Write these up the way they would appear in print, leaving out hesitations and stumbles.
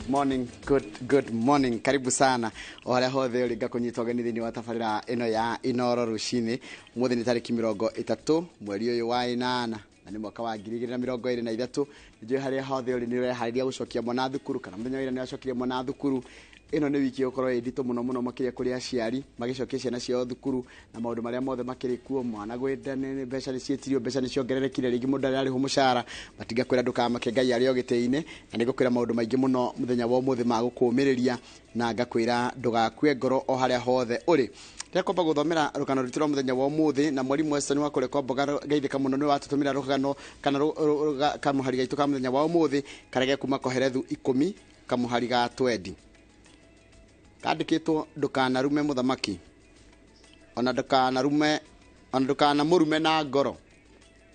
Good morning, good good morning. Karibu sana o harĩa hothe ũrĩ, ngakũnyita ũgeni thĩinĩ wa tabarĩra ĩno ya Inoro rũcinĩ. Ũmũthĩ nĩ tarĩki 30 mweri ũyũ wa 8 na nĩ mwaka wa 2023. Nĩnjũĩ harĩa hothe ũrĩ nĩ ũreharĩria gũcokia mwana thukuru kana mũthenya wa ira nĩ wacokirie mwana thukuru. Ĩno nĩ wiki ĩgũkorwo ĩ nditũ mũno mũno makĩria kũrĩ aciari magĩcokia ciana ciao thukuru na maũndũ marĩa mothe makĩrĩ kuo. Mwana gwĩta mbeca nĩ ciĩtirio, mbeca nĩ ciongererekire, rĩngĩ mũndũ ararĩhwo mũcara matingakwĩra ndũkamake, Ngai arĩ o gĩtĩ-inĩ. Na nĩ ngũkwĩra maũndũ maingĩ mũno mũthenya wa ũmũthĩ ma gũkũmĩrĩria na ngakwĩra ndũgakue ngoro o harĩa hothe ũrĩ. Ndĩrakwamba gũthomera rũgano rwitũ rwa mũthenya wa ũmũthĩ na mwarimũ Weston wa kũrĩa kwa Mboga geithĩka mũno, nĩwe watũtũmĩra rũgano kana kamũhari gaitũ ka mũthenya wa ũmũthĩ karĩa gekuma Koherethu 10 kamũhari ga 20, kandĩkĩtwo, "Ndũkanarume mũthamaki, ona ndũkanarume, ona ndũkanamũrume na ngoro."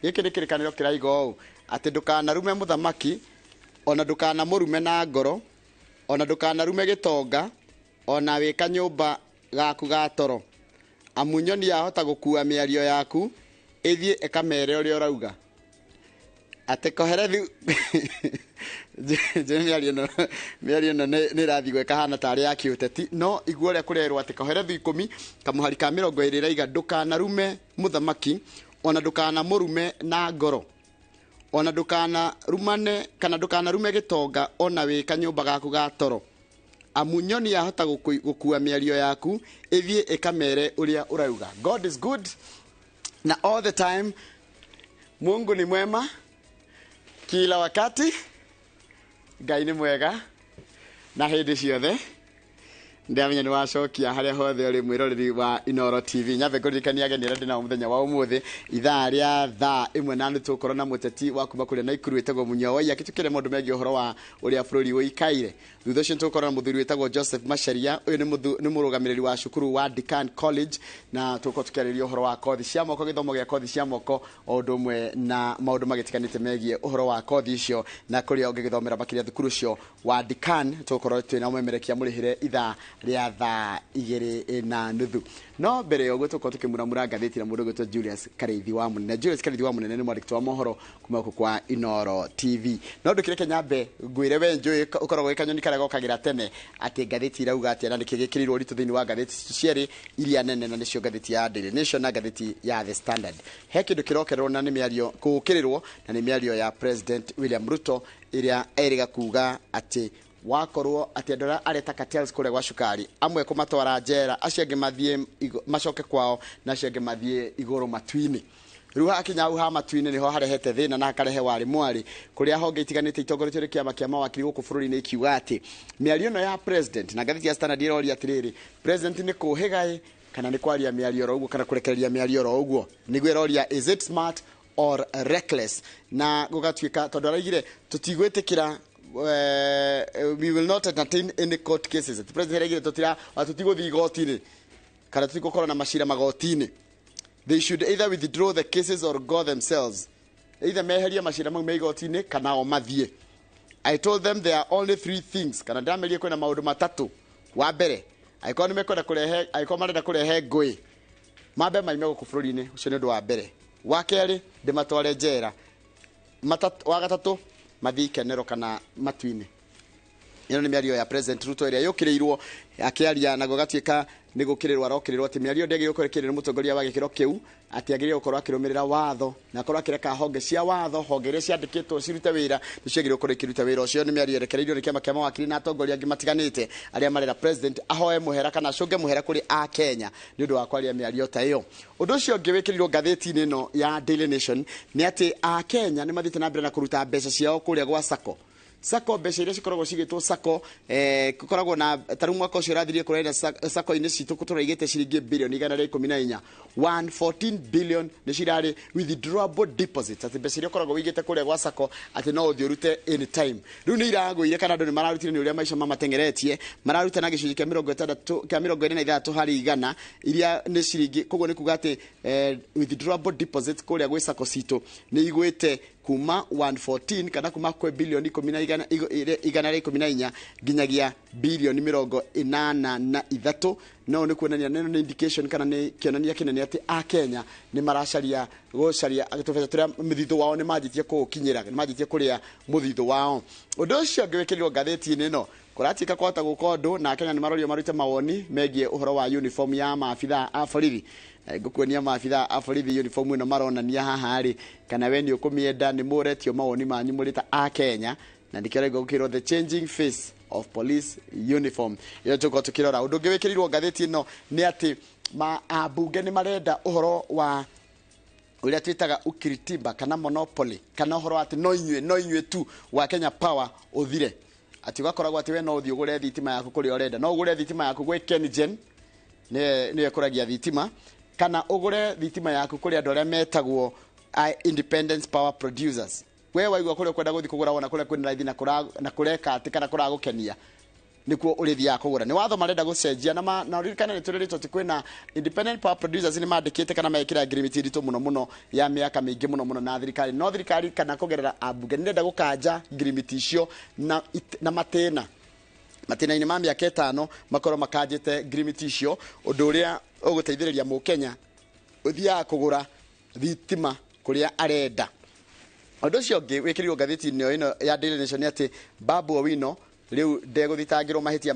Gĩkĩ nĩ kĩrĩkanĩro kĩraiga ũũ atĩ ndũkanarume mũthamaki, ona ndũkanamũrume na ngoro, ona ndũkanarume gĩtonga, ona wĩ kanyũmba gaku ga toro, amu nyoni yahota gũkua mĩario yaku ĩthiĩ ĩkamere ũrĩa ũrauga. Atĩ Koherethu njĩ mĩario ĩno nĩ ĩrathiĩ ĩkahana tarĩ ya kĩũteti, no igua ũrĩa kũrerwo atĩ Koherethu 10 kamũhari ka 20 ĩraiga, "Ndũkanarume mũthamaki, ona ndũkanamũrume na ngoro, ona ndũkanarumane kana ndũkanarume gĩtonga, ona wĩ kanyũmba gaku ga toro, amu nyoni yahota gũkua mĩario yaku ĩthiĩ ĩkamere ũrĩa ũrauga." God is good na all the time. Mungu ni mwema kila wakati. Ngai nĩ mwega na hĩndĩ ciothe. Ndamenya nĩ wacokia harĩa hothe ũrĩ, mwĩroreri wa Inoro TV. Nyambe ngũririkania ageni arĩa ndĩ nao mũthenya wa ũmũthĩ. Ithaa rĩa thaa 1:30 tũgũkorwo na mũteti wa kuma kũrĩa Naikuru wĩtagwo Munyao Waiya, akĩtũkĩre maũndũ megiĩ ũhoro wa ũrĩa bũrũri ũikaire. Thutha ũcio tũgũkorwo na mũthuri wĩtagwo Joseph Macharia. Ũyũ nĩ mũrũgamĩrĩri wa cukuru wa Decan College, na tũgũkorwo tũkĩarĩrĩria ũhoro wa kothi cia moko, gĩthomo gĩa kothi cia moko, o ũndũ ũmwe na maũndũ magĩtiganĩte megiĩ ũhoro wa kothi icio na kũrĩa ũngĩgĩthomera makĩria thukuru ũcio wa Decan. Tũgũkorwo twĩna mũmemerekia mũrĩhĩre ithaa rĩa thaa 2:30. No mbere ya ũguo tũgũkorwo tũkĩmuramura ngathĩti na mũndũ ũgwĩtwo Julius Karĩithi wa Mũnene. Julius Karĩithi wa Mũnene nĩ mwandĩki wa mohoro kuma gũkũ kwa Inoro TV. No ndũkĩreke nyambe ngwĩre we njũĩ ũkoragwo wĩ kanyoni karĩa gokagĩra tene atĩ ngathĩti irauga atĩa na nĩkĩ gĩkĩrĩirwo ũritũ thĩinĩ wa ngathĩti cierĩ iria nene, na nĩcio ngathĩti ya Daily Nation na ngathĩti ya The Standard. He kĩndũ kĩrokererwo na nĩ mĩario gũũkĩrĩrwo na nĩ mĩario ya President William Ruto ĩrĩa erĩga kuga atĩ wakorwo atĩ andũ arĩa areta cartels kũrĩa gwa cukari, amwe kũmatwara njera, acio angĩ mathiĩ macoke kwao, na acio angĩ mathiĩ igũrũ matu-inĩ. Rĩu hakinya hau ha matu-inĩ nĩho harehete thĩna na hakarehe warĩ mwarĩ kũrĩa honge itiganĩte itongoretio nĩ kĩama kĩa mawakiri gũkũ bũrũri-inĩ ikiuga atĩ mĩario ĩno ya president, na ngathĩti ya Standard ĩroria atĩrĩrĩ, president nĩ kũhĩga ĩ kana nĩ kwaria mĩario oro ũguo kana kũrekereria mĩario oro ũguo? Nĩguo ĩroria, "Is it smart or reckless?" Na gũgatuĩka tondũ araigire tũtigwĩtĩkĩra, "We will not entertain any court cases." The president araigire tũtira tũtigũthiĩ igoti-inĩ kana tũtigũkorwo na macira magoti-inĩ. "They should either withdraw the cases or go themselves." Either meherie macira mau me igoti-inĩ kana o mathiĩ. "I told them there are only three things," kana ndĩramerie kwĩna maũndũ matatũ. Wa mbere, angĩkorwo nĩ mekwenda kũrehe, angĩkorwo marenda kũrehe ngũĩ, mambe maime gũkũ bũrũri-inĩ. Ũcio nĩ ũndũ wa mbere. Wa kerĩ, ndĩmatware njera. Wa gatatũ, mathiĩ ikenero kana matu-inĩ. Ĩno nĩ mĩario ya President Ruto ĩrĩa yũkĩrĩirwo akĩaria, na gũgatuĩka nĩ gũkĩrĩrwo arokĩrĩrwo atĩ mĩario ndĩagĩrĩirwo gũkorwo ĩkĩrĩrwo nĩ mũtongoria wa gĩkĩro kĩu, atĩ agĩrĩirwo gũkorwo akĩrũmĩrĩra watho na akorwo akĩreka honge cia watho, honge iria ciandĩkĩtwo cirute wĩra, nĩ ciagĩrĩirwo gũkorwo ikĩruta wĩra ũcio. Nĩ mĩario yerekereirio nĩ kĩama kĩa mawakiri na atongoria angĩ matiganĩte arĩa marera president ahoe mũhera kana acũnge mũhera kũrĩ a Kenya nĩ ũndũ wa kwaria mĩario ta ĩyo. Ũndũ ũcio ũngĩ wĩkĩrirwo ngathĩti-inĩ ĩno ya Daily Nation nĩ atĩ a Kenya nĩ mathiĩte na mbere na kũruta mbeca ciao kũrĩa gwa sacco. Sacco, mbeca iria cikoragwo cigĩtwo sacco, gũkoragwo na tarĩu mwaka ũcio ũrathirie kũrenda sacco-inĩ citũ tũraigĩte ciringi bilioni 114, 114 billion nĩ cirarĩ withdrawable deposits, atĩ mbeca iria ũkoragwo wĩigĩte kũrĩa gwa sacco atĩ no ũthiĩ ũrute anytime. Rĩu nĩ iragũire kana andũ nĩ mararutire nĩ ũrĩa maica mamateng'eretie, mararuta na gĩcunjĩ kĩa 60 kĩa 26% iria nĩ ciringi. Koguo nĩ kuga atĩ withdrawable deposits kũrĩa gwĩ sacco citũ nĩ igwĩte kuma 114 kana kuma kwĩ bilioni ikũmi na igana, igana rĩa 14 nginyagia bilioni 83. No nĩ kuonania neno nĩ indication kana nĩ kĩonania kĩnene atĩ a Kenya nĩ maracaria gũcaria tũbeca tũrĩa mũthithũ wao nĩ manjĩtie kũũkinyĩra, nĩ manjĩtie kũrĩa mũthithũ wao. Ũndũ ũcio ũngĩ wĩkĩrirwo ngathĩti-inĩ ĩno, kũratuĩka kwahota gũka ũndũ na Kenya nĩ marorio marute mawoni megiĩ ũhoro wa uniform ya maabithaa a borithi. Ngũkuonia maabithaa a borithi uniform ĩno maronania haha rĩ, kana we nĩ ũkũmĩenda, nĩ mũretio mawoni manyu mũrĩ ta a Kenya, na nĩkĩo raigua gũkĩrwo the changing face of police uniform. Ĩyo tũkorwo tũkĩrora. Ũndũ ũngĩ wĩkĩrĩirwo ngathĩti ĩno nĩ atĩ ambunge nĩ marenda ũhoro wa ũrĩa twĩtaga ukiritimba kana monopoly, kana ũhoro wa atĩ no inyuĩ, no inyuĩ tu wa Kenya Power ũthire, atĩ ũgakoragwo atĩ we no ũthiĩ ũgũre thitima yaku kũrĩa ũrenda, no ũgũre thitima yaku gwĩ KenGen, nĩyo ĩkũragia thitima, kana ũgũre thitima yaku kũrĩ andũ arĩa metagwo Independence Power Producers. We waigua kũrĩa ũkwenda gũthiĩ kũgũra, wona kũrĩa kwĩna raithi na kũreka atĩ kana kũragũkenia, nĩkuo ũrĩthiaga kũgũra. Nĩ watho marenda gũcenjia, na ũririkane nĩ tũrĩrĩtwo atĩ kwĩna Independent Power Producers nĩ mandĩkĩte kana mekĩra ngirimiti nditũ mũno mũno ya mĩaka mĩingĩ mũno mũno na thirikari, no thirikari kana kũgerera ambunge nĩ irenda gũkanja ngirimiti icio na matĩna matĩna-inĩ ma mĩaka 5 makorwo makanjĩte ngirimiti icio, ũndũ ũrĩa ũgũteithĩrĩria mũkenya ũthiaga kũgũra thitima kũrĩa arenda. Ũndũ ũcio ũngĩ wĩkĩrirwo ngathĩti-inĩ ĩno ya Daily Nation nĩ atĩ Babu Owino rĩu ndegũthitangĩrwo mahĩtia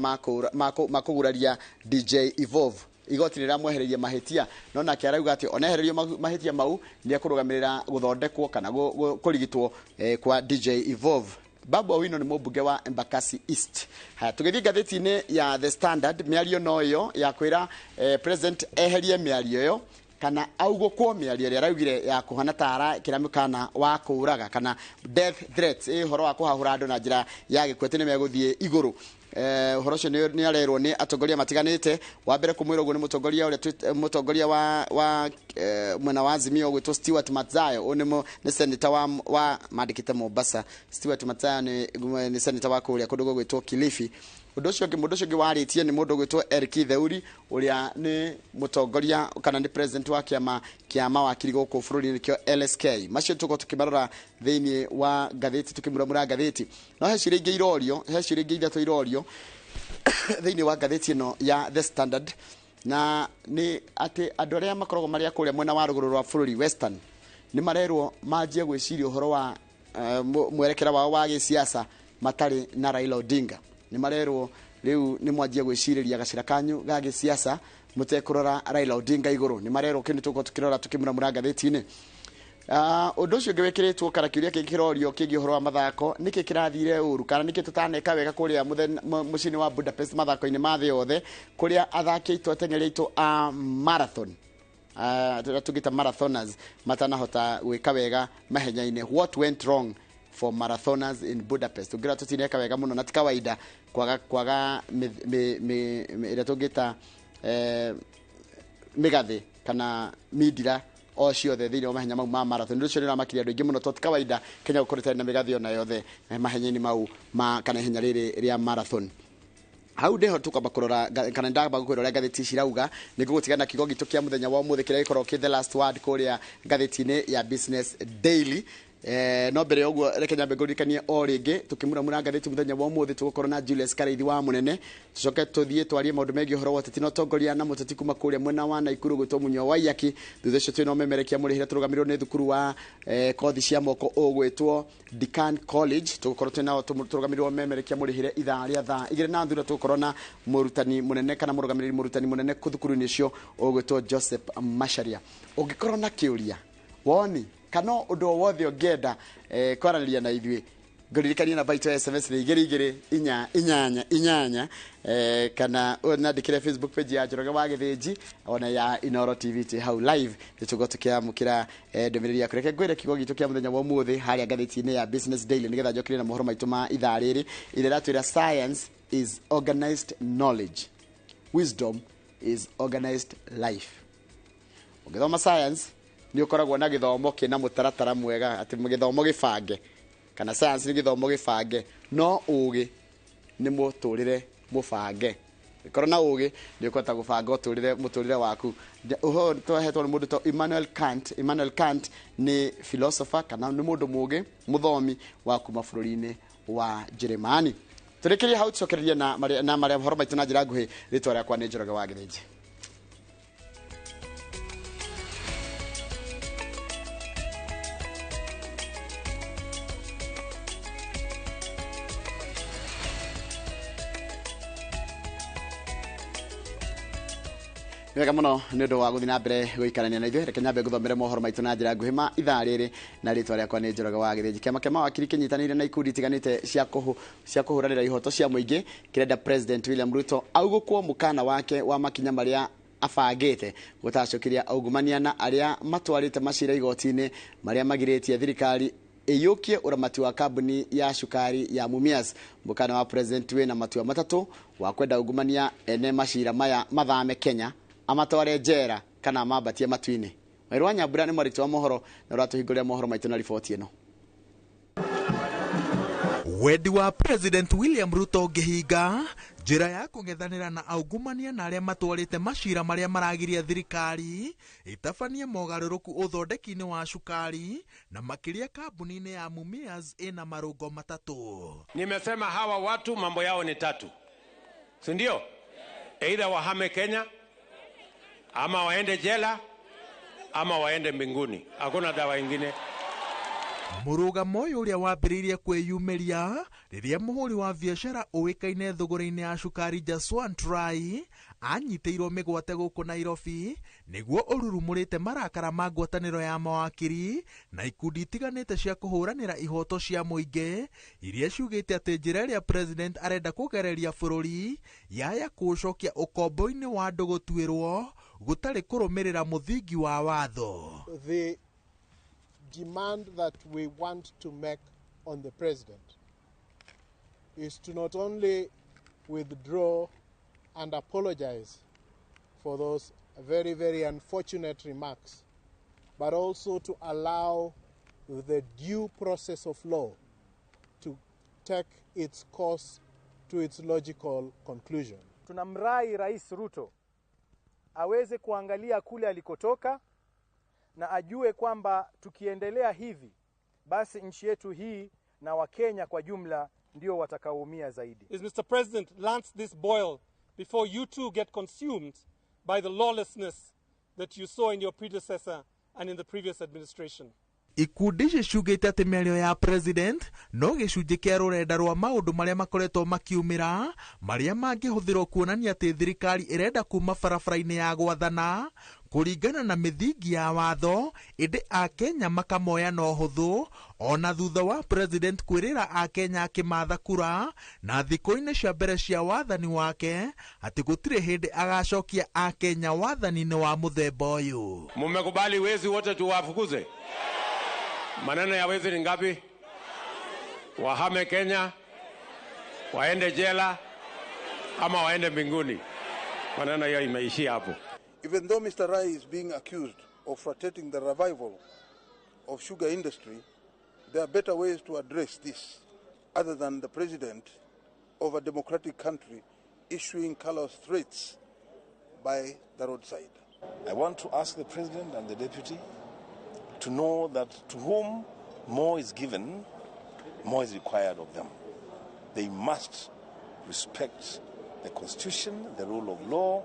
ma kũguraria DJ Evolve. Igoti nĩ rĩramwehereirie mahĩtia, no nake arauga atĩ ona ehererio mahĩtia mau nĩ ekũrũgamĩrĩra gũthondekwo kana kũrigitwo kwa DJ Evolve. Babu Owino nĩ mũmbunge wa Embakasi East. Haya, tũgĩthiĩ ngathĩti-inĩ ya The Standard, mĩario no ĩyo ya kwĩra president eherie mĩario ĩyo kana augũkwo mĩario ĩrĩa araugire ya kũhana ta arakĩra mũkana wa kũũraga kana death threats, ũhoro wa kũhahũra andũ na njĩra ya gĩkuũ atĩ nĩ megũthiĩ igũrũ. Ũhoro ũcio nĩ arerwo nĩ atongoria matiganĩte. Wa mbere kũmwĩra ũguo nĩ mũtongoria ũrĩa mũtongoria wa mwena wa Azimio ũgwĩtwo Stewart Madzayo. Ũyũ nĩ senator wa mandĩkĩte Mombasa. Stewart Madzayo nĩ senator wa kũrĩa kũndũ gũgwĩtwo Kilifi. Ũndũ ũcio ũngĩ, mũndũ ũcio ũngĩ warĩtie nĩ mũndũ ũgwĩtwo Eric Theuri, ũrĩa nĩ mũtongoria kana nĩ president wa kĩama kĩa mawakiri gũkũ bũrũri-inĩ nĩkĩo LSK. Macio tũkorwo tũkĩmarora thĩinĩ wa ngathĩti, tũkĩmuramura ngathĩti. No he ciũria ingĩ irorio, he ciũria ingĩ ithatũ irorio thĩinĩ wa ngathĩti ĩno ya The Standard, na nĩ atĩ andũ arĩa makoragwo marĩ a kũrĩa mwena wa rũgũrũ rwa bũrũri Western nĩ marerwo manjie gwĩciria ũhoro wa mwerekera wao wa gĩsiasa matarĩ na Raila Odinga. Nĩ marerwo rĩu nĩ mwanjie gwĩcirĩria gacĩra kanyu ga gĩsiasa mũtekũrora Raila Odinga igũrũ. Nĩ marerwo kĩndũ tũkorwo tũkĩrora tũkĩmuramura ngathĩti-inĩ. Ũndũ ũcio ũngĩ wĩkĩrĩtwo kana kĩũria kĩngĩ kĩrorio kĩgiĩ ũhoro wa mathako, nĩkĩ kĩrathire ũru kana nĩkĩ tũtaneka wega kũrĩa mũciĩ-inĩ wa Budapest mathako-inĩ ma thĩ yothe, kũrĩa athaki aitũ ateng'eri aitũ a marathon, tũrĩa tũngĩta marathoners matanahota gwĩka wega mahenya-inĩ. What went wrong for marathoners in Budapest? Ũngĩra tũtineka wega mũno na ti kawaida kwaga ĩrĩa tũngĩta mĩgathĩ kana mindira o ciothe thĩinĩ wa mahenya mau ma marathon. Ũndũ ũcio nĩ ũramakirie andũ aingĩ mũno, tondũ ti kawaida Kenya gũkorwo ĩtarĩ na mĩgathĩ ona yothe mahenya-inĩ mau ma kana ihenya rĩrĩ rĩa marathon. Hau nĩho tũkwamba kũrora kana ndamba gũkwĩra ũrĩa ngathĩti ici irauga, nĩ ngũgũtiga na kiugo gitũ kĩa mũthenya wa ũmũthĩ kĩrĩa gĩkoragwo kĩ the last word kũrĩa ngathĩti-inĩ ya Business Daily. No mbere ya ũguo reke nyambe ngũririkanie o rĩngĩ tũkĩmuramura ngathĩti mũthenya wa ũmũthĩ tũgũkorwo na Julius Karaithi wa Mũnene, tũcoke tũthiĩ twarie maũndũ megiĩ ũhoro wa ũteti na ũtongoria na mũteti kuma kũrĩa mwena wa Naikuru gwĩtwo Munyua Waiyaki. Thutha ũcio twĩna ũmemerekia mũrĩhĩre tũrũgamĩrĩirwo nĩ thukuru wa kothi cia moko ũgwĩtwo Decan College. Tũgũkorwo twĩna tũrũgamĩrĩirwo ũmemerekia mũrĩhĩre ithaa rĩa thaa igĩrĩ na thutha tũgũkorwo na mũrutani mũnene kana mũrũgamĩrĩri mũrutani mũnene thukuru-inĩ ũcio ũgwĩtwo Joseph Macharia. Ũngĩkorwo na kĩũria, woni kana ũndũ o wothe ũngĩenda kwaranĩria na ithuĩ, ngũririkanie namba itũ ya SMS nĩ igĩrĩ igĩrĩ inya inyanya inyanya, kana ũnandĩkĩre Facebook page ya Njoroge wa Gĩthĩnji ona ya Inooro TV twĩ hau live, nĩtũgũkorwo tũkĩamũkĩra ndũmĩrĩri yaku. Reke ngwĩre kiugo gitũ kĩa mũthenya wa ũmũthĩ harĩa ngathĩti-inĩ ya Business Daily, nĩgetha njokere na mohoro maitũ ma ithaa rĩrĩ. Ĩrĩa ĩratwĩra science is organized knowledge, wisdom is organized life. Ũngĩthoma science nĩ ũkoragwo na gĩthomo kĩna mũtaratara mwega, atĩ gĩthomo gĩbange, kana science nĩ gĩthomo gĩbange, no ũgĩ nĩ mũtũrĩre mũbange. Ũngĩkorwo na ũgĩ nĩ ũkũhota gũbanga mũtũrĩre waku. Ũhoro twahetwo nĩ mũndũ ta Immanuel Kant. Immanuel Kant nĩ philosopher kana nĩ mũndũ mũgĩ mũthomi wa kuma bũrũri-inĩ wa Jeremani. Tũrĩkĩrie hau, tũcokererie na marĩa na marĩa mohoro maitũ na njĩra nguhĩ. Rĩtwa rĩakwa nĩ Njoroge wa Gĩthĩnji. Nĩ wega mũno nĩ ũndũ wa gũthiĩ na mbere gũikarania na ithuĩ. Reke nyambe ngũthomere mohoro maitũ na njĩra nguhĩ ma ithaa rĩrĩ, na rĩtwa rĩakwa nĩ Njoroge wa Gĩthĩnji. Kĩama kĩa mawakiri kĩnyitanĩire na ikundi itiganĩte cia kũhũranĩra ihoto cia mũingĩ kĩrenda President William Ruto augũkwo mũkana wake wa makinya marĩa abangĩte gũtacũkĩria aungumania na arĩa matwarĩte macira igoti-inĩ marĩa magirĩtie thirikari ĩiyũkie ũramati wa kambuni ya cukari ya Mumias. Mũkana wa President wĩna matua matatũ wa kwenda ungumania ene macira maya mathame Kenya, amatware njera kana mambatie matu-inĩ. Wairu wa Nyambura nĩ mwarĩti wa mohoro na ũratũhingũrĩra mohoro maitũ na riboti ĩno. Wendi wa President William Ruto ũngĩhinga njĩra ya kũng'ethanĩra na aungumania na arĩa matwarĩte macira marĩa maragiria thirikari ĩtabanie mogarũrũku ũthondeki-inĩ wa cukari na makĩria kambuni-inĩ ya Mumias ĩna marũngo matatũ. Nimesema hawa watu mambo yao ni tatu, si ndio? Either wahame Kenya ama waende jela ama waende mbinguni, hakuna dawa ingine. Mũrũgamo ũyũ ũrĩa wambĩrĩirie kwĩyumĩria rĩrĩa mũhũri wa biacara ũĩkaine thũgũrĩ-inĩ ya cukari Jaswant Rai anyitĩirwo mĩgwate gũkũ Nairobi nĩguo ũrurumũrĩte marakara ma ngwatanĩro ya mawakiri na ikundi itiganĩte cia kũhũranĩra ihoto cia mũingĩ iria ciugĩte atĩ njĩra ĩrĩa president arenda kũgereria bũrũri yaya kũũcokia ũkombo-inĩ wa andũ gũtuĩrwo gũtarĩ kũrũmĩrĩra mũthingi wa watho. The demand that we want to make on the president is to not only withdraw and apologize for those very, very unfortunate remarks, but also to allow the due process of law to take its course to its logical conclusion. Tunamrai Rais Ruto aweze kuangalia kule alikotoka na ajue kwamba tukiendelea hivi basi nchi yetu hii na Wakenya kwa jumla ndio watakaoumia zaidi. Is Mr. President, lance this boil before you too get consumed by the lawlessness that you saw in your predecessor and in the previous administration. Ikundi ici ciugĩte atĩ mĩario ya president no gĩcunjĩ kĩa rũrenda rwa maũndũ marĩa makoretwo makiumĩra marĩa mangĩhũthĩrwo kuonania atĩ thirikari ĩrenda kuma barabara-inĩ ya gwathana kũringana na mĩthingi ya watho, ĩndĩ akenya makamoya na ũhũthũ ona thutha wa president kwĩrĩra akenya akĩmatha kura na thikũ-inĩ cia mbere cia wathani wake atĩ gũtirĩ hĩndĩ agacokia akenya wathani-inĩ wa mũthemba ũyũ. Mumekubali wezi wote tuwafukuze? Maneno ya wezi ni ngapi? Wahame Kenya, waende jela ama waende mbinguni. Maneno hiyo imeishia hapo. Even though Mr. Rai is being accused of frustrating the revival of sugar industry, there are better ways to address this other than the president of a democratic country issuing callous threats by the roadside. I want to ask the president and the deputy to know that to whom more is given, more is required of them. They must respect the constitution, the rule of law,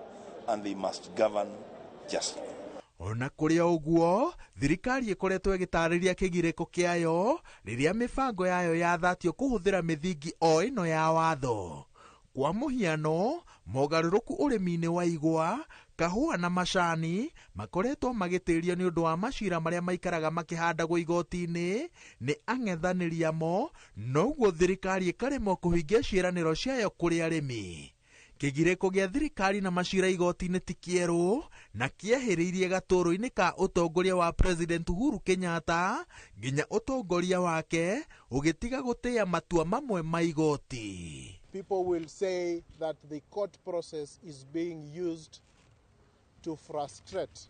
and they must govern justly. Ona kũrĩ o ũguo, thirikari ĩkoretwo ĩgĩtarĩria kĩgirĩko kĩayo rĩrĩa mĩbango yayo yathatio kũhũthĩra mĩthingi o ĩno ya watho. Kwa mũhiano, mogarũrũku ũrĩmi-inĩ wa igwa, kahũa na macani makoretwo magĩtĩrio nĩ ũndũ wa macira marĩa maikaraga makĩhandagwo igoti-inĩ nĩ ang'ethanĩri amo, noguo thirikari ĩkaremwo kũhingia ciĩranĩro ciayo kũrĩ arĩmi. Kĩgirĩko gĩa thirikari na macira igoti-inĩ ti kĩerũ na kĩehĩrĩirie gatũrũ-inĩ ka ũtongoria wa President Uhuru Kenyatta nginya ũtongoria wake ũgĩtiga gũtĩa matua mamwe ma igoti. People will say that the court process is being used to frustrate.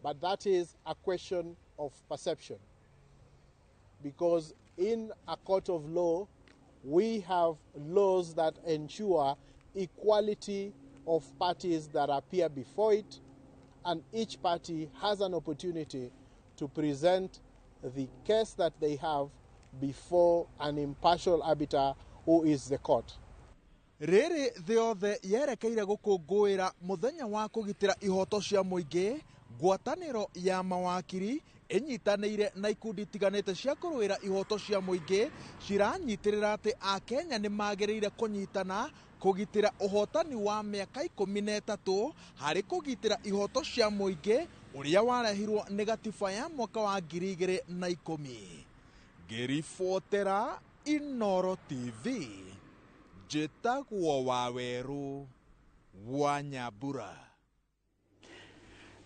But that is a question of perception. Because in a court of law, we have laws that ensure equality of parties that appear before it, and each party has an opportunity to present the case that they have before an impartial arbiter who is the court. Rĩrĩ thĩ yothe yerekeire gũkũngũĩra mũthenya wa kũgitĩra ihoto cia mũingĩ, ngwatanĩro ya mawakiri ĩnyitanĩire na ikundi itiganĩte cia kũrũĩra ihoto cia mũingĩ ciranyitĩrĩra atĩ Akenya nĩ magĩrĩire kũnyitana kũgitĩra ũhotani wa mĩaka 13 harĩ kũgitĩra ihoto cia mũingĩ ũrĩa warehirwo nĩ gatiba ya mwaka wa 2010. Ngĩribotera Inooro TV, njĩtagwo Wawerũ wa Nyambura.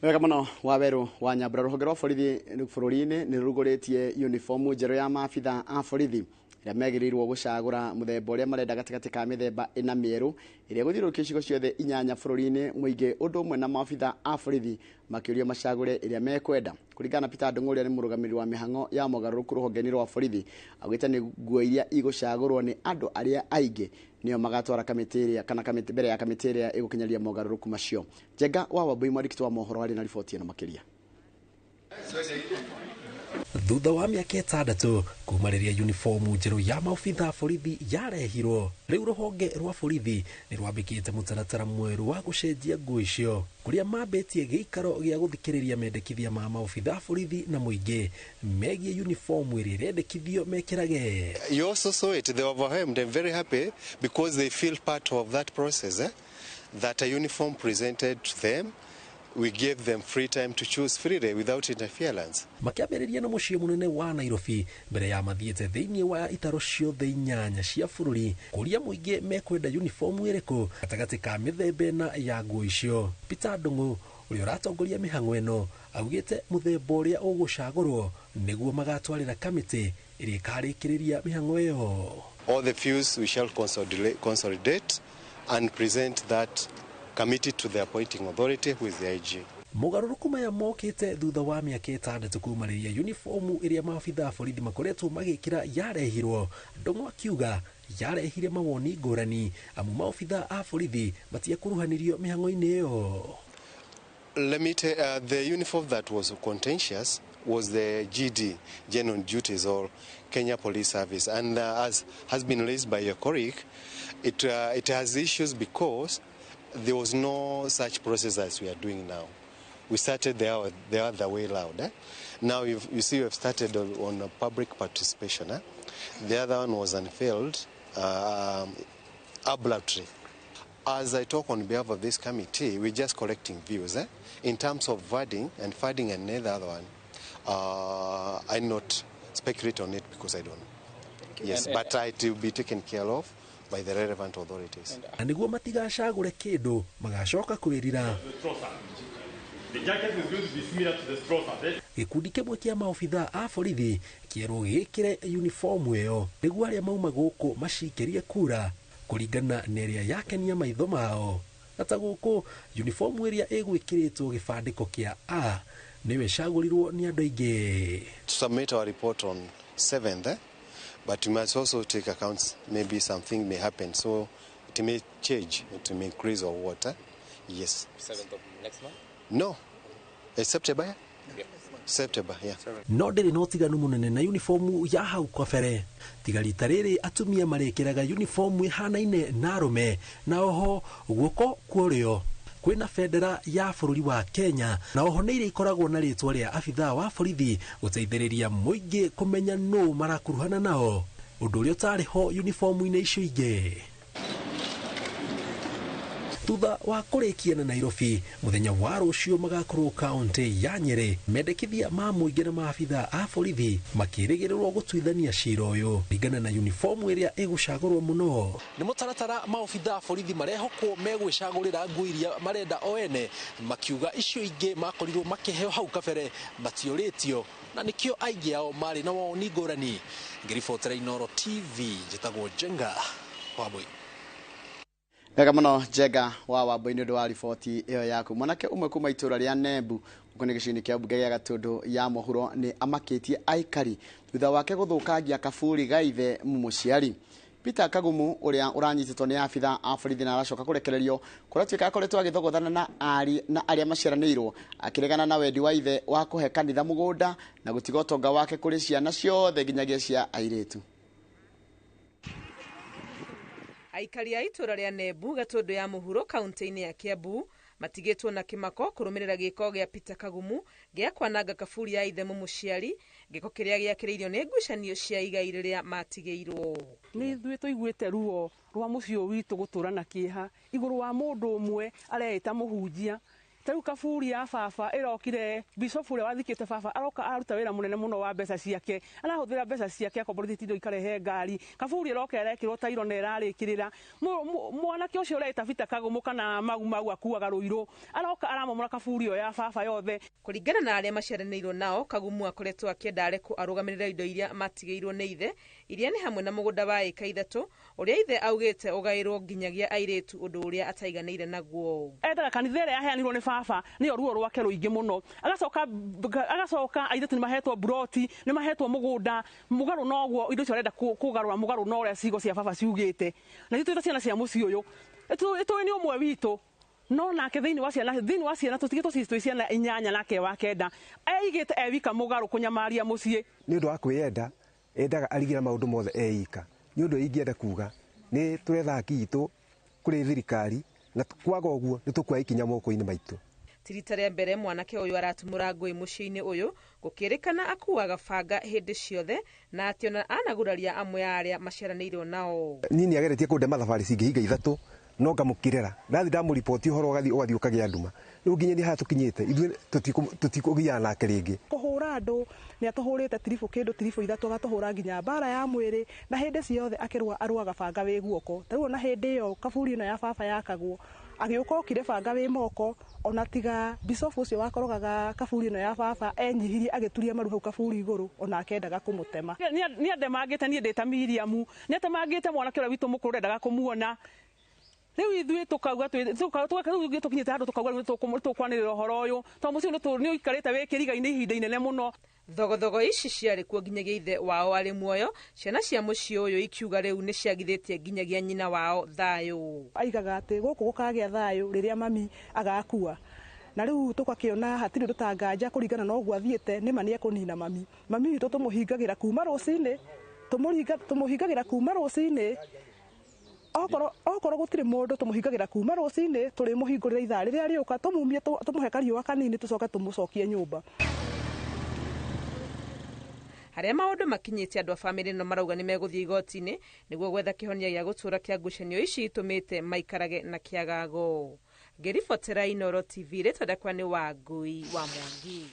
Wega mũno Wawerũ wa Nyambura. Rũhonge rwa borithi bũrũri-inĩ nĩ rũrugũrĩtie uniform njerũ ya maabitha a borithi ĩrĩa megĩrĩirwo gũcagũra mũthemba ũrĩa marenda gatagatĩ ka mĩthemba ĩna mĩerũ ĩrĩa ĩgũthiũrũrũkia icigo ciothe 8 bũrũri-inĩ mũingĩ, ũndũ ũmwe na maabitha a borithi makĩũrio macagũre ĩrĩa mekwenda. Kũringana na Peter Ndung'u ũrĩa nĩ mũrũgamĩrĩri wa mĩhang'o ya mogarũrũku rũhonge-inĩ rwa borithi, augĩte nĩ nguo iria igũcagũrwo nĩ andũ arĩa aingĩ nĩo magatwara kamĩtĩ ĩrĩa kana kamĩtĩ mbere ya kamĩtĩ ĩrĩa ĩgũkinyaria mogarũrũku macio. Njenga wa Wambui mwandĩki wa mohoro arĩ na riboti ĩno makĩria. Thutha wa mĩaka 6 kuma rĩrĩa uniformu njerũ ya maobitha a borithi yarehirwo, rĩu rũhonge rwa borithi nĩ rwambĩkĩte mũtaratara mwerũ wa gũcenjia nguo icio, kũrĩa mambĩtie gĩikaro gĩa gũthikĩrĩria mendekithia ma maobitha a borithi na mũingĩ megiĩ uniformu ĩrĩa ĩrendekithio mekĩrage. You also saw it, they were overwhelmed and very happy because they feel part of that process, that a uniform presented to them. We gave them free time to choose freely without interference. Makĩambĩrĩria na mũciĩ mũnene wa Nairobi mbere ya mathiĩte thĩinĩ wa itaro ciothe 8 cia bũrũri kũria mũingĩ mekwenda uniformu ĩrĩkũ gatagatĩ ka mĩthemba ĩna ya nguo icio. Peter Ndung'u ũrĩa ũratongoria mĩhang'o ĩno augĩte mũthemba ũrĩa ũgũcagũrwo nĩguo magatwarĩra kamĩtĩ ĩrĩa ĩkarĩkĩrĩria mĩhang'o ĩyo. All the views we shall consolidate and present that committee to the appointing authority, who is the IG. Mogarũrũku maya mokĩte thutha wa mĩaka 6 kuma rĩrĩa uniformu ĩrĩa maabitha a borithi makoretwo magĩkĩra yarehirwo. Ndung'u akiuga yarehire mawoni ngũrani amu maobitha a borithi matiakuruhanirio mĩhang'o-inĩ ĩyo. Let me tell you, the uniform that was contentious was the GD, General Duties, or Kenya Police Service, and as has been raised by your colleague, it has issues because there was no such process as we are doing now. We started the other way round. Now you see we have started on a public participation. The other one was unveiled abruptly. As I talk on behalf of this committee, we're just collecting views. In terms of wording and funding and the other one, I not speculate on it because I don't know. Yes, but it will be taken care of by the relevant authorities. Na nĩguo matigacagũre kĩndũ magacoka kwĩrira. Gĩkundi kĩmwe kĩa maobitha a borithi kĩerwo gĩkĩre uniformu ĩyo nĩguo arĩa mauma gũkũ macikĩrie kura kũringana na ĩrĩa yakenia maitho mao. Na ta gũkũ uniformu ĩrĩa ĩgwĩkĩrĩtwo gĩbandĩko kĩa A nĩyo ĩcagũrirwo nĩ andũ aingĩ. To submit our report on 7th, but we must also take accounts, maybe something may happen, so it may change, it may increase or what. Yes. 7th of next month? No. September? Yeah. September, yeah. No ndĩrĩ na ũtiganu mũnene na uniformu ya hau kabere. Tiga rita rĩrĩ atumia marĩkĩraga uniformu ĩhanaine na arũme, na oho guoko kwa ũrĩo kwĩna bendera ya bũrũri wa Kenya, na oho nĩ iria ikoragwo na rĩtwa rĩa abithaa wa borithi gũteithĩrĩria mũingĩ kũmenya nũ marakuruhana nao, ũndũ ũrĩa ũtarĩ ho uniformu-inĩ icio ingĩ. Thutha wa kũrĩkia na Nairobi mũthenya wa rũciũ magakorwo kaunti ya Nyeri mendekithia ma mũingĩ na maabitha a borithi makĩrĩgĩrĩrwo gũtuithania cira ũyũ ringana na uniformu ĩrĩa ĩgũcagũrwo mũno. Nĩ mũtaratara maobitha a borithi marehokwo megwĩcagũrĩra nguo iria marenda o ene, makiuga icio ingĩ makorirwo makĩheo hau kabere matiũrĩtio na nĩkĩo aingĩ ao marĩ na woni ngũrani. Ngĩribotera Inooro TV njĩtagwo Njenga Wambui. Wega mũno Njenga wa Wambui nĩ ũndũ wa riboti ĩyo yaku. Mwanake ũmwe kuma itũũra rĩa Nembu gũkũ nĩ gĩcigo-inĩ kĩa mbunge gĩa Gatũndũ ya Mũhuro nĩ amakĩtie aikari thutha wake gũthũkangia kaburi ga ithe mũciari. Peter Kagumu ũrĩa ũranyitĩtwo nĩ abitha a borithi na aracoka kũrekererio kũratuĩka akoretwo agĩthogothana na ari na arĩa maciaranĩirwo akĩregana na wendi wa ithe wa kũhe kanitha mũgũnda na gũtiga ũtonga wake kũrĩ ciana ciothe nginyagia cia airĩtu. Aikari a itũra rĩa Nembu Gatũndũ ya Mũhuro kaunti-inĩ ya Kiambu matigĩtwo na kĩmako kũrũmĩrĩra gĩko gĩa Peter Kagumu gĩa kwananga kaburi ya ithe mũmũciari, gĩko kĩrĩa gĩakĩrĩirio nĩ ngucanio cia igai rĩrĩa matigĩirwo. Nĩ ithuĩ tũiguĩte ruo rwa mũciĩ ũyũ witũ gũtũra na kĩeha igũrũ wa mũndũ ũmwe areĩta mũhunjia. Ta rĩu kaburi ya baba ĩrokire, bishop ũrĩa wathikĩte baba aroka aruta wĩra mũnene mũno wa mbeca ciake, arahũthĩra mbeca ciake akomborithĩtie indo ikarehe ngari. Kaburi ĩroka ĩrekĩrwo tairo na ĩrarĩkĩrĩra. Mwanake ũcio ũreĩta Peter Kagumu kana Mau Mau akuaga rũirũ, aroka aramomora kaburi ĩyo ya baba yothe. Kũringana na arĩa maciaranĩirwo nao, Kagumu akoretwo akĩenda arekwo arũgamĩrĩre indo iria matigĩirwo nĩ ithe, iria nĩ hamwe na mũgũnda wa ĩka 3 ũrĩa ithe augĩte ũgaĩrwo nginyagia airĩtu, ũndũ ũrĩa ataiganĩire naguo. Endaga kanitha ĩrĩa yaheanirwo nĩ baba nĩyo ruo rwake rũingĩ mũno. Agacoka airĩtu nĩ mahetwo buroti, nĩ mahetwo mũgũnda, mũgarũ noguo indo icio arenda kũgarũra mũgarũ na ũrĩa cigo cia baba ciugĩte. Na ithuĩ twĩ ciana cia mũciĩ ũyũ, tũĩ nĩ ũmwe witũ, no nake thĩinĩ wa ciana tũtigĩtwo twĩ ciana 8 nake wa 9 eigĩte e wika mũgarũ kũnyamaria mũciĩ. Nĩ ũndũ wa kwĩyenda, endaga arigĩra maũndũ mothe eika. Nĩ ũndũ ingĩenda kuga nĩ tũretha haki itũ kũrĩ thirikari, na kwaga ũguo nĩ tũkuoya ikinya moko-inĩ maitũ. Ti rita rĩa mbere mwanake ũyũ aratumũra ngũĩ mũciĩ-inĩ ũyũ, gũkĩrĩkana akuaga banga hĩndĩ ciothe na atĩ ona anaguraria amwe a arĩa maciaranĩirwo nao. Niĩ nĩageretie kũndema thabarĩ cingĩhinga 3 no ngamũkirĩra. Ndathi ndamũriboti ũhoro ũgathiĩ ũkagĩa nduma. Rĩu nginya haha tũkinyĩte ithuĩ tũtikũgiana nake rĩngĩ. Kũhũra andũ nĩ atũhũrĩte tiribũ kĩndũ tiribũ 3 agatũhũra nginya mbara ya mwĩrĩ, na hĩndĩ ciothe akĩrũa arũaga banga wĩ guoko. Ta rĩu ona hĩndĩ ĩyo kaburi ĩno ya baba yakagwo, agĩũka okire banga wĩ moko, ona tiga bishop ũcio wakorogaga kaburi ĩno ya baba enyihirie agĩturia maru hau kaburi igũrũ, ona akendaga kũmũtema. Nĩ andemangĩte niĩ ndĩ ta Miriam, nĩ atemangĩte mwanake ũrĩa witũ mũkũrũ ndendaga kũmuona. Rĩu ithuĩ tũkauga rĩu tũkinyĩte handũ tũkauga rĩu tũkwanĩrĩra ũhoro ũyũ, tondũ mũciĩ ũyũ nĩ ũikarĩte wĩ kĩriga-inĩ ihinda inene mũno. Thogothogo ici ciarĩ kuo nginyagia ithe wao arĩ muoyo, ciana cia mũciĩ ũyũ ikiuga rĩu nĩ ciagithĩtie nginyagia nyina wao thayũ. Aigaga atĩ gũkũ gũkagĩa thayũ rĩrĩa mami agakua. Na rĩu tũgakĩona hatirĩ ũndũ tanganja kũringana na ũguo athiĩte, nĩ ma nĩekũnina mami. Mami witũ tũmũhingagĩra kuma rũcinĩ, tũmũhingagĩra kuma rũcinĩ. Okorwo gũtirĩ mũndũ tũmũhingagĩra kuma rũcinĩ, tũrĩmũhingũrĩra ithaa rĩrĩa rĩũka, tũmumie tũmũhe kariũa kanini, tũcoke tũmũcokie nyũmba. Harĩa maũndũ makinyĩte andũ a bamĩrĩ ĩno marauga nĩ megũthiĩ igoti-inĩ nĩguo gwetha kĩhonia gĩa gũtũũra kĩa ngucanio ici itũmĩte maikarage na kĩagago. Ngĩribotera Inooro TV, rĩtwa rĩakwa nĩ Wangũi wa Mwangi.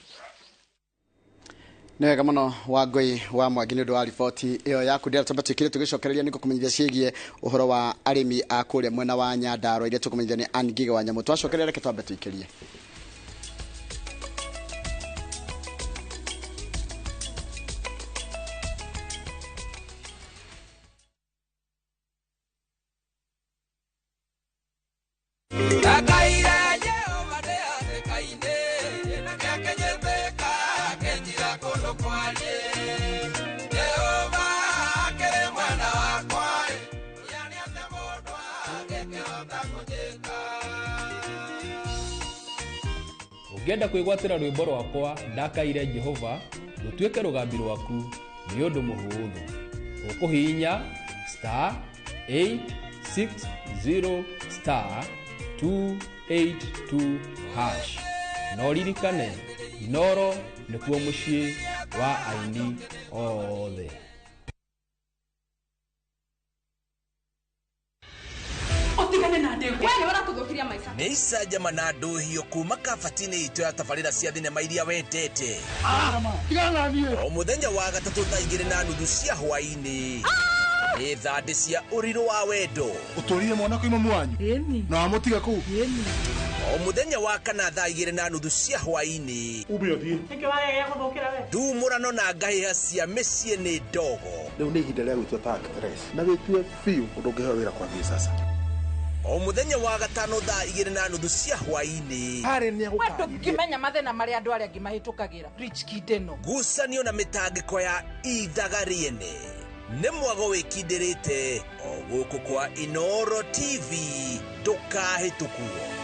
Nĩ wega mũno Wangũi wa Mwangi nĩ ũndũ wa riboti ĩyo yaku. Ndĩra twamba twĩkire tũgĩcokereria nĩ ngũkũmenyithia ciĩgiĩ ũhoro wa arĩmi a kũrĩa mwena wa Nyandarua iria tũkũmenyithia nĩ Ann Ngige wa Nyamũ. Twacokereria reke twambe tũikĩrie. Ũngĩenda kwĩgwatĩra rwĩmbo rwakwa ndakaire Jehova rũtuĩke rũgambi rwaku nĩ ũndũ mũhũthũ. Ũkũhihinya *860 *282 hash. Na ũririkane Inooro nĩkuo mũciĩ wa aini othe. Nĩ icanjama na ndũhio kuma kabati-inĩ itũ ya tabarĩra cia thinema iria wendete. O mũthenya wa gatatũ thaa 2:30 cia hwaĩ-inĩ nĩ thandĩ cia ũrirũ wa wendo. Ũtũrire mwana kwĩ mamu wanyu na wamũtiga kũu. O mũthenya wa kana thaa 2:30 cia hwaĩ-inĩ ndumũrano na ngahĩha cia mĩciĩ nĩ ndogo. Rĩu nĩ ihinda rĩa gwĩtua ta actress na wĩtue biũ ũndũ ũngĩheo wĩra kwambia sasa. O mũthenya wa gatano thaa 2:30 cia hwaĩ-inĩ ndũngĩmenya mathĩna marĩa andũ arĩa angĩ mahĩtũkagĩra. Rich Kid ĩno ngucanio na mĩtangĩko ya ithaga rĩene nĩ mwago wĩkindĩrĩte o gũkũ kwa Inooro TV, ndũkahĩtũkwo.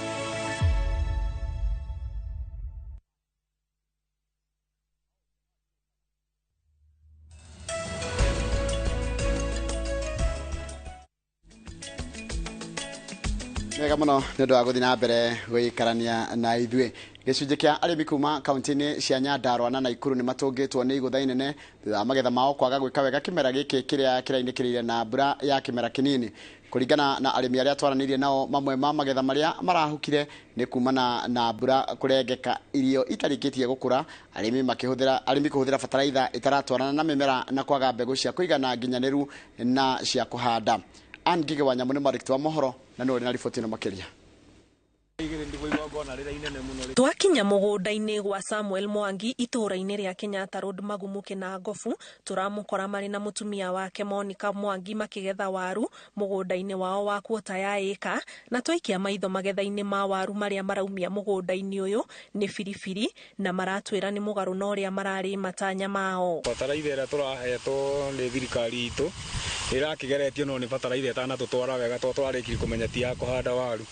Wega muno nĩ ũndũ wa gũthiĩ na mbere gũikarania na ithuĩ. Gĩcunjĩ kĩa arĩmi kuma kaunti-inĩ cia Nyandarua na Naikuru nĩ matũngĩtwo nĩ igũtha inene thutha wa magetha mao kwaga gwĩka wega kĩmera gĩkĩ kĩrĩa kĩrainĩkĩrĩire na mbura ya kĩmera kĩnini. Kũringana na arĩmi arĩa twaranĩirie nao, mamwe ma magetha marĩa marahukire nĩ kumana na mbura kũrengeka irio itarĩkĩtie gũkũra, arĩmi makĩhũthĩra arĩmi kũhũthĩra bataraitha ĩtaratwarana na mĩmera na kwaga mbegũ cia kũigana nginyanĩru na cia kũhanda. Ann Ngige wa Nyamũ nĩ mwandĩki wa mohoro na nĩwe ũrĩ na riboti ĩno makĩria. Twakinya mũgũnda-inĩ gwa Samuel Mwangi itũũra-inĩ rĩa Kenyatta Road Magumu Kĩnangobu, tũramũkora marĩ na mũtumia wake Monica Mwangi makĩgetha waru mũgũnda-inĩ wao wa kuota ya ĩka, na twaikia maitho magetha-inĩ ma waru marĩa maraumia mũgũnda-inĩ ũyũ nĩ biribiri na maratwĩra nĩ mũgarũ na ũrĩa mararĩ matanya mao. Bataraitha ĩrĩa tũrahetwo nĩ thirikari itũ ĩrakĩgeretio no nĩ bataraitha ĩtanatũtwara wega tondũ twarĩkirie kũmenya ti ya kũhanda waru,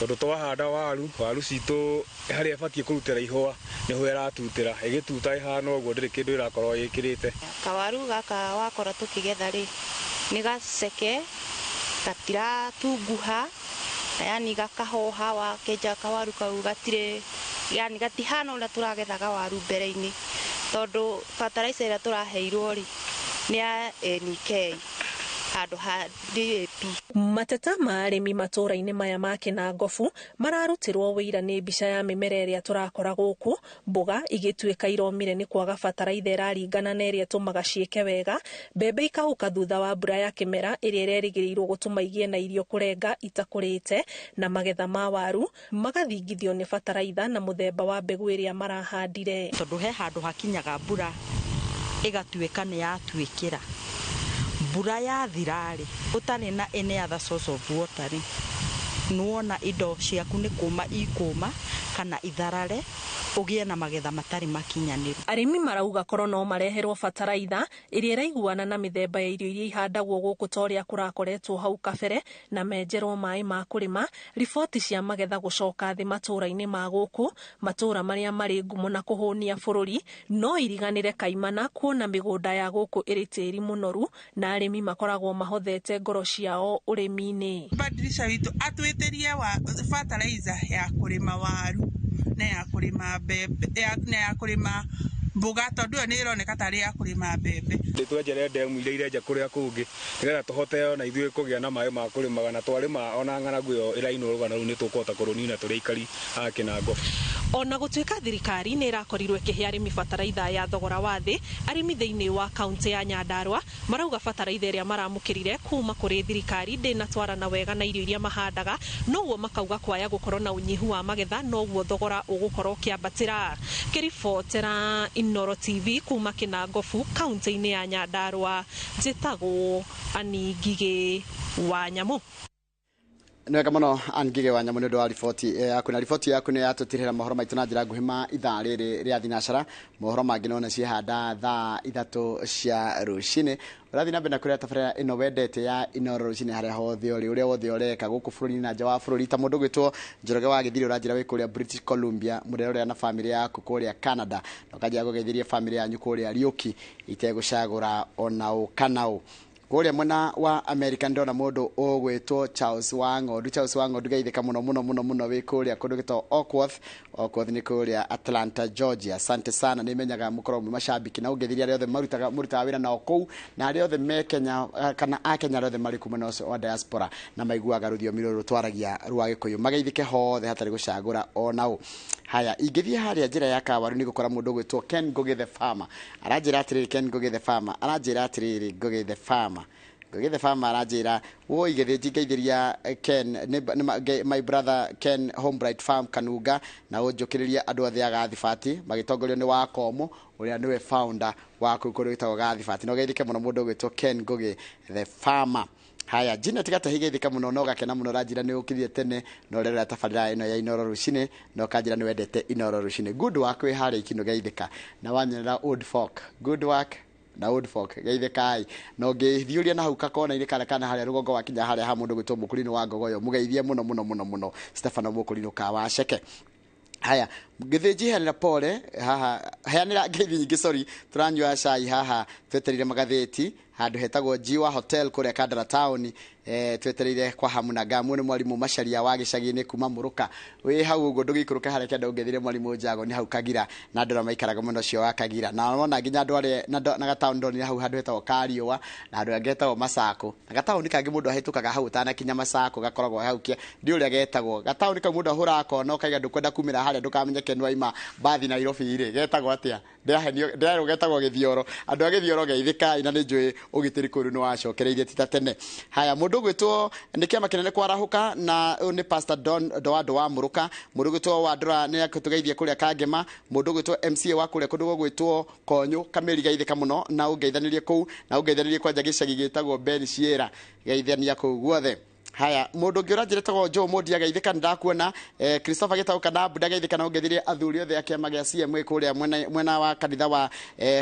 tondũ twahanda waru citũ harĩa ĩbatiĩ kũrutĩra ihũa nĩho ĩratutĩra, ĩgĩtuta ĩhana ũguo ndĩrĩ kĩndũ ĩrakorwo ĩkĩrĩte. Kawaru gaka wakora tũkĩgetha rĩ nĩ gaceke, gatiratunguha, yani gakahoha, wakenja kawaru kau gatirĩ, yani gatihana ũrĩa tũragethaga waru mbere-inĩ, tondũ bataraitha ĩrĩa tũraheirwo rĩ nĩ ya NK handũ ha DAP. Mateta ma arĩmi matũũra-inĩ maya ma Kĩnangobu mararutirwo wĩira nĩ mbica ya mĩmera ĩrĩa tũrakora gũkũ, mboga igĩtuĩka iromire nĩ kwaga bataraitha ĩraringana na ĩrĩa ĩtũmaga ciĩke wega, mbembe ikahuka thutha wa mbura ya kĩmera ĩrĩa ĩrerĩgĩrĩirwo gũtũma igĩe na irio kũrenga itakũrĩte, na magetha ma waru magathingithio nĩ bataraitha na mũthemba wa mbegũ ĩrĩa marahandire. Tondũ he handũ hakinyaga mbura ĩgatuĩka nĩ yatuĩkĩra, mbura yathira-rĩ ũtarĩ na any other source of water rĩ, nĩwona indo ciaku nĩ kũma ikũma kana itharare, ũgĩe na magetha matarĩ makinyanĩru. Arĩmi marauga korwo no mareherwo bataraitha ĩrĩa ĩraiguana na mĩthemba ya irio iria ihandagwo gũkũ ta ũrĩa kũrakoretwo hau kabere, na menjerwo maĩ ma kũrĩma. Riboti cia magetha gũcoka thĩ matũũra-inĩ ma gũkũ, matũũra marĩa marĩ ngumo na kũhũnia bũrũri, no iriganĩre kaimana kuona mĩgũnda ya gũkũ ĩrĩ tĩri mũnoru na arĩmi makoragwo mahothete ngoro ciao ũrĩmi-inĩ. Badilisha witũ atwĩtĩrie bataraitha ya kũrĩma waru na ya kũrĩma mbembe na ya kũrĩma mboga, tondũ ĩyo nĩ ĩroneka tarĩ ya kũrĩma mbembe. Twenjere ndemu iria irenja kũrĩa kũngĩ nĩgetha tũhote ona ithuĩ kũgĩa na maĩ ma kũrĩmaga, na twarĩma ona ng'aragu ĩyo ĩrainwo rũgano rũu nĩ tũkũhota kũrũnina tũrĩ aikari a Kĩnangobu. Ona gũtuĩka thirikari nĩ ĩrakorirwo ĩkĩhe arĩmi bataraitha ya thogora wa thĩ, arĩmi thĩinĩ wa kaunti ya Nyandarua marauga bataraitha ĩrĩa maramũkĩrire kuma kũrĩ thirikari ndĩnatwarana wega na irio iria mahandaga, noguo makauga kwaya gũkorwo na ũnyihu wa magetha noguo thogora ũgũkorwo ũkĩambatĩra. Kĩribotera Inooro TV kuma Kĩnangobu kaunti-inĩ ya Nyandarua, njĩtagwo Ann Ngigĩ wa Nyamũ. Nĩ wega mũno Ann Ngigĩ wa Nyamũ nĩ ũndũ wa riboti yaku, na riboti yaku nĩ yatũtirĩra mohoro maitũ na njĩra nguhĩ ma ithaa rĩrĩ rĩa thinacara. Mohoro mangĩ nona ciehanda thaa 3 cia rũcinĩ. Ũrathiĩ na mbere na kũrĩa tabarĩra ĩno wendete ya Inooro rũcinĩ harĩa hothe ũrĩ, ũrĩa wothe ũreka gũkũ bũrũri-inĩ na nja wa bũrũri. Ta mũndũ ũgwĩtwo Njoroge wa Gĩthiri ũranjĩra wĩ kũrĩa British Columbia, mũrerorera na bamĩrĩ yaku kũrĩa Canada, na ũkanjĩra gũgeithĩria bamĩrĩ yanyu kũrĩa Riũki itegũcagũra ona ũ kana ũ. Kũrĩa mwena wa America ndona mũndũ ũgwĩtwo Charles wa Ng'ondu. Charles wa Ng'ondu geithĩka mũno mũno mũno mũno wĩ kũrĩa kũndũ gĩtagwo Oakworth. Oakworth nĩ kũrĩa Atlanta, Georgia. Asante sana, nĩ menyaga mũkorwo mwĩ macambĩki na ũngĩthiria arĩa othe mũrutaga wĩra nao kũu, na arĩa othe me Kenya kana a Kenya arĩa othe marĩ kuma na ũcio wa diaspora na maiguaga rũthiomi rũrũ twaragia rwa Gĩkũyũ, mageithĩke hothe hatarĩ gũcagũra ona ũ. Haya, ingĩthiĩ harĩa njĩra ya Kawaru nĩ gũkora mũndũ ũgwĩtwo Ken Ngugi the Farmer. Aranjĩra atĩrĩrĩ, Ken Ngugi the Farmer aranjĩra atĩrĩrĩ, Ngugi the Farmer, Ngugi the Farmer aranjĩra woi gĩthĩnji ngeithĩria Ken, my brother Ken Homebright Farm Kanunga, na ũnjũkĩrĩria andũ othe a Gathibati magĩtongorio nĩ Wakomo ũrĩa nĩwe founder wa kũu kũrĩa gwĩtagwo Gathibati. Na ũgeithĩke mũno mũndũ ũgwĩtwo Ken Ngugi the Farmer. Haya, Jina tigata higeithĩka mũno na ũgakena mũno, ũranjĩra nĩ ũkĩrire tene na ũrerora tabarĩra ĩno ya Inooro rũcinĩ, na ũkanjĩra nĩ wendete Inooro rũcinĩ. Good work wĩ harĩa Ikinũ, geithĩka na wanyonera Old Folk. Good work na Old Folk, geithĩkai. Na ũngĩthiũria na hau kakona-inĩ kana kana harĩa rũgongo wakinya harĩa ha mũndũ gwĩtwo Mũkũrinũ wa Ngogoyo, mũgeithie mũno mũno mũno mũno Stefano Mũkũrinũ Kawaceke. Haya, Gĩthĩnji heanĩra pole haha, heanĩra ngeithi nyingĩ, sorry, tũranyua cai haha twetereire magathĩti handũ hetagwo Jiwa Hotel kũrĩa Kandara Town. Twetereire kwa hamu na ngamu. Nĩ mwarimũ Macharia wa gĩcagi-inĩ kuma Mũrũka wĩ hau ũguo, ndũgĩikũrũke harĩa kĩanda ũngethire mwarimũ Njago nĩ hau Kagira, na andũ arĩa maikaraga mwena ũcio wa Kagira, na wona nginya andũ arĩa na gataũni ndonire hau handũ hetagwo Kariũa na handũ hangĩ hetagwo Masako, na gataũni kangĩ mũndũ ahĩtũkaga hau ũtanakinya Masako gakoragwo hau ndi ũrĩa getagwo gataũni kau mũndũ ahũraga kona ũkaiga ndũkwenda kumĩra harĩa ndũkamenyeke nĩ waima mbathi Nairobi rĩ, getagwo atĩa? Ndĩraherwo getagwo Gĩthioro. Andũ a Gĩthioro geithĩkai, na nĩ njũĩ ũgitĩri kũu nĩ wacokereirie ti ta tene. Haya, mũndũ ũgwĩtwo nĩ kĩama kĩnene kwarahũka, na ũyũ nĩ Pastor Don Doado wa Mũrũka. Mũndũ ũgwĩtwo Wandũra nĩ akũtũgeithia kũrĩa Kangema. Mũndũ ũgwĩtwo MCA wa kũrĩa kũndũ gũgwĩtwo Konyũ Kamĩri, geithĩka mũno na ũngeithanĩrie kũu, na ũngeithanĩrie kwanja gĩcagi gĩtagwo Ben Sierra, geithania kũu guothe. Haya, mũndũ ũngĩ ũranjĩra Joe Mondi ageithĩka, nĩndakuona. Christopher Gĩtaũ kana Mbunda geithĩka, na ũngeithirie athuri othe a kĩama gĩa CMA kũrĩa mwena wa kanitha wa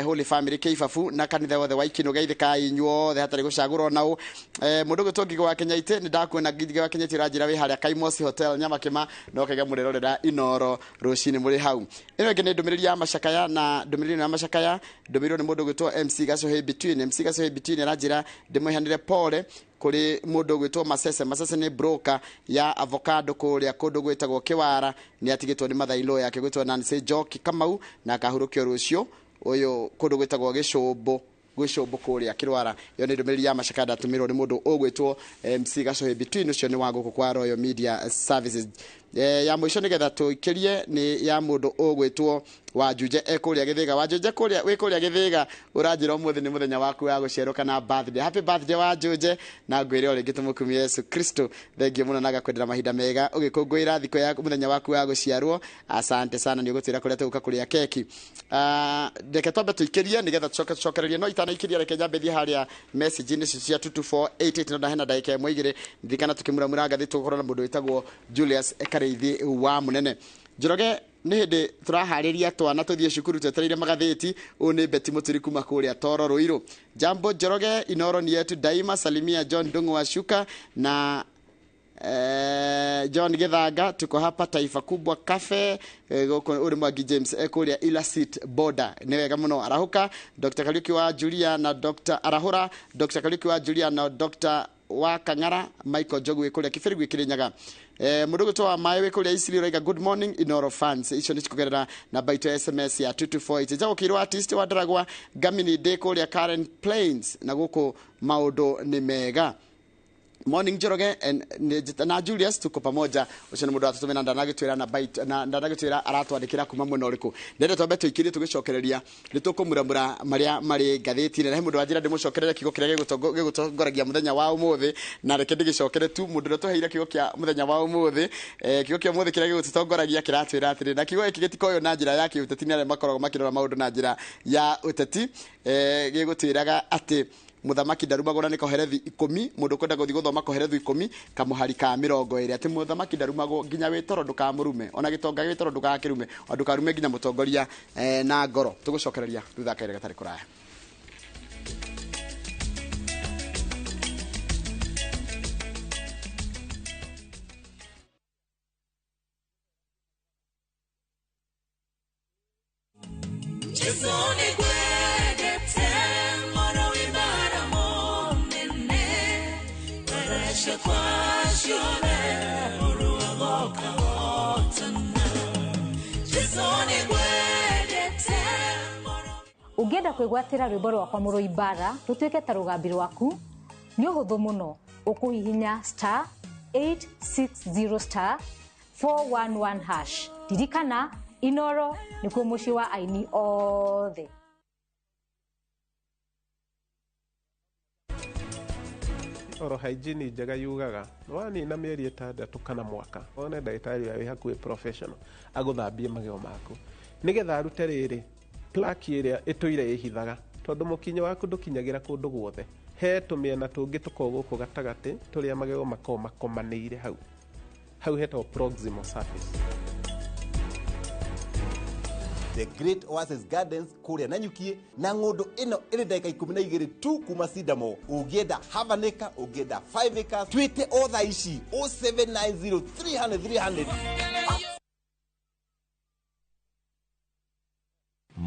Holy Family Kĩibabu na kanitha wothe wa Ikinũ, geithĩka inyuothe hatarĩ gũcagũra ona ũ. Mũndũ ũgwĩtwo Ngigĩ wa Kenyaitĩ, nĩndakuona Ngigĩ wa Kenyaitĩ, ũranjĩra wĩ harĩa Kaimosi Hotel Nyamakĩma, na ũkaiga mũrĩrorera Inoro rũcinĩ mũrĩ hau. Ĩno ĩngĩ nĩ ndũmĩrĩri ya macakaya, na ndũmĩrĩri ĩno ya macakaya ndũmĩrĩirwo nĩ mũndũ ũgwĩtwo MC Gacohĩ Between. MC Gacohĩ Between aranjĩra ndĩmũheanĩre pole kũrĩ mũndũ ũgwĩtwo Masese. Masese nĩ broker ya avocado kũrĩa kũndũ gwĩtagwo Kĩwara, nĩ atigĩtwo nĩ mathailo yake gwĩtwo Nancy Njoki Kamau, na akahurũkio rũciũ ũyũ kũndũ gwĩtagwo Gĩcũmbũ, gwĩcũmbũ kũrĩa Kĩrwara. Ĩyo nĩ ndũmĩrĩri ya macakaya ndatũmĩrwo nĩ mũndũ ũgwĩtwo MC Gacohĩ Between, ũcio nĩ wa gũkũ kwa Royal Media Services. Ya mũico nĩgetha tũikĩrie nĩ ya mũndũ ũgwĩtwo Wanjunje ekũrĩa Gĩthĩga. Wanjunje kũrĩa wĩ kũrĩa Gĩthĩga, ũranjĩra ũmũthĩ nĩ mũthenya waku wa gũciarwo kana birthday. Happy birthday Wanjunje, na ngwĩre o rĩngĩ tũmũkumie Yesu Kristo. Thengiũ mũno na ngakwendera mahinda mega ũgĩkũngũĩra thikũ ya mũthenya waku wa gũciarwo. Asante sana, nĩ ũgũtwĩra kũrĩa tũgũka kũrĩa keki. Reke twambe tũikĩrie nĩgetha tũcoke tũcokererie, no itanaikĩria reke nyambe thiĩ harĩa message-inĩ icio cia 22488, no ndahena ndagĩka ĩmwe igĩrĩ ndirikana tũkĩmuramura ngathĩ tũgũkorwo na mũndũ wĩtagwo Julius Karĩithi wa Mũnene. Njoroge, nĩ hĩndĩ tũraharĩria twana tũthiĩ cukuru twetereire magathĩti. Ũyũ nĩ Beti Mũturi kuma kũrĩa Toro Rũirũ. Jambo Njoroge, Inoro ni yetu daima. Salimia John Ndung'u wa Shuka na John Githanga, tuko hapa Taifa Kubwa Cafe. Gũkũ ũrĩ Mwangi James kũrĩa Ilasit border, nĩ wega mũno. Arahũka Dr. Kariuki wa Julia na Dr. Arahũra Dr. Kariuki wa Julia na Dr. wa Kang'ara Michael Njogu wĩ kũrĩa Kĩbĩrĩ Kĩrĩnyaga. Mũndũ ũgwĩtwo wa maĩ wĩ kũrĩa Isili ũraiga good morning Inoro fans. Icio nĩ cikũgerera namba itũ ya SMS ya 2248. Njagũkĩirwo artist wa Ndaragwa Ngamini ndĩ kũrĩa Karen Plains, na gũkũ maũndũ nĩ mega. Morning Njoroge na Julius, tuko pamoja. Ũcio nĩ mũndũ watũtũmĩra, ndanagĩtwĩra na ndanagĩtwĩra aratwandĩkĩra kuma mwena ũrĩkũ. Ndĩrenda twambe tũikĩrie tũgĩcokereria nĩ tũkũmuramura marĩa marĩ ngathĩti-inĩ, na he mũndũ wanjĩra ndĩmũcokerere kiugo kĩrĩa gĩgũtongoragia mũthenya wa ũmũthĩ, na reke ndĩgĩcokere tu. Mũndũ ũrĩa tũheire kiugo kĩa mũthenya wa ũmũthĩ, kiugo kĩa ũmũthĩ kĩrĩa gĩgũtũtongoragia kĩratwĩra atĩrĩ, na kiugo gĩkĩ gĩtikoywo na njĩra ya kĩũteti nĩ arĩa makoragwo makĩrora maũndũ na njĩra ya ũteti, gĩgũtwĩraga atĩ mũthamaki ndarumagwo, na nĩ Koherethi 10. Mũndũ ũkwenda gũthiĩ gũthoma Koherethu 10 kamũhari ka 20, atĩ mũthamaki ndarumagwo, nginya wĩtoro ndũkamũrume, ona gĩtonga gĩtoro ndũgakĩrume, ona ndũkarume nginya mũtongoria na ngoro. Tũgũcokereria thutha kahinda gatarĩ kũraya. Jesu nĩngwendete mũno wĩ mbara mũnene, mbara ciakwa ciothe ũrũagoka hotana. Jesu nĩngwendete mũno. Ũngĩenda kwĩgwatĩra rwĩmbo rwakwa mũrũi mbara rũtuĩke ta rũgambi rwaku, nĩ ũhũthũ mũno, ũkũhihinya star 860 star 411 hash. Ririkana, Inoro nĩkuo mũciĩ wa aini othe. Oral hygiene njega yugaga wanina mĩeri 6 kana mwaka, wone ndagĩtarĩ ũrĩa wĩ hakuhĩ professional agũthambie magego maku nĩgetha arute rĩrĩ plaque ĩrĩa ĩtũire ĩhithaga, tondũ mũkinyo waku ndũkinyagĩra kũndũ guothe. He tũmĩena tũngĩ tũkoragwo gũkũ gatagatĩ tũrĩa magego makoragwo makomanĩire hau, hau hetagwo proximal surface. The Great Oasis Gardens kũrĩa Nanyuki, na ng'ũndũ ĩno ĩrĩ ndagĩka 12 tu kuma Sidamo. Ũngĩenda half an acre, ũngĩenda 5 acres, twĩte o thaa ici 0790 300 300.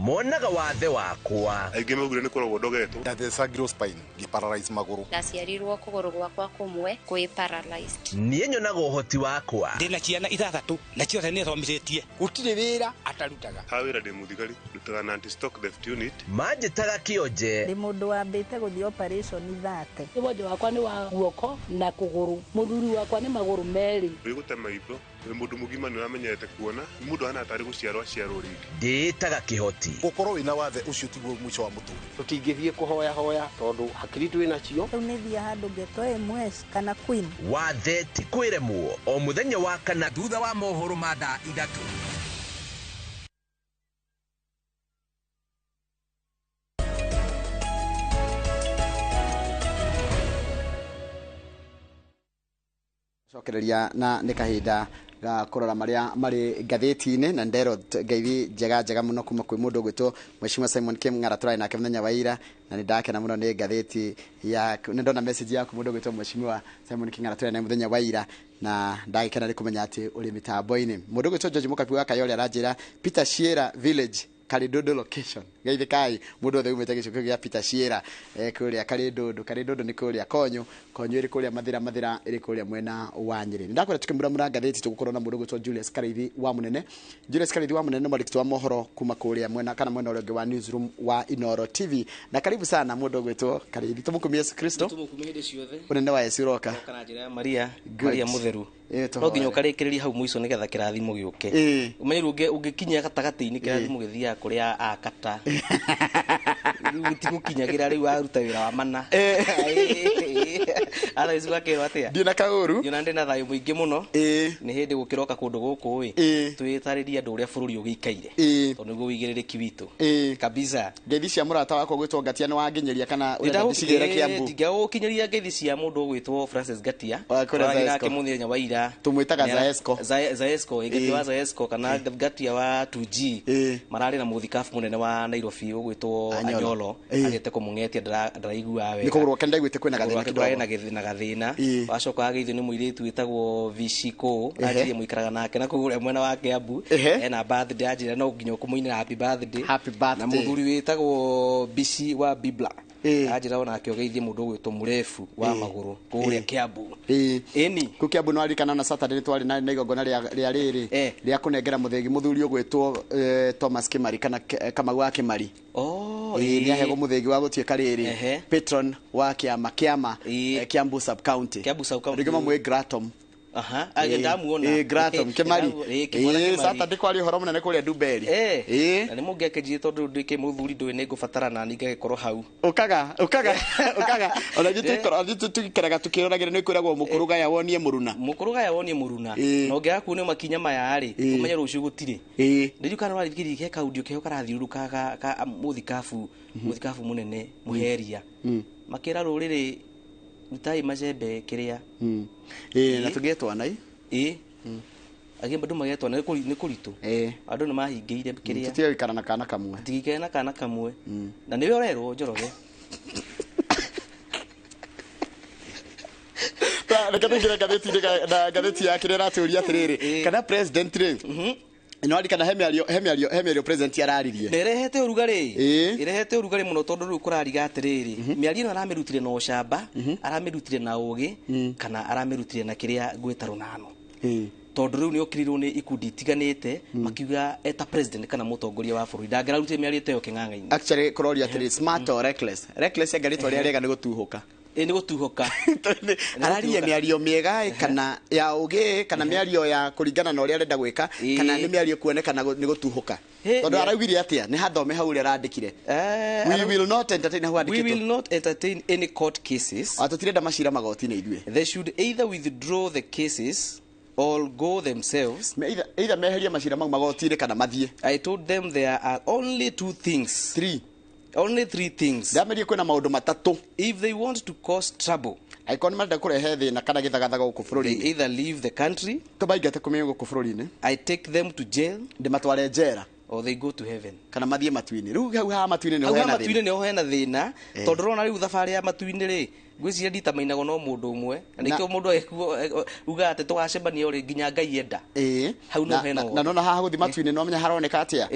Monaga wathe wakwa. Aingĩ maugire nĩ kũrogwo ndogetwo. Ndathecangirwo spine ngĩparalyze magũrũ. Ndaciarirwo kũgũrũ gwakwa kũmwe kwĩ paralyzed. Niĩ nyonaga ũhoti wakwa. Ndĩna ciana 6 na ciothe nĩ thomithĩtie. Gũtirĩ wĩra atarutaga. Ha wĩra ndĩ mũthigari, ndutaga na anti-stock theft unit. Manjĩtaga kĩonje. Ndĩ mũndũ wambĩte gũthiĩ operation 30. Wonje wakwa nĩ wa guoko na kũgũrũ. Mũthuri wakwa nĩ magũrũ merĩ. Wĩ maitho, wĩ mũndũ mũgima nĩ ũramenyerete kuona, nĩ mũndũ ahana tarĩ gũciarwo aciarwo rĩngĩ. Ndĩĩtaga kĩhoti. Gũkorwo wĩna wathe ũcio tiguo mũico wa mũtũrĩre. Tũtingĩthiĩ kũhoya hoya tondũ hakiri twĩ nacio. Rĩu nĩ thiĩ handũ ngetwo MS kana Queen. Wathe ti kwĩremwo o mũthenya wa kana thutha wa mohoro ma thaa 3. Cokereria na nĩ kahinda ga kũrora marĩa marĩ ngathĩti-inĩ na ndero ngeithi njega njega mũno kuma kwĩ mũndũ ũgwĩtwo Mheshimiwa Simon Kim Ng'ara tũrarĩ nake mũthenya wa ira na nĩ ndakena mũno nĩ ngathĩti ya nĩ ndona message yaku mũndũ ũgwĩtwo Mheshimiwa Simon Kim Ng'ara tũrarĩ naye mũthenya wa ira na ndagĩkena nĩ kũmenya atĩ ũrĩ mĩtambo-inĩ. Mũndũ ũgwĩtwo George Mũkabi wa Kayole aranjĩra Peter Shiera Village Karindudu location. Geithe kai mundu othe umite gĩcigo gĩa Peter Shiera kũrĩa Karindudu. Karindudu nĩ kũrĩa Konyo, Konyo ĩrĩ kũrĩa Mathira, Mathira ĩrĩ kũrĩa mwena wa Nyĩrĩ. Nĩndakwĩra tukĩmuramura ngathĩti tũgũkorwo na mũndũ ũgwĩtwo Julius Karaithi wa Mũnene. Julius Karaithi wa Mũnene nĩ mwandĩki wa mohoro kuma kũrĩa mwena kana mwena ũrĩa ũngĩ wa newsroom wa Inoro TV. Na karibu sana mũndũ ũgwĩtwo Karaithi. Tũmũkumie Yesu Kristo. Tũmũkumie hĩndĩ ciothe. Ũnene wa Yesu ũroka. Kana njĩra ya Maria, Maria mũtheru. No nginya ũkarĩkĩrĩria hau mũico nĩgetha kĩrathimo gĩũke. Ũmenye rĩu ũngĩkinya gatagatĩ-inĩ kĩrathimo gĩthiaga kũrĩa akata. Rĩu gĩtigũkinyagĩra rĩu waruta wĩra wa mana. Ara ici gwakĩrwo atĩa? Ndĩ na kaũru. Ndĩ na thayũ mũingĩ mũno. Nĩ hĩndĩ gũkĩroka kũndũ gũkũ ĩ. Twĩtarĩrie andũ ũrĩa bũrũri ũgĩikaire. Tondũ nĩguo wĩigĩrĩrĩki witũ. Kabisa. Ngeithi cia mũrata wakwa ũgwĩtwo Ngatia nĩ wanginyĩria kana ũrenda ndĩcigĩre Kiambu? Ndingĩgũkinyĩria ngeithi cia mũndũ ũgwĩtwo Francis Ngatia. Tũrathi nake mũthenya wa ira. Tũmwĩtaga Zaesco. Zaesco, Ngatia wa Zaesco kana Ngatia wa 2G. Mararĩ na mũthikabu mũnene wa Nairobi ũgwĩtwo Anyolo. Agĩte kũmũng'etia ndaraiguaga wega. Nĩ kũgũrũ gwake ndaiguĩte kwĩna gathĩna kidogo. Na gathĩna. Wacoka ageithio nĩ mũirĩtu wĩtagwo Vishiko. Anjĩrire mũikaraga nake na kũgũrĩa mwena wa Kiambu. Ena birthday anjĩra no nginya ũkũmũinĩra happy birthday. Happy birthday. Na mũthuri wĩtagwo Bishi wa Bibla. Anjĩra onake ũgeithie mũndũ ũgwĩtwo mũrefu wa magũrũ kũrĩa Kiambu. Ĩni. Kũ Kiambu nĩ waririkana na Saturday nĩ twarĩ na igongona rĩa rĩrĩ rĩa kũnengera mũthĩgi mũthuri ũgwĩtwo Thomas Kimari kana Kamau wa Kimari. Nĩ aheagwo mũthĩgi wa gũtuĩka rĩrĩ patron wa kĩama Kiambu sub county. Kiambu sub county. Rĩngĩ mamwĩ Gratom. Aha, ndamuona. Gratom Kimari. Saturday kwari ũhoro mũnene kũrĩa Dumberi. Na nĩ mũngĩakĩnjire tondũ nduĩke mũthuri ndũĩ nĩ ngũbatara na niĩ ngagĩkorwo hau. Ũkaga. Ona ithuĩ tũikaraga tũkĩroragĩra nĩ kwĩragwo mũkũrũ gaya wonie mũruna. Mũkũrũ gaya wonie mũruna. Na ũngĩaga kuonio makinya maya rĩ, ũmenye rũciũ gũtirĩ. Ndiriũ kana warĩkĩria he kaundio keho karathiũrũrũka ka mũthikabu mũnene mũheria. Makĩra rũrĩrĩ rutai macembe kĩrĩa. Na tũgĩe twana ĩ. Agĩ andũ magĩe twana nĩ kũritũ. Andũ nĩ mahingĩire kĩrĩa. Tũtige gũikara na kana kamwe. Tũtigĩikare na kana kamwe. Na nĩwe ũrerwo Njoroge. Reke tũingĩre ngathĩti-inĩ na ngathĩti ya kĩrĩa ĩratũria atĩrĩrĩ kana president rĩ no arikana he mĩario president araririe. Na ĩrehete ũrugarĩ. Ĩrehete ũrugarĩ mũno tondũ rĩu kũrariga atĩrĩrĩ mĩario ĩno aramĩrutire na ũcamba, aramĩrutire na ũgĩ kana aramĩrutire na kĩrĩa ngwĩta rũnano. Tondũ rĩu nĩ okĩrĩirwo nĩ ikundi itiganĩte makiuga eta president kana mũtongoria wa bũrũri ndangĩrarutire mĩario ta ĩyo kĩng'ang'a-inĩ. Actually kũroria atĩrĩ smart or reckless. Reckless anga rĩtwa rĩrĩa rĩega nĩ gũtuhũka. Nĩ gũtuhũka. Araria mĩario mĩega kana ya ũgĩ kana mĩario ya kũringana na ũrĩa arenda gwĩka kana nĩ mĩario kuonekana nĩ gũtuhũka. Tondũ araugire atĩa nĩ hathome hau ũrĩa arandĩkire. We will not entertain hau andĩkĩtwo. We will not entertain any court cases. Tũtirenda macira magoti-inĩ ithuĩ. They should either withdraw the cases or go themselves. Either meherie macira mau magoti-inĩ kana mathiĩ. I told them there are only two things. Three. Only three things. Ndamerie kwĩna maũndũ matatũ. If they want to cause trouble, angĩkorwo nĩ marenda kũrehe thĩna kana gĩthagathaga gũkũ bũrũri-inĩ, they either leave the country, tũmaingate kũmĩo gũkũ bũrũri-inĩ, I take them to jail, ndĩmatware njera, or they go to heaven, kana mathiĩ matu-inĩ. Rĩu hau ha matu-inĩ nĩho hena thĩna. Hau ha matu-inĩ nĩho hena thĩna, tondũ ũrona rĩu thabarĩ ya matu-inĩ rĩ, Ngwĩciria nditamainagwo no mũndũ ũmwe, na nĩkĩo mũndũ agĩkuo ugaga atĩ tũgacemania ũrĩ nginya Ngai enda. Hau no hena na nona haha gũthi matu-inĩ no menya haroneka atĩa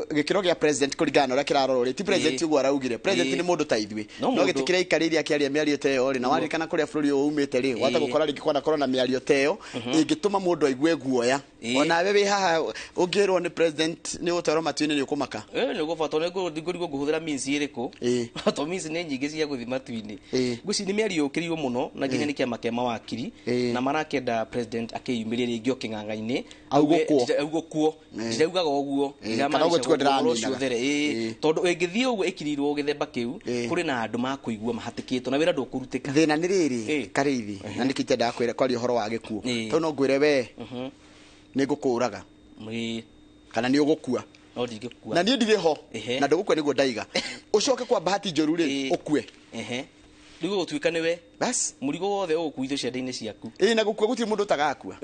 gĩkĩro gĩa president kũringana na ũrĩa kĩrarorwo rĩ, ti president ũguo araugire. President nĩ mũndũ ta ithuĩ, No no mũndũ. gĩtĩ kĩrĩa aikarĩire akĩaria mĩario ta ĩyo rĩ, na waririkana kũrĩa bũrũri ũyũ umĩte rĩ, wahota gũkora rĩngĩ kwanakorwo na mĩario ta ĩyo ĩngĩtũma mũndũ aigue guoya. Onawe wĩ haha ũngĩrwo nĩ president nĩ ũgũtwarwo matu-inĩ nĩ ũkũmaka. Nĩ ũgũbatwo nĩ ngũrigwo ngũhũthĩra means ĩrĩkũ, to means nĩ nyingĩ cia gũthiĩ matu-inĩ. Ngwĩciria nĩ mĩario yũkĩrĩirwo mũno na nginya nĩ kĩama kĩa mawakiri, na marakĩenda president akĩyumĩrie rĩngĩ o kĩng'ang'a-inĩ. Augwo kuo. Augwo kuo, ndiraugaga ũguo. Kana ũguo tiguo Ndĩramaanisha ũhoro ũcio ndĩraminaga. ũthere. Tondũ ĩngĩthiĩ ũguo ĩkirirwo gĩthemba kĩu, kũrĩ na andũ makũigua mahatĩkĩtwo na wĩra ndũkũrutĩka. Thĩna nĩ rĩrĩ, Karĩithi, na nĩkĩo itendaga kwĩra kwaria ũhoro wa gĩkuũ, tondũ no ngwĩre we nĩ ngũkũraga kana nĩ ũgũkua. No ndingĩkua. Na niĩ ndirĩ ho na ndũgũkua nĩguo ndaiga, ũcoke kwa bahati njũru rĩ, ũkue. Rĩu ũgũtuĩka nĩwe bas mũrigo wothe ũgũkuithio ciande-inĩ ciaku. Ĩĩ, na gũkua gũtirĩ mũndũ ũtagakua.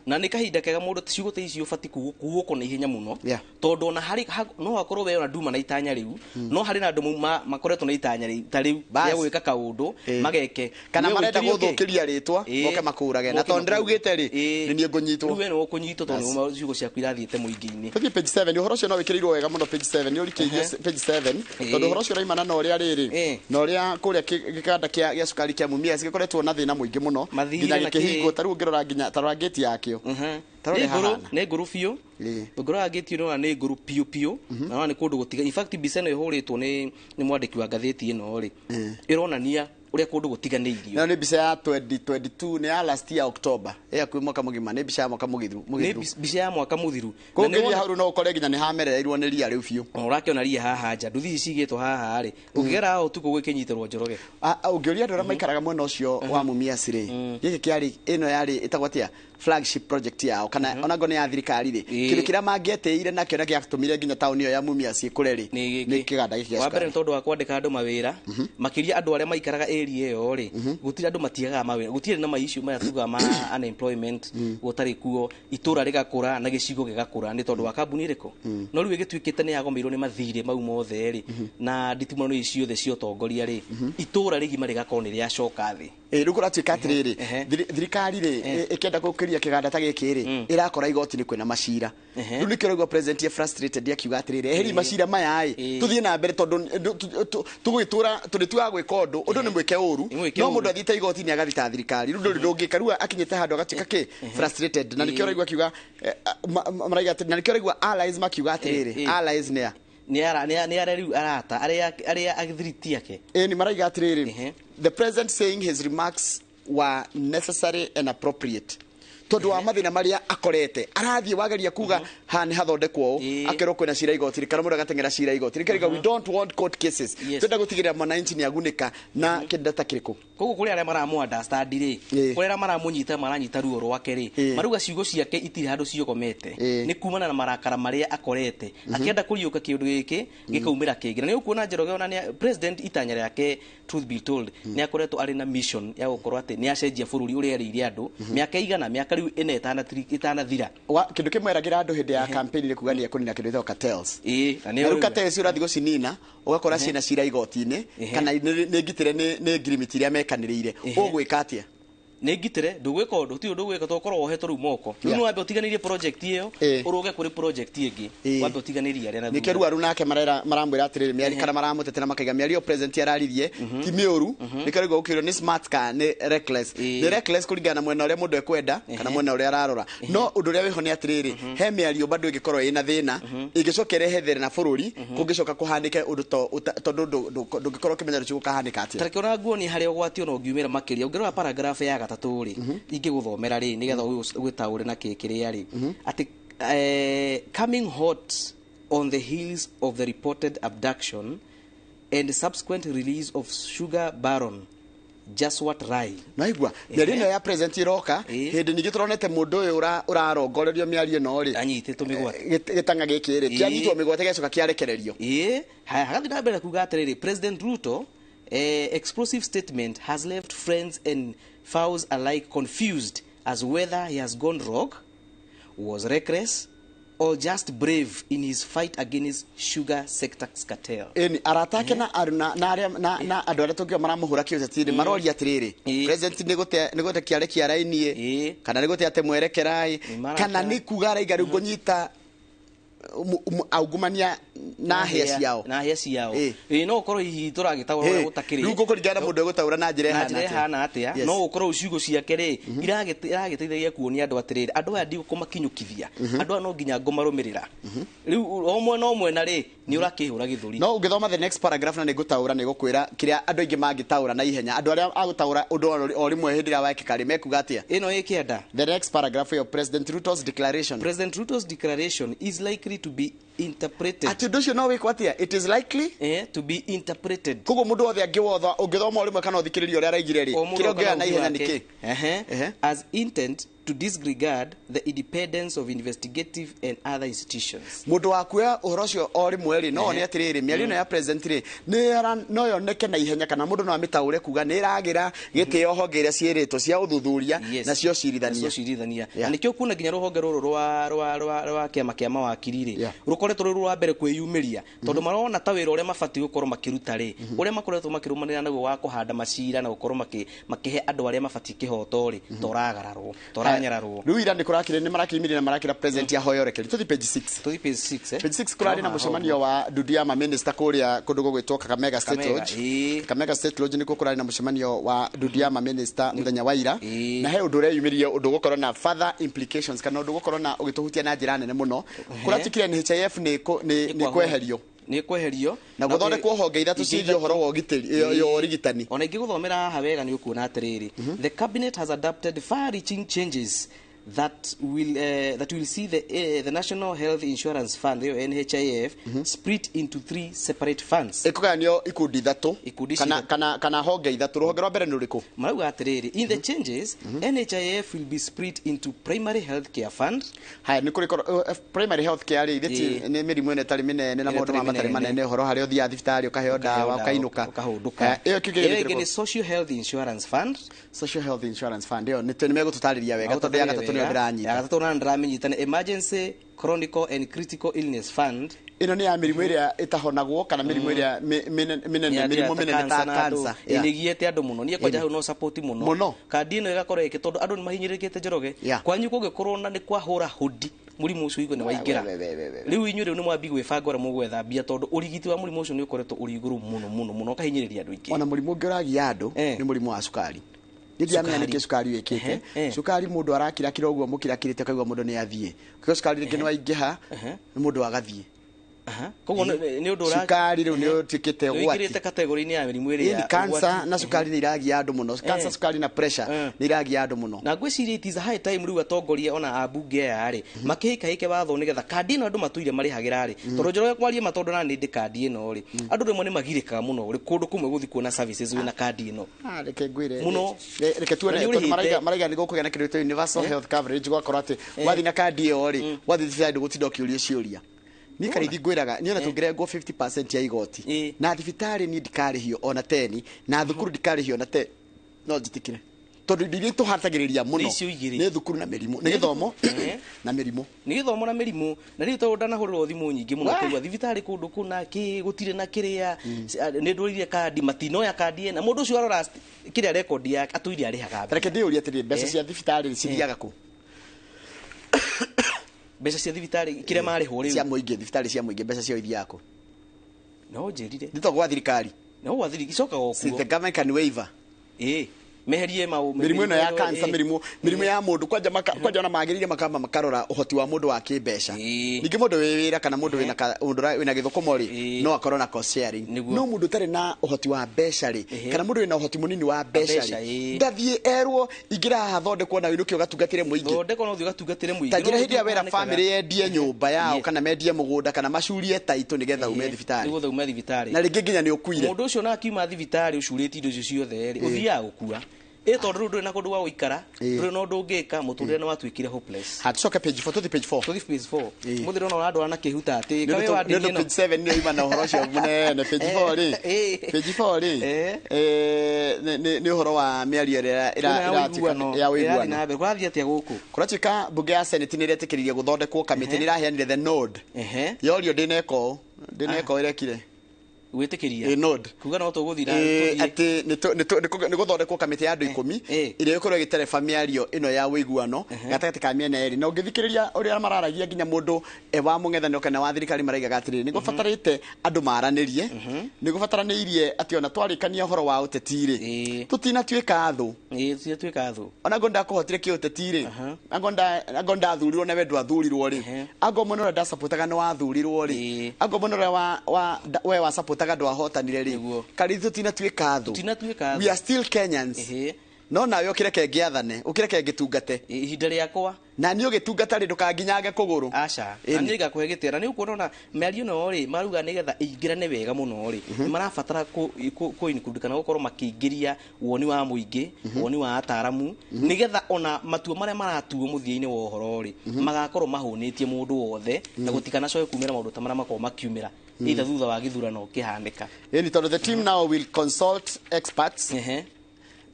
Na nĩ kahinda kega mũndũ ciugo ta icio ũbatiĩ kuugũkwo na ihenya mũno, tondũ ona harĩ no akorwo we ona nduma na itanya rĩu, no harĩ na andũ makoretwo na itanya rĩu ta rĩu Bas. rĩa gwĩka kaũndũ mageke. Kana We marenda ũikĩrio kĩ? gũthũkĩria rĩtwa, moke makũrage, na Moke tondũ ndĩraugĩte rĩ, nĩ niĩ ngũnyitwo. Rĩu we nĩwe ũkũnyitwo tondũ Bas. nĩwe ciugo ciaku irathiĩte mũingĩ-inĩ. Tũthiĩ page 7. Ũhoro ũcio no wĩkĩrĩirwo wega mũno page 7, nĩ ũrikĩirie page 7, tondũ ũhoro ũcio ũraimana na ũrĩa rĩrĩ na ũrĩa kũrĩa gĩkanda kĩa cukari kĩa Mumias gĩkoretwo na thĩna mũingĩ mũno Mathire nginya na gĩkĩhingwo. kĩ? Ta rĩu ũngĩrora nginya ta rora ngĩti yakĩo, ta rora Nĩ ngũrũ, hahana. nĩ ngũrũ biũ. Ũngĩrora ngĩti ĩno nĩ ngũrũ biũ biũ, na nĩ kũndũ gũtiga. In fact, mbica ĩno ĩhũrĩtwo nĩ mwandĩki wa ngathĩti ĩno rĩ, ĩronania ũrĩa kũndũ gũtiganĩirio. Ĩno nĩ mbica ya 2022, nĩ ya last year October, ĩ hakuhĩ mwaka mũgima, nĩ mbica ya mwaka mũgithiru. Nĩ Mũgithiru. Mbica ya mwaka mũthiru. Na nĩ Kũngĩthiĩ wona- hau no ũkore nginya nĩ hamerereirwo nĩ ria rĩu biũ. Ona ũrakĩona ria haha nja, nduthi ici cigĩtwo haha rĩ, ũngĩgera haha ũtukũ gwĩkĩnyitĩrwo Njoroge. Ũngĩũria andũ arĩa maikaraga mwena ũcio wa Mumias rĩ, gĩkĩ kĩarĩ ĩno yarĩ ĩtagwo atĩa, flagship project yao, kana ona ngo nĩ ya thirikari rĩ, kĩndũ kĩrĩa mangĩetĩire nakĩo na gĩatũmire nginya taũni ĩyo ya Mumias ĩkũre rĩ, nĩ kĩganda gĩkĩ gĩa Wa mbere cukari. nĩ tondũ wa kwandĩka andũ mawĩra, makĩria andũ arĩa maikaraga area ĩyo rĩ, gũtirĩ andũ matiagaga mawĩra, gũtirĩ na maissue maya tugaga ma unemployment gũtarĩ kuo, itũra rĩgakũra na gĩcigo gĩgakũra nĩ tondũ wa kambuni ĩrĩkũ. No rĩu ĩgĩtuĩkĩte nĩ yagomeirwo nĩ mathirĩ mau mothe rĩ, na nditimũrano ici ciothe cia ũtongoria rĩ, itũra rĩgima rĩgakorwo nĩ rĩacoka thĩ. Ĩ rĩu kũratuĩka atĩrĩrĩ, thirikari rĩ, ĩkĩenda gũkĩria kĩganda ta gĩkĩ rĩ, ĩrakora igoti-inĩ kwĩna macira. Rĩu nĩkĩo ũraigua president e frustrated akiuga atĩrĩrĩ, eheri macira maya ĩ, tũthiĩ na mbere, tondũ tũgũgĩtũra tũrĩtuaga gwĩka ũndũ, ũndũ nĩ mwĩke ũru, mwĩke no ũru. Mũndũ athiĩte igoti-inĩ agathita thirikari, rĩu ndũrĩ ndũngĩka. Rĩu akinyĩte handũ agatuĩka kĩ frustrated, na nĩkĩo ũraigua akiuga maraiga atĩ- na nĩkĩo ũraigua allies makiuga atĩrĩrĩ, allies nĩ a? Nĩ arĩa rĩu arata arĩa athiriti ake. Ĩ nĩ maraiga atĩrĩrĩ, the president saying his remarks were necessary and appropriate tondũ wa mathĩna marĩa akorete arathiĩ wageria kuga haha nĩ hathondekwo ũũ, akerwo kwĩna cira igoti, kana mũndũ agateng'era cira igoti. Rĩu we don't want court cases, twenda gũtigĩrĩra mwananchi nĩ agunĩka na kĩndũ ta kĩrĩkũ. Koguo kũrĩ arĩa maramu understand rĩ, kũrĩ arĩa maramũnyita, maranyita ruo rwake rĩ, marauga ciugo ciake itirĩ handũ ciogomete, nĩ kumana na marakara marĩa akorete akĩenda kũriũka kĩũndũ gĩkĩ gĩkaumĩra kĩngĩ. Na nĩ ũkuona Njoroge ona nĩ president itanya rĩake, truth be told, nĩ akoretwo arĩ na mission ya gũkorwo atĩ nĩ acenjia bũrũri ũrĩa erĩire andũ mĩaka igana, mĩaka rĩu ĩna ĩtanathira. Kĩndũ kĩmwe eragĩra andũ hĩndĩ ya campaign nĩ kuga nĩ ekũnina kĩndũ gĩtagwo cartels. Na na rĩu cartels ũrathiĩ gũcinina ũgakora ciĩna cira igoti-inĩ, kana nĩ ngitĩre nĩ ngirimiti iria mekanĩrĩire, ũgwĩka atĩa? Nĩ ngitĩre, ndũgwĩka ũndũ, ti ũndũ ũgwĩka tondũ ũkorwo wohetwo rĩu moko. Rĩu nĩ wambe ũtiganĩrie project ĩyo, ũrũge kũrĩ project ĩngĩ, wambe ũtiganĩrie arĩa na nĩkĩo thutha. rũaru nake maramwĩra atĩrĩrĩ, mĩario kana maramũtetera makaiga mĩario president araririe ti mĩũru. Nĩkĩo rĩu gũkĩũrio nĩ smart kana nĩ reckless. Nĩ reckless kũringana na mwena ũrĩa mũndũ ekwenda kana mwena ũrĩa ararora, no ũndũ ũrĩa wĩho nĩ atĩrĩrĩ, he mĩario bado ĩngĩkorwo ĩna thĩna, ĩngĩcoka ĩrehe thĩna bũrũri, kũngĩcoka kũhanĩke ũndũ tondũ ndũngĩkorwo ũkĩmenya rũciũ gũkahanĩka atĩa. Tareke ona nguonie harĩa ũgwati ona ũngiumĩra makĩria. Ũngĩrora paragraph ya gatatũ rĩ, ingĩgũthomera rĩ, nĩgetha ũgĩtaũre na kĩ kĩrĩa rĩ, atĩ coming hot on the heels of the reported abduction and subsequent release of sugar baron Jaswat Rai. Naigua mĩario ĩno ya president ĩroka hĩndĩ ningĩ tũronete mũndũ ũyũ ũrarongorerio mĩario ĩno rĩ, anyitĩtwo mĩgwate. Gĩtang'a gĩkĩ rĩ, kĩanyitwo mĩgwate gĩacoka kĩarekererio. Ĩĩ, haya, hagathiĩ na mbere kuga atĩrĩrĩ, President Ruto explosive statement has left friends and foes alike confused as whether he has gone rogue, was reckless Or just brave in his fight against sugar sector cartel. Ĩni arata ake na na andũ arĩa tũngiuga maramũhũra kĩũteti-rĩ, maroria atĩrĩrĩ, president nĩ gũte kĩare kĩara-inĩ, kana nĩ gũte ate mwerekera-ĩ, kana nĩ kuga araiga rĩu ngũnyita aungumania na hĩa ciao, na hĩa ciao. Ĩ no ũkorwo hihi tũragĩtaũra ũrĩa gũtakĩrĩ, rĩu gũkũringana na mũndũ egũtaũra na njĩra ĩhana atĩa. No ũkorwo ciugo ciake rĩ iragĩteithagia kuonia andũ atĩrĩrĩ, andũ aya ndigũkũmakinyũkithia, andũ aya no nginya ngũmarũmĩrĩra. Rĩu o mwena o mwena rĩ nĩ ũrakĩhũra gĩthũri. No ũngĩthoma the next paragraph na nĩngũtaũra, nĩgũkwĩra kĩrĩa andũ aingĩ mangĩtaũra na ihenya. Andũ arĩa agũtaũra ũndũ o rĩmwe hĩndĩ ĩrĩa wekĩka rĩ mekuga atĩa? Ĩno ĩ kĩanda. The next paragraph ĩyo, President Ruto's declaration. President Ruto's declaration is likely to be interpreted. Ati ũndũ ũcio no wĩkwo atĩa? It is likely to be interpreted. Koguo mũndũ wothe angĩwotha ũngĩthoma o rĩmwe kana ũthikĩrĩrie ũrĩa araigire rĩ, kĩrĩa ũngĩoya na ihenya nĩ kĩ? As intent to disregard the independence of investigative and other institutions. Mũndũ wa kuoya ũhoro ũcio o rĩmwe rĩ no one atĩrĩrĩ, mĩario ĩno ya president rĩ no yoneke na ihenya, kana mũndũ no amĩtaũre kuga nĩ ĩragĩra gĩtĩo honge iria ciĩrĩtwo cia ũthuthuria na cia ũcirithania. Na nĩkĩo kuona nginya rũhonge rũrũ rwa kĩama kĩa mawakiri rĩ rũkoretwo rũrĩ rwa mbere kwĩyumĩria, tondũ marona ta wĩra ũrĩa mabatiĩ gũkorwo makĩruta rĩ, ũrĩa makoretwo makĩrũmanĩrĩra naguo wa kũhanda macira na gũkorwo makĩhe andũ arĩa mabatiĩ kĩhoto rĩ, toragararwo toranyararwo. Rĩu ira nĩ kũrakire, nĩ marakĩrimirie na marakĩra president ahoe ũrekeri. Tũthiĩ page 6. Tũthiĩ page 6, Page 6 kũrarĩ na mũcemanio wa ndundu ya maminista kũrĩa kũndũ gũgwĩtwo Kakamega State Lodge. Kakamega State Lodge nĩkuo kũrarĩ na mũcemanio wa ndundu ya maminista mũthenya wa ira, na he ũndũ ũreyumĩririe, ũndũ ũgũkorwo na further implications, kana ũndũ ũgũkorwo na ũgĩtũhutia na njĩra nene mũno. Kũratuĩkire NHIF nĩ kweherio, nĩ kweherio na gũthondekwo honge ithatũ ciĩgiĩ ũhoro wa ũgitĩri ya ũrigitani. Ona ingĩgũthomera haha wega nĩ ũkuona atĩrĩrĩ, the cabinet has adopted far reaching changes that will see the National Health Insurance Fund, the NHIF, split into 3 separate funds. Ĩkũgayanio ikundi ithatũ, kana honge ithatũ. Rũhonge rwa mbere nĩ rũrĩkũ? Marauga atĩrĩrĩ, in the changes, NHIF will be split into primary health care fund. Haya, nĩ kũrĩ primary health care rĩ, nĩ mĩrimũ ĩno ĩtarĩ mĩnene na maũndũ matarĩ manene, ũhoro harĩa ũthiaga thibitarĩ ũkaheo ndawa ũkainũka, ũkahũndũka. Ĩyo kĩngĩ nĩ Social Health Insurance Fund. Social Health Insurance Fund ĩyo nĩ megũtũtarĩria wega, tondũ ya gatatũ nĩyo ndĩranyita. Ya gatatũ na ndĩramĩnyita nĩ Emergency Chronic and Critical Illness Fund. Ĩno nĩ ya mĩrimũ ĩrĩa ĩtahonagwo, kana mĩrimũ ĩrĩa mĩnene, mĩrimũ mĩnene ta cancer. Ĩnĩgiĩte andũ mũno. Niĩ kwanja hau no support mũno kandi ĩno ĩgakorwo ĩkĩ, tondũ andũ nĩ mahinyĩrĩrĩkĩte Njoroge. Kwanyu kũngĩkorwo na nĩ kwahũra hũndi, mũrimũ ũcio igwe nĩ waingĩra. Rĩu inyuĩ rĩu nĩ mwambi gwĩbanga ũrĩa mũgwetha mbia, tondũ ũrigiti wa mũrimũ ũcio nĩ ũkoretwo ũrĩ igũrũ mũno mũno mũno, ũkahinyĩrĩria andũ aingĩ. Ona mũrimũ ũngĩ ũragia andũ nĩ mũrimũ wa cukari. Ndiramenya nĩkĩ cukari wĩkĩte. Cukari mũndũ arakirakira ũguo mũkirakirĩte ũkaigua mũndũ nĩ athiĩ. Kĩo cukari rĩngĩ nĩ waingĩha, nĩ mũndũ agathiĩ. Koguo nĩ ũndũ ũra cukari rĩu nĩ ũtuĩkĩte ũgwati. Nĩ ũingĩrĩte category-inĩ ya mĩrimũ ĩrĩa cancer na cukari nĩ iragia andũ mũno. Cancer, cukari na pressure nĩ iragia andũ mũno. Na ngwĩciria it is a high time rĩu atongoria ona ambunge aya rĩ makĩhĩkahĩke watho nĩgetha kandi ĩno andũ matũire marĩhagĩra rĩ, tondũ Njoroge kwaria ma, tondũ na nĩ ndĩ kandi ĩno rĩ, andũ rĩmwe nĩ magirĩkaga mũno rĩ kũndũ kũmwe gũthiĩ kuona services wĩna kandi ĩno. Reke ngwĩre mũno, reke tuone, tondũ maraiga nĩ gũkũgĩa na kĩndũ gĩtagwo universal health coverage, gwakorwo atĩ wathiĩ na kandi ĩyo rĩ, wathiĩ thibitarĩ ndũgũtinda ũkĩũrio ciũria. Niĩ Karithi ngwĩraga niĩ ona tũngĩrengwo 50% ya igoti, na thibitarĩ niĩ ndikarĩhio ona 10, na thukuru ndikarĩhio ona 10, no njĩtĩkĩre, tondũ indo iria tũhatagĩrĩria mũno nĩ thukuru na mĩrimũ, nĩ gĩthomo na mĩrimũ, nĩ gĩthomo na mĩrimũ. Na rĩu tondũ ndanahũrĩrwo thimũ nyingĩ mũno kũigua thibitarĩ kũndũ kũna kĩ gũtirĩ na kĩrĩa, nĩ ndũrire kandi, matinoya kandi ĩna mũndũ ũcio arora kĩrĩa rekondi yake atũire arĩhaga. Reke ndĩyũrie atĩrĩrĩ, mbeca cia thibitarĩ cithiaga kũ? Mbeca cia thibitarĩ kĩrĩa marĩhwo rĩu cia mũingĩ, thibitarĩ cia mũingĩ mbeca ciao ithiaga kũ? No njĩrire nĩ to gwa thirikari, no gwa thirikari icokaga o kuo. The government can waiver. Meherie mĩrimũ ĩno ya cancer, mĩrimũ ya mũndũ kwanja ona magĩrĩire makamba makarora ũhoti wa mũndũ wa kĩmbeca. Ningĩ mũndũ wĩ wĩra kana mũndũ wĩna gĩthũkũmo rĩ, no akorwo na cost sharing. No mũndũ ũtarĩ na ũhoti wa mbeca rĩ, kana mũndũ wĩna ũhoti mũnini wa mbeca rĩ, ndathiĩ erwo ingĩra haha thondekwo na wĩinũke ũgatungatĩre mũingĩ. Thondekwo na ũthiĩ ũgatungatĩre mũingĩ. Ta njĩra hĩndĩ ĩrĩa wera famĩlĩ yendie nyũmba yao, kana mendie mũgũnda, kana macurie taitũ nĩgetha ume thibitarĩ. Nĩgetha ume thibitarĩ. Na rĩngĩ nginya nĩ ũkuire. Mũndũ ũcio na akiuma thibitarĩ ũcurĩtie indo icio ciothe rĩ, ũthiaga gũkua. Ĩ tondũ rĩu ndũrĩ na kũndũ gwa gũikara, ndũrĩ na ũndũ ũngĩka, mũtũrĩre nĩ watuĩkire hopeless. Ha, tucoke page 4, tũthiĩ page 4. Tũthiĩ page 4. Mũthĩ ndĩrona ũrandwara na kĩhuta atĩ Nĩ kawe ũndũ wa nĩ ũndũ ndini ĩno. page 7 nĩyo ima na ũhoro ũcio mũnene. Page 4 rĩ, page 4 rĩ, nĩ ũhoro wa mĩario ĩrĩa Ĩno ya ĩratuĩka ũiguano, ya ĩrathiĩ ũiguano. na mbere. Kũrathiĩ atĩa gũkũ? Kũratuĩka mbunge ya Senate nĩ ĩretĩkĩririe gũthondekwo kamĩtĩ, nĩ ĩraheanire the nod. Yorio ndĩneka ũũ, ndĩneka ũũ ĩrekire. Gwĩtĩkĩria. Ĩ, nod. Kuga no tũgũthiĩ na Ĩ, tũthiĩ. atĩ nĩ gũthondekwo kamĩtĩ ya andũ 10 ĩrĩa ĩkorwo ĩgĩtereba mĩario ĩno ya ũiguano gatagatĩ ka mĩena yerĩ. Na ũngĩthikĩrĩria ũrĩa mararagia, nginya mũndũ wa mũng'ethanĩro kana wa thirikari maraigaga atĩrĩrĩ, nĩ gũbatarĩte andũ maranĩrie, nĩ gũbataranĩirie atĩ ona twarĩkania ũhoro wa ũteti rĩ, tũtinatuĩka thũ. Tũtinatuĩka thũ. Ona ngo ndakũhotire kĩũteti rĩ, ango ndathurirwo na we ndwathurirwo rĩ, ango mwena ũrĩa ndacapotaga nĩ wathurirwo rĩ, ango mwena ũrĩa we wacapotaga ndwahotanire rĩ, karĩ tũtinatuĩka thũ. Tũtinatuĩka thũ. We are still Kenyans. No nawe ũkĩreke ngĩathane, ũkĩreke ngĩtungate ihinda rĩakwa, na niĩ ũgĩtungata rĩ, ndũkanginyange kũgũrũ. Aca, na niĩ ngakũhe gĩtĩo. Na nĩ ũkuona ona mĩario ĩno rĩ, maruga nĩgetha ĩingĩrane wega mũno rĩ, nĩ marabatara kũ include kana gũkorwo makĩingĩria woni wa mũingĩ, woni wa ataramu, nĩgetha ona matua marĩa maratuo mũthia-inĩ wa ũhoro rĩ, magakorwo mahũnĩtie mũndũ wothe na gũtikanacoke kumĩra maũndũ ta marĩa makoragwo makiumĩra either thutha wa gĩthurano kĩhanĩka. Ĩni tondũ the team now will consult experts.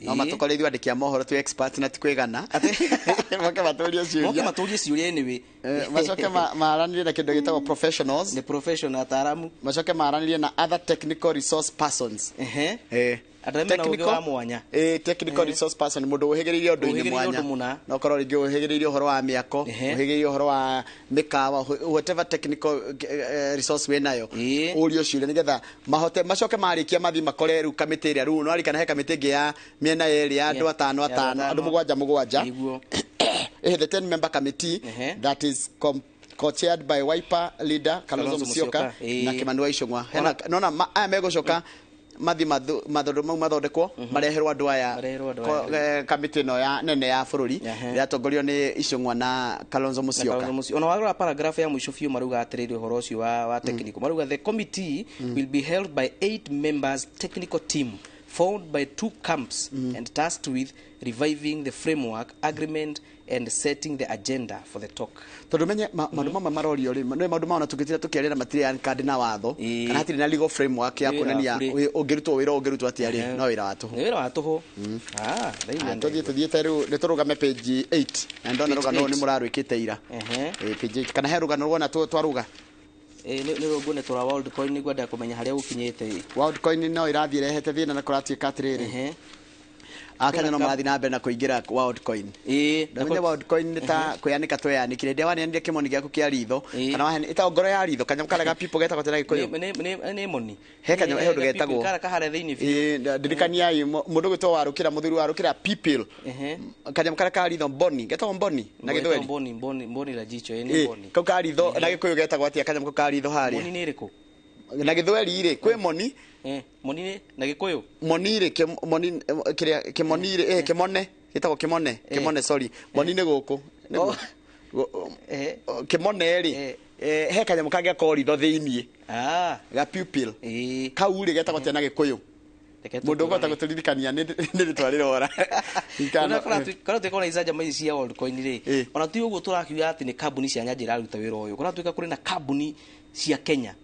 No matũkore ithuĩ andĩki a mohoro twĩ experts na ti kwĩgana, moke matũrie ciũria. Moke matũrie ciũria anyway. Macoke maranĩrie na kĩndũ gĩtagwo professionals. Nĩ professional, ataramu. Macoke maranĩrie na other technical resource persons. Andũ arĩa mena ũũgĩ wa mwanya. Technical resource person, mũndũ ũhĩgĩrĩire ũndũ-inĩ Ũhĩgĩrĩire mwanya. ũndũ mũna. No korwo rĩngĩ ũhĩgĩrĩire ũhoro wa mĩako, ũhĩgĩrĩire ũhoro wa mĩkawa, whatever technical resource wĩ nayo, ũrio ciũria nĩgetha mahote macoke marĩkia mathiĩ makore rĩu kamĩtĩ ĩrĩa rĩu no arikana he kamĩtĩ ĩngĩ ya mĩena yerĩ ya andũ atano Ya andũ atano, atano. andũ mũgwanja mũgwanja. The 10 member committee that is co-chaired by Wiper leader Kalonzo Kalonzo Musyoka Musyoka, na Kimani wa Ichung'wa. Hena nona aya megũcoka mathi mathondũ mau mathondekwo, mareherwo andũ aya. Mareherwo andũ aya. Kamĩtĩ ĩno ya nene ya bũrũri ĩratongorio nĩ Ichung'wa na Kalonzo Musyoka. Kalonzo Musyoka. Ona warora paragraph ya mũico biũ, maruga atĩrĩrĩ, ũhoro ũcio wa technical, maruga the committee will be held by 8 members technical team formed by two camps and tasked with reviving the framework agreement and setting the agenda for the talk. Tondũ menye maũndũ mamwe marorio rĩ, nĩ maũndũ maona tũngĩtira tũkĩarĩra matirĩ kandi na watho, kana hatirĩ na legal framework ya Nĩ wĩra kuonania wa bure. ũngĩrutwo wĩra ũngĩrutwo atĩa rĩ, no wĩra wa tũhũ. Nĩ wĩra wa tũhũ. Ah, ndaigua. Tũthiĩte rĩu nĩ tũrũgame page 8 na ndona Page rũgano rũrũ 8. nĩ mũrarwĩkĩte ira. Page 8, kana he rũgano ruona twaruga? Nĩ rũguo nĩ tũra Worldcoin, nĩguo ndenda kũmenya harĩa gũkinyĩte. Worldcoin no ĩrathiĩ ĩrehete thĩna, na kũratuĩka atĩrĩrĩ, Akenya no marathiĩ na mbere na kũingĩra Worldcoin. Ndamenye Worldcoin nĩ ta kwĩyanĩka tweyanĩkire. Rĩrĩa waneanire kĩmoni gĩaku kĩa ritho, kana waheana ĩtagwo ngoro ya ritho, kanyamũ karĩa ga people getagwo atĩa na Gĩkũyũ? Nĩ moni. He kanyamũ, he ũndũ getagwo. Kara kaharĩa thĩinĩ biũ. Ĩĩ, ndirikaniai mũndũ gwĩtwo Warũkĩra, mũthuri Warũkĩra people. Kanyamũ karĩa ka ritho, mboni, getagwo mboni na Gĩthweri. Mboni, mboni, mboni la jicho, nĩ mboni. Kau ka ritho na Gĩkũyũ getagwo atĩa, kanyamũ kau ka ritho harĩa? Mboni nĩ ĩrĩkũ? Na Gĩthweri rĩ, kwĩ moni. Moni nĩ na Gĩkũyũ. Moni rĩ, moni kĩrĩa kĩmoni rĩ, kĩmone, gĩtagwo kĩmone, kĩmone, sorry. Moni nĩ gũkũ. Nĩguo. Kĩmone rĩ, he kanyamũ kangĩ gakoragwo ritho thĩiniĩ. Ga pupil. Kau rĩ getagwo atĩa na Gĩkũyũ? Mũndũ ũkũhota gũtũririkania nĩ rĩtwa rĩrora. Kana tuĩka ona icanjama ici cia Worldcoin rĩ, ona ti ũguo tũrakiuga atĩ nĩ kambuni cia nyanja iraruta wĩra ũyũ, kũratuĩka kũrĩ na kambuni cia Kenya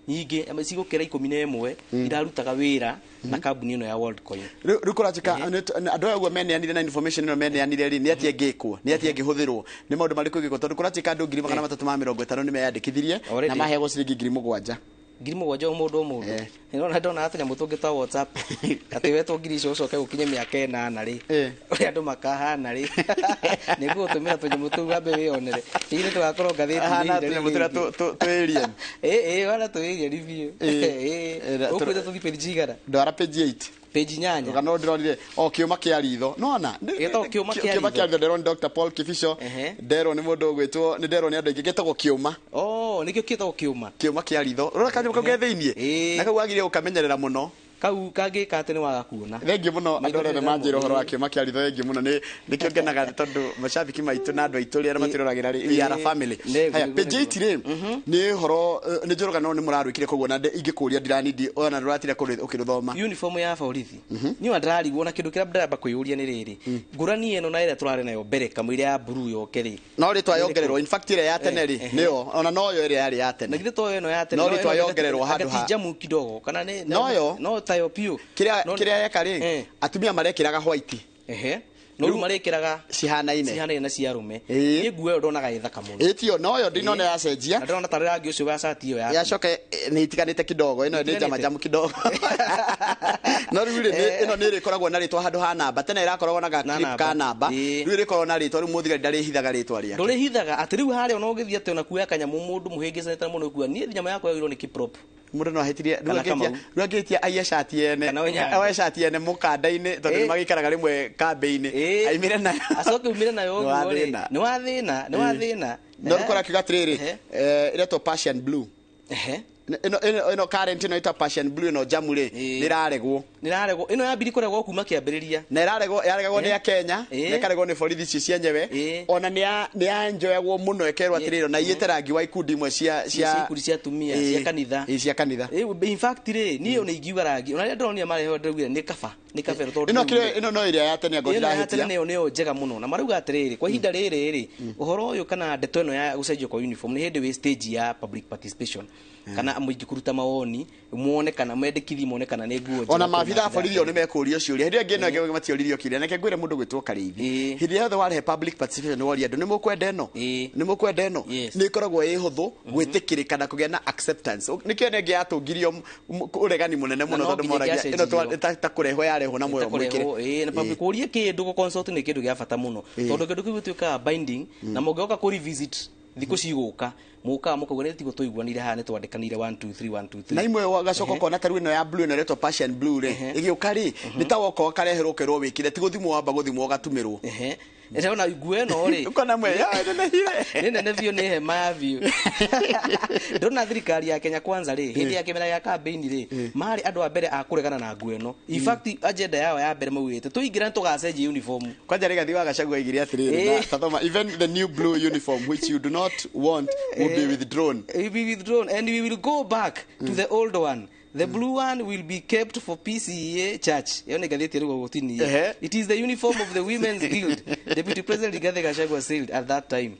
nyingĩ cigũkĩra 11 irarutaga wĩra na kambuni ĩno ya Worldcoin. Rĩu kũratuĩka andũ aya ũguo meneanire na information ĩno meneanire rĩ, nĩ atĩa ĩngĩkwo, nĩ atĩa ĩngĩhũthĩrwo, nĩ maũndũ marĩkũ ĩngĩkwo, tondũ kũratuĩka andũ 350,000 nĩ meyandĩkithirie Already. na maheagwo ciringi 7,000. 7,000 o mũndũ o mũndũ. Nĩrona ndona tũnyamũ tũngĩ twa WhatsApp atĩ wetwo ngiri icio ũcoke gũkinye mĩaka 8 rĩ, ũrĩa andũ makahana rĩ, nĩngũgũtũmĩra tũnyamũ tũu wambe wĩyonere, hihi nĩ tũgakorwo ngathĩti-inĩ Hana ihinda tũnyamũ rĩrĩ tũrĩa rĩngĩ. tũ alien. Ĩ wana tũ alien biũ. Ũkwĩte tũthiĩ page igana? Ndwara page 8. Page 8. Rũgano ndĩronire o kĩũma kĩa ritho nona Gĩtagwo kĩũma kĩa kĩũma ritho. kĩa ritho, ndĩrona Dr Paul Kibicho, nderwo nĩ mũndũ ũgwĩtwo, nĩ nderwo nĩ andũ aingĩ gĩtagwo kĩũma. Oh, nĩkĩo kĩtagwo kĩũma. Kĩũma kĩa ritho, rora kanyamũ kau ke thĩiniĩ, na kau wagĩrĩire gũkamenyerera mũno. Kau kangĩka atĩ nĩ waga kuona. Thengiũ mũno andũ arĩa othe manjĩra ũhoro wa kĩũma kĩa ritho, thengiũ mũno. Nĩ nĩkĩo ngenaga tondũ macabiki maitũ na andũ aitũ arĩa matwĩroragĩra rĩ, we are a family. Haya, page 8 rĩ, nĩ ũhoro nĩ njoroga no nĩ mũrarwĩkire, koguo na ingĩkũria ndiranindi ona ndũratira ũkĩrũthoma. Uniform ya borithi niĩ ndirarigwo na kĩndũ kĩrĩa ndĩramba kwĩyũria nĩ rĩrĩ, ngũrani ĩno na ĩrĩa tũrarĩ nayo mbere kamũira ya blue yoke rĩ. No rĩtwa yongererwo, in fact ĩrĩa ya tene rĩ, nĩyo ona noyo ĩrĩa yarĩ ya tene. Na githĩ to ĩno ya tene? No rĩtwa yongererwo handũ ha ti jamu kidogo kana nĩ Noyo. No tayo piũ. Kĩrĩa kĩrĩa yeka rĩ, atumia marekĩraga white. Ehe, no rĩu marĩkĩraga cihanaine. Cihanaine na cia arũme. Niĩ nguo ĩyo ndonaga ĩ thaka mũno. Ĩ tio noyo ndinona yacenjia. Na ndĩrona tarĩ rangi ũcio wa cati ĩyo yaku. Yacoka nĩ itiganĩte kidogo, ĩno nĩ njama jamu kidogo. No rĩu rĩ, ĩno nĩ ĩrĩkoragwo na rĩtwa handũ ha namba. Tene ĩrakoragwo na gaclip ka namba, rĩu ĩrĩkoragwo na rĩtwa. Rĩu mũthigari ndarĩhithaga rĩtwa rĩake. Ndũrĩhithaga atĩ rĩu harĩa ona ũgĩthiĩ atĩ ona kuoya kanyamũ mũndũ mũhĩngĩcanĩte mũno kuoya, niĩ nyamũ yakwa yoirwo nĩ Kiprop. Mũndũ no ahĩtirie rĩu angĩtia aiye cati yene, oe cati yene mũkanda-inĩ, tondũ nĩ magĩikaraga rĩmwe kambĩ-inĩ, aimĩre nayo. Acoke umire nayo ũguo rĩ, nĩ wa thĩna, nĩ wa thĩna. No rĩu kũrakiuga atĩrĩrĩ, ĩretwo Persian blue. Ĩno current ĩno ĩtwa Persian blue, ĩno jamu rĩ, nĩ ĩraregwo. Nĩ ĩraregwo. Ĩno yambiri kũregwo kuma kĩambĩrĩria. Na ĩraregwo, yaregagwo nĩ Akenya, na ĩkaregwo nĩ borithi icio cienyewe. Ona nĩ yanjoyagwo mũno ĩkerwo atĩrĩrĩ, na iyĩte rangi wa ikundi imwe cia ikundi cia atumia, cia kanitha. Cia kanitha. In fact rĩ, niĩ ona ingiuga rangi ona rĩrĩa ndĩronire marehe ndĩraugire nĩ kaba, nĩ kabere tondũ ĩno no ĩrĩa ya tene angorwo ĩno ya tene ndirahĩtia. Nĩyo nĩyo njega mũno. Na marauga atĩrĩrĩ, kwa ihinda rĩrĩ rĩ, ũhoro ũyũ kana ndeto ĩno ya gũcenjio kwa uniform nĩ hĩndĩ wĩ stage ya public participation kana mũingĩ kũruta mawoni muone kana mendekithie muone kana nĩ nguo njega Ona kwĩ maabitha a maabitha. borithi o nĩ mekũrio ciũria hĩndĩ ĩyo ĩngĩ ĩno ĩngĩ matioririo kĩũria. Neke ngwĩre mũndũ gwĩtwo Karĩithi, hĩndĩ ĩrĩa yothe warehe public participation, woria andũ nĩ mũkwenda ĩno, nĩ mũkwenda ĩno, nĩ ĩkoragwo ĩ hũthũ gwĩtĩkĩrĩka na kũgĩa na acceptance. Nĩkĩo ĩno ĩngĩ yatũngirio ũregani mũnene mũno no tondũ nginya moragia ĩno ĩngĩacenjirio. ta kũrehwo yarehwo na muoyo mwĩkĩre. Na public kũria kĩndũ gũ consult nĩ kĩndũ gĩa bata mũno tondũ kĩndũ kĩu gĩtuĩkaga binding, na mũngĩoka kũ revisit thikũ cigũka mũkaga mũkauga nĩ tigo tũiguanire haha, nĩ twandĩkanire 1 2 3 1 2 3. Na imwe wagacoka ũkona ta rĩu ĩno ya blue, ĩno ĩretwo Persian blue rĩ, ĩgĩũka rĩ, nĩ ta woka ũkareherwo ũkerwo wĩkĩre, ti gũthimwo wamba gũthimwo ũgatumĩrwo. Ndĩrona nguo ĩno rĩ, ũkona mwe ya ĩnenehire. Nĩ nene biũ, nĩ hema ya biũ. Ndĩrona thirikari ya Kenya Kwanza rĩ, hĩndĩ ya kĩmera gĩa campaign rĩ, marĩ andũ a mbere a kũregana na nguo ĩno. In fact agenda yao ya mbere maugĩte tũingĩra nĩ tũgacenjia uniform. Kwanja Rigathi wa Gachagua aigire atĩrĩrĩ, na tathoma, "Even the new blue uniform which you do not want will be withdrawn." Will be withdrawn and we will go back to the old one. The blue one will be kept for PCEA church. Ĩyo nĩ ngathĩti ĩrugwo gũtinia. "It is the uniform of the Women's Guild," Deputy President Rigathi Gachagua said at that time.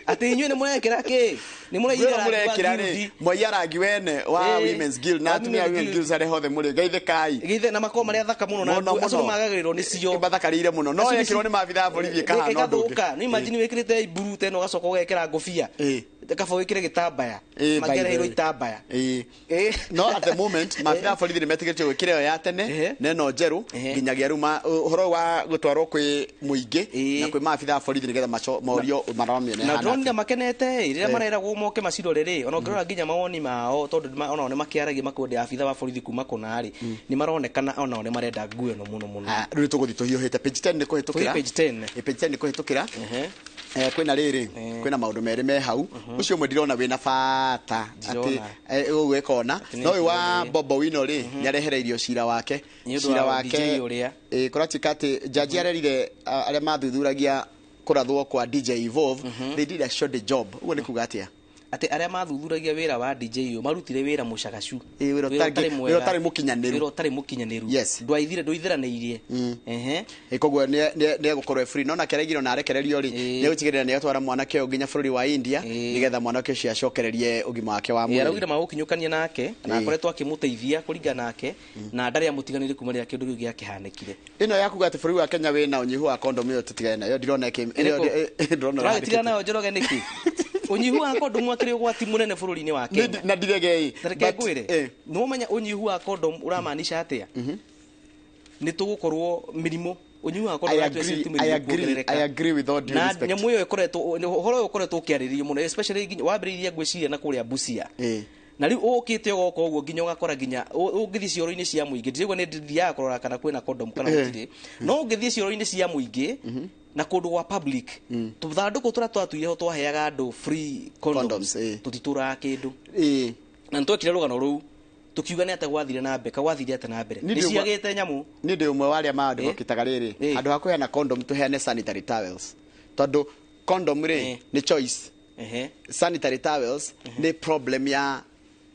Atĩ inyuĩ nĩ mũrekĩra kĩ? Nĩ mũraiya Mwĩra mũrekĩra rĩ, mwaiya rangi wene wa Women's Guild na atumia a Women's Guild arĩa hothe mũrĩ geithĩkai. Geithe na makorwo marĩa thaka mũno na Mũno, nguo acio mũno. nĩ magagĩrĩrwo nĩcio. Mathakarĩire mũno no Acio yekĩrwo nĩ maabitha a borithi ĩkahana ũndũ ũngĩ. Ĩgathũka. Nĩ imagine wĩkĩrĩte blue ta ĩno ũgacoka ũgekĩra ngũbia. Kaba wĩkĩre gĩtambaya. By the Mangĩareheirwo way. itambaya. No at the moment maabitha a borithi nĩ metĩkĩrĩtio gwĩkĩra ĩyo ya tene na ĩno njerũ nginyagia rĩu ũhoro wa gũtwarwo kwĩ mũingĩ na kwĩ maabitha a borithi nĩgetha morio maramĩone Na hana. ndĩronire makenete ĩ, rĩrĩa mareragwo moke macirore rĩ, ona ũngĩrora nginya mawoni mao tondũ onao nĩ makĩaragia makwenda abitha wa borithi kuma kũna rĩ, nĩ maronekana onao nĩ marenda nguo ĩno mũno mũno. Rĩu tũgũthiĩ tũhiũhĩte page 10 nĩ kũhĩtũkĩra. Tũthiĩ page 10. Page 10 nĩ kũhĩtũkĩra. Kwĩna rĩrĩ, kwĩna maũndũ merĩ me hau, ũcio ũmwe ndirona wĩna bata atĩ ũguo ĩkona, no ũyũ wa Bobo Wino rĩ, nĩ arehereirio cira wake. Nĩ ũndũ Cira wa wake DJ ũrĩa. Kũratuĩka atĩ jaji arerire arĩa mathuthuragia kũrathwo kwa DJ Evolve they did a shoddy job. Ũguo nĩ kuga atĩa? Atĩ arĩa mathuthuragia wĩra wa DJ ũyũ marutire wĩra mũcagacu. Wĩra mwega. wĩra ũtarĩ mũkinyanĩru. Wĩra ũtarĩ mũkinyanĩru. Ndwaithire, ndũitheranĩirie. Koguo nĩ egũkorwo e free, no nake araigire ona arekererio rĩ, nĩ egũtigĩrĩra nĩ atwara mwanake ũyũ nginya bũrũri wa India nĩgetha mwanake ũcio acokererie ũgima wake wa mwĩrĩ. Araugire magũkinyũkania nake na akoretwo akĩmũteithia kũringana nake na ndarĩ amũtiganĩrie kuma rĩrĩa kĩndũ kĩu gĩakĩhanĩkire. Ĩno ya kuga atĩ bũrũri wa Kenya wĩna ũnyihu wa kondomu ĩyo tũtigane nayo, ndirona Ĩrĩkũ? ndĩrona Tũragĩtigana nayo Njoroge nĩkĩ? Ũnyihu wa kondomu akĩrĩ ũgwati mũnene bũrũri-inĩ wa Kenya. Na ndirege. Ta reke ngwĩre, nĩ wamenya ũnyihu wa kondomu ũramaanisha atĩa? Nĩ tũgũkorwo mĩrimũ, ũnyihu wa kondomu ũratũhe I agree, I agree with all due na respect. nyamũ ĩyo ĩkoretwo, ũhoro ũyũ ũkoretwo ũkĩarĩrĩrio mũno, especially nginya wambĩrĩirie ngwĩciria na kũrĩa Busia, na rĩu ũkĩte ũgoka ũguo nginya ũgakora nginya ũngĩthiĩ cioro-inĩ cia mũingĩ, ndiraigua nĩ ndithiaga kũrora kana kwĩna kondomu kana gũtirĩ, no ũngĩthiĩ cioro-inĩ cia mũingĩ na kũndũ gwa public, tũthandũkũ tũrĩa twatuire ho twaheaga andũ free condoms, tũtitũraga kĩndũ. Na nĩtwekire rũgano rũu Tukiuga nĩ atĩa gwathire na mbere, gwathire atĩa na mbere? Nĩ ciagĩte nyamũ. Niĩ ndĩ ũmwe wa arĩa maandĩkĩtaga rĩrĩ, handũ ha kũheana condom tũheane sanitary towels, tondũ condom rĩ nĩ choice. Sanitary towels nĩ problem ya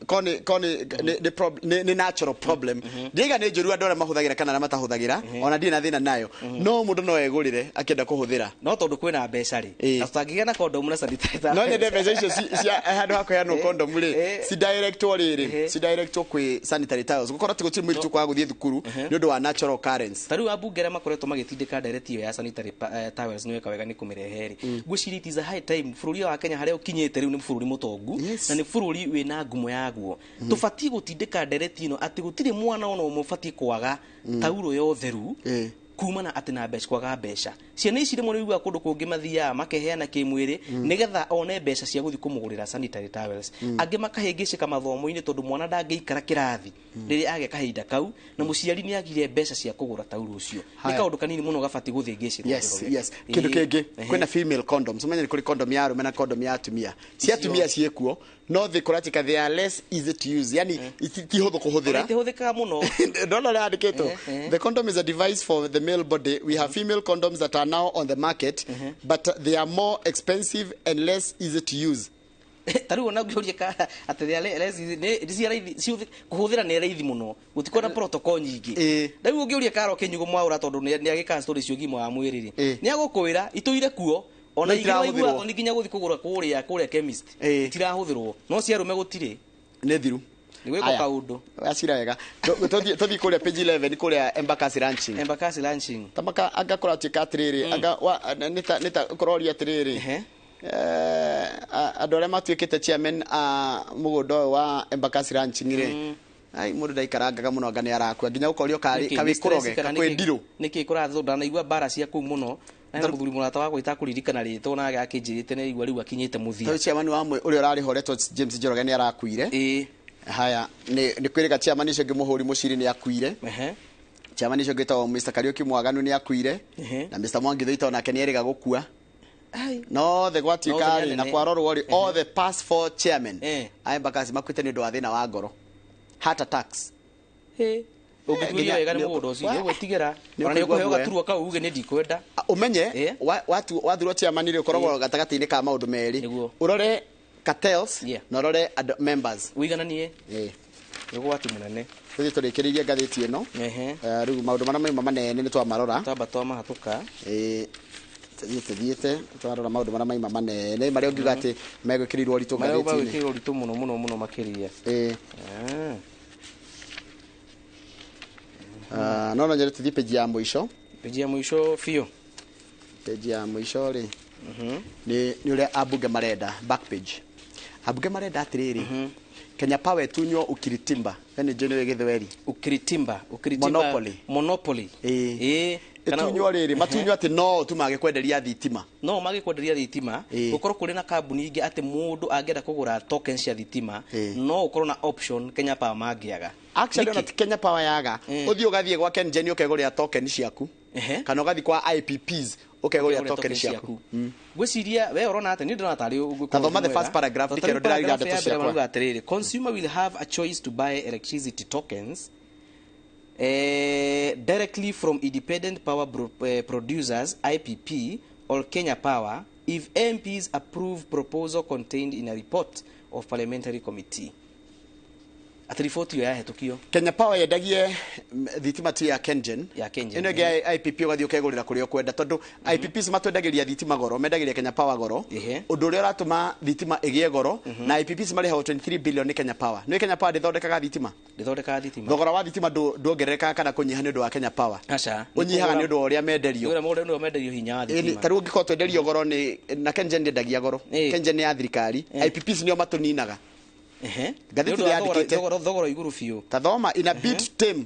ko nĩ natural problem. Ndiaiga nĩ njũru andũ arĩa mahũthagĩra kana arĩa matahũthagĩra, ona ndirĩ na thĩna nayo, no mũndũ no egũrĩre akĩenda kũhũthĩra. No tondũ kwĩna mbeca rĩ, na tũtangĩgĩa na condom na sanitary towels. No nyende mbeca icio cia handũ ha kũheanwo condom rĩ, ci directwo rĩrĩ, ci directwo kwĩ sanitary towels, gũkorwo atĩ gũtirĩ mũirĩtu kwaga gũthiĩ thukuru nĩ ũndũ wa natural occurrence. Ta rĩu ambunge arĩa makoretwo magĩtindĩka ndereti ĩyo ya sanitary towels nĩ weka wega nĩ kũmĩrehe rĩ. Ngwĩciria it is a high time bũrũri wa Kenya harĩa ũkinyĩte rĩu nĩ bũrũri mũtongu na nĩ bũrũri wĩna ngumo yaguo. Tũbatiĩ gũtindĩka ndereti ĩno atĩ gũtirĩ mwana ona ũmwe ũbatiĩ kwaga tauro ya ũtheru kumana atĩ na mbeca, kwaga mbeca. Ciana ici rĩmwe nĩ ũiguaga kũndũ kũngĩ mathiaga makeheana kĩmwĩrĩ nĩgetha one mbeca cia gũthiĩ kũmũgũrĩra sanitary towels. Angĩ makahĩngĩcĩka mathomo-inĩ tondũ mwana ndangĩikara kĩrathi rĩrĩa agĩa kahinda kau, na mũciari nĩ agire mbeca cia kũgũra tauro ũcio. Nĩ kaũndũ kanini mũno gabatiĩ gũthĩngĩcĩrwo. Yes, yes. Kĩndũ kĩngĩ, kwĩna female condoms. Ũmenye nĩ kũrĩ condom ya arũme na condom ya atumia. Cia atumia ciĩkuo, no thĩ kũratuĩka they are less easy to use, yani ti hũthũ kũhũthĩra. Itihũthĩkaga mũno. Ndona ũrĩa yandĩkĩtwo, the condom is a device for the male body. We have female condoms that are now on the market, but they are more expensive and less easy to use. Ta rĩu ona ngĩũria ka atĩ nĩ cia raithi, kũhũthĩra nĩ raithi mũno, gũtikorwo na protocol nyingĩ. Rĩu ũngĩũria Karo Kĩnyugo Mwaũra tondũ nĩ agĩkaga story cia ũgima wa mwĩrĩ rĩ, nĩ agũkwĩra itũire kuo ona No igĩrĩ waiguaga itirahũthĩrwo. thoni nginya gũthiĩ kũgũra kũrĩa chemist itirahũthĩrwo, no cia arũme gũtirĩ. Nĩ thiru. Nĩ gwĩkwo Aya. kaũndũ. Acira wega. Tũthiĩ kũrĩa page 11 kũrĩa Embakasi Ranching. Embakasi Ranching. Tamaka anga kũratuĩka atĩrĩrĩ, anga nĩ ta kũroria atĩrĩrĩ, andũ arĩa matuĩkĩte chairman a mũgũnda ũyũ wa Embakasi Ranching rĩ, ai mũndũ ndaikarangaga mũno anga nĩ arakua nginya ũkorio karĩ Nĩkĩ, kawĩ nĩ stress kũroge kana kakwĩ nĩkĩ? ndirũ. Nĩkĩ kũrathũ ndanaigua mbara cia kũu mũno. Na hena mũthuri mũrata wakwa itakũririkana rĩtwa na akĩnjĩrĩte nĩ aigua rĩu akinyĩte mũthia. Tondũ chairman wa ũrĩa ũrarĩ ho ũretwo James Njoroge nĩ arakuire. Haya, nĩ kwĩrĩga chairman ũcio ũngĩ Mũhũri Mũciri nĩ akuire. Chairman ũcio ũngĩ wĩtagwo Mr. Kariuki Mwaganu nĩ akuire. Na Mr. Mwangi Thũita onake nĩ erĩga gũkua. No the gwatuĩka Othe nĩ rĩ, na anene. kwarorwo rĩ, all the past four chairman a Embakasi makuĩte nĩ ũndũ wa thĩna wa ngoro, heart attacks. Ũngĩtuĩria wega nĩ mũgũnda ũcio nĩ ũgwĩtigĩra Nĩ ona nĩ ũkũigua ũkũheo guoya. gaturwa kau uge nĩ ndikwenda. Ũmenye wathurwo chairman rĩ, ũkoragwo gatagatĩ-inĩ ka maũndũ merĩ, ũrore cartels na ũrore andũ members. Ũigananie. Nĩ ũgwati mũnene. Tũthiĩ tũrĩkĩrĩirie ngathĩti ĩno. Rĩu maũndũ marĩa mauma manene nĩ twamarora. Twamba twamahatũka. Tũthiĩte twarora maũndũ marĩa maima manene marĩa ũngiuga atĩ megwĩkĩrĩirwo ũritũ Marĩa ngathĩti-inĩ. magwĩkĩrĩrwo ũritũ mũno mũno mũno makĩria. No nyende tũthiĩ page ya mũico. Page ya mũico biũ. Page ya mũico rĩ, nĩ ũrĩa ambunge marenda, back page. Ambunge marenda atĩrĩrĩ, Kenya Power ĩtunywo ukiritimba. Yani njũĩ nĩwe gĩthweri. Ukiritimba, ukiritimba. Monopoly. Monopoly. Ĩtunywo rĩrĩ, matunywo atĩ no tu magĩkwenderia thitima. No magĩkwenderia thitima, gũkorwo kũrĩ na kambuni ingĩ atĩ mũndũ angĩenda kũgũra tokens cia thitima, no ũkorwo na option Kenya Power mangĩaga. Actually ona ti Kenya Power yaga, ũthiĩ ũgathiĩ gwa KenGen ũkegũrĩra token ciaku, kana ũgathiĩ kwa IPPs ũkegũrĩra token ciaku. Ngwĩciria we ũrona atĩ niĩ ndĩrona tarĩ ũguo. Ta thoma the first paragraph, ndikĩrwo ndĩrariga ndeto ciakwa. Marauga atĩrĩrĩ, consumer will have a choice to buy electricity tokens directly from independent power producers IPP or Kenya Power if MPs approve proposal contained in a report of parliamentary committee. Atĩ riboti ĩyo yahetũkio. Kenya Power yendagie thitima tu ya KenGen. Ya KenGen. Ĩno ĩngĩ ya IPP ũgathiĩ ũkegũrĩra kũrĩa ũkwenda, tondũ IPPs matwendagĩria thitima goro, mendagĩria Kenya Power goro, ũndũ ũrĩa ũratũma thitima ĩgĩe goro, na IPPs marĩhagwo 23 billion nĩ Kenya Power. Nĩ Kenya Power ndĩthondekaga thitima. Ndĩthondekaga thitima. Thogora wa thitima ndwongererekaga kana kũnyiha nĩ ũndũ wa Kenya Power. Aca. Ũnyihaga nĩ ũndũ wa ũrĩa menderio. Nĩ ũrĩa menderio hinya wa Ĩni, thitima. ta rĩu ũngĩkorwo twenderio goro nĩ na KenGen ndĩendagia goro. KenGen nĩ ya thirikari. IPPs nĩo matũninaga. Ngathĩti Nĩ ũndũ wa nĩyandĩkĩte. thogora igũrũ biũ. Ta thoma in a bid to tame.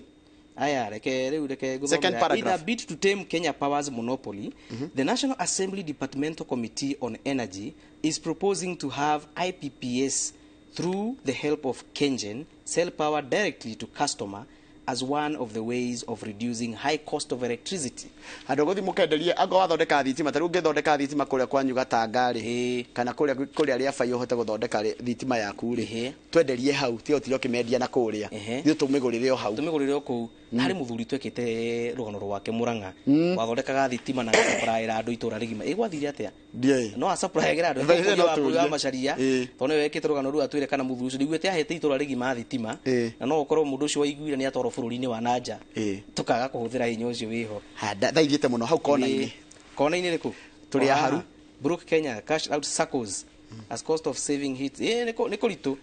Aya, reke rĩu reke ngũthomere. Second paragraph. In a bid to tame Kenya Power's monopoly, the National Assembly Departmental Committee on Energy is proposing to have IPPs through the help of KenGen sell power directly to customer as one of the ways of reducing high cost of electricity. Andå gå thiä må kenderie angå wathondeka thitima ta rä u ngä thondeka thitima kå rä a kwanyu gatanga rä kana kå rä a rä a bai å hote gå thondeka thitima yaku rä twenderie hau tiga å tire å kä mendia na kå rä a ithuä tå mä gå rä re o hau tå mä gå rä re o kå u na harä må thuri twekĩte rũgano rwake Murang'a wathondekaga thitima na agasupplyĩra andũ itũra rĩgima. Ĩ gwathire atĩa? No asupplyagĩra andũ wa Macharia tondũ nĩwe wekĩte rũgano rũu atwĩre kana mũthuri ũcio nĩguĩte ahete itũra rĩgima thitima na no ũkorwo mũndũ ũcio waiguire nĩ atwarwo bũrũri-inĩ wa nanja tũkaga kũhũthĩra hinya ũcio wĩho. Thaa ithiĩte mũno hau kona-inĩ. Kona-inĩ rĩkũ? Tũrĩ aharu. Brook Kenya cash out SACCOs as cost of saving hits. Nĩ kũritũ.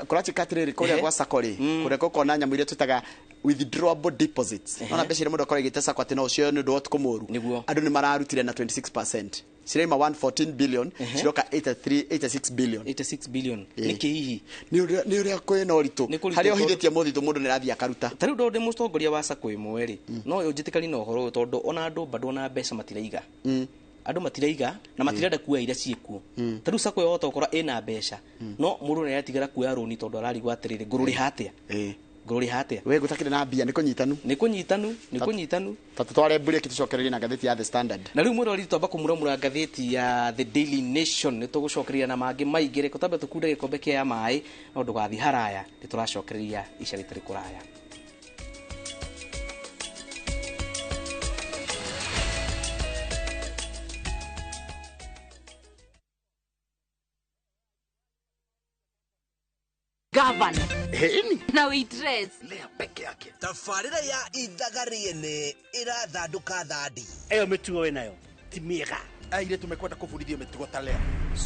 Kũratuĩka atĩrĩrĩ kũrĩa gwa SACCO rĩ kũrĩa gũkona nyamũ iria twĩtaga withdrawable deposits. Nona mbeca iria mũndũ akorwo aigĩte SACCO atĩ no ũcioe nĩ ũndũ wa ũtukũ mũru. Andũ nĩ mararutire na 26%. Ciraima 114 billion ciroka 86 billion. 86 billion. Nĩkĩ hihi? Nĩ ũrĩa kwĩna ũritũ. Harĩa ũhithĩtie mũthithũ mũndũ nĩ arathiĩ akaruta. Ta rĩu ndĩ mũtongoria wa SACCO ĩmwe rĩ no ũnjĩtĩkanie na ũhoro ũyũ tondũ ona andũ bado ona mbeca matiraiga. Andũ matiraiga na matirenda kuoya iria ciĩkuo. Ta rĩu SACCO yahota gũkorwo ĩna mbeca no mũndũ nĩ aratigĩra kuoya rũni tondũ ararigwo atĩrĩrĩ ngũrũrĩha atĩa? Ngũrũrĩha atĩa? We gũtakĩrĩ na mbia nĩ kũnyitanu. Nĩ kũnyitanu, nĩ kũnyitanu. Ta tũtware break tũcokererie na ngathĩti ya The Standard. Na rĩu mwĩroreri twamba kũmuramura ngathĩti ya The Daily Nation nĩ tũgũcokereria na mangĩ maingĩ. Reke twambe tũkunde gĩkombe kĩa maĩ no ndũgathiĩ haraya nĩ tũracokereria ica rĩtarĩ kũraya. Governor. Na waitress. Lea peke yake. Tabarĩra ya ithaga rĩene ĩrathandũka thandi. Ĩyo mĩtugo wĩnayo ti mĩega. Airĩtu mekwenda kũbundithio mĩtugo ta Lea.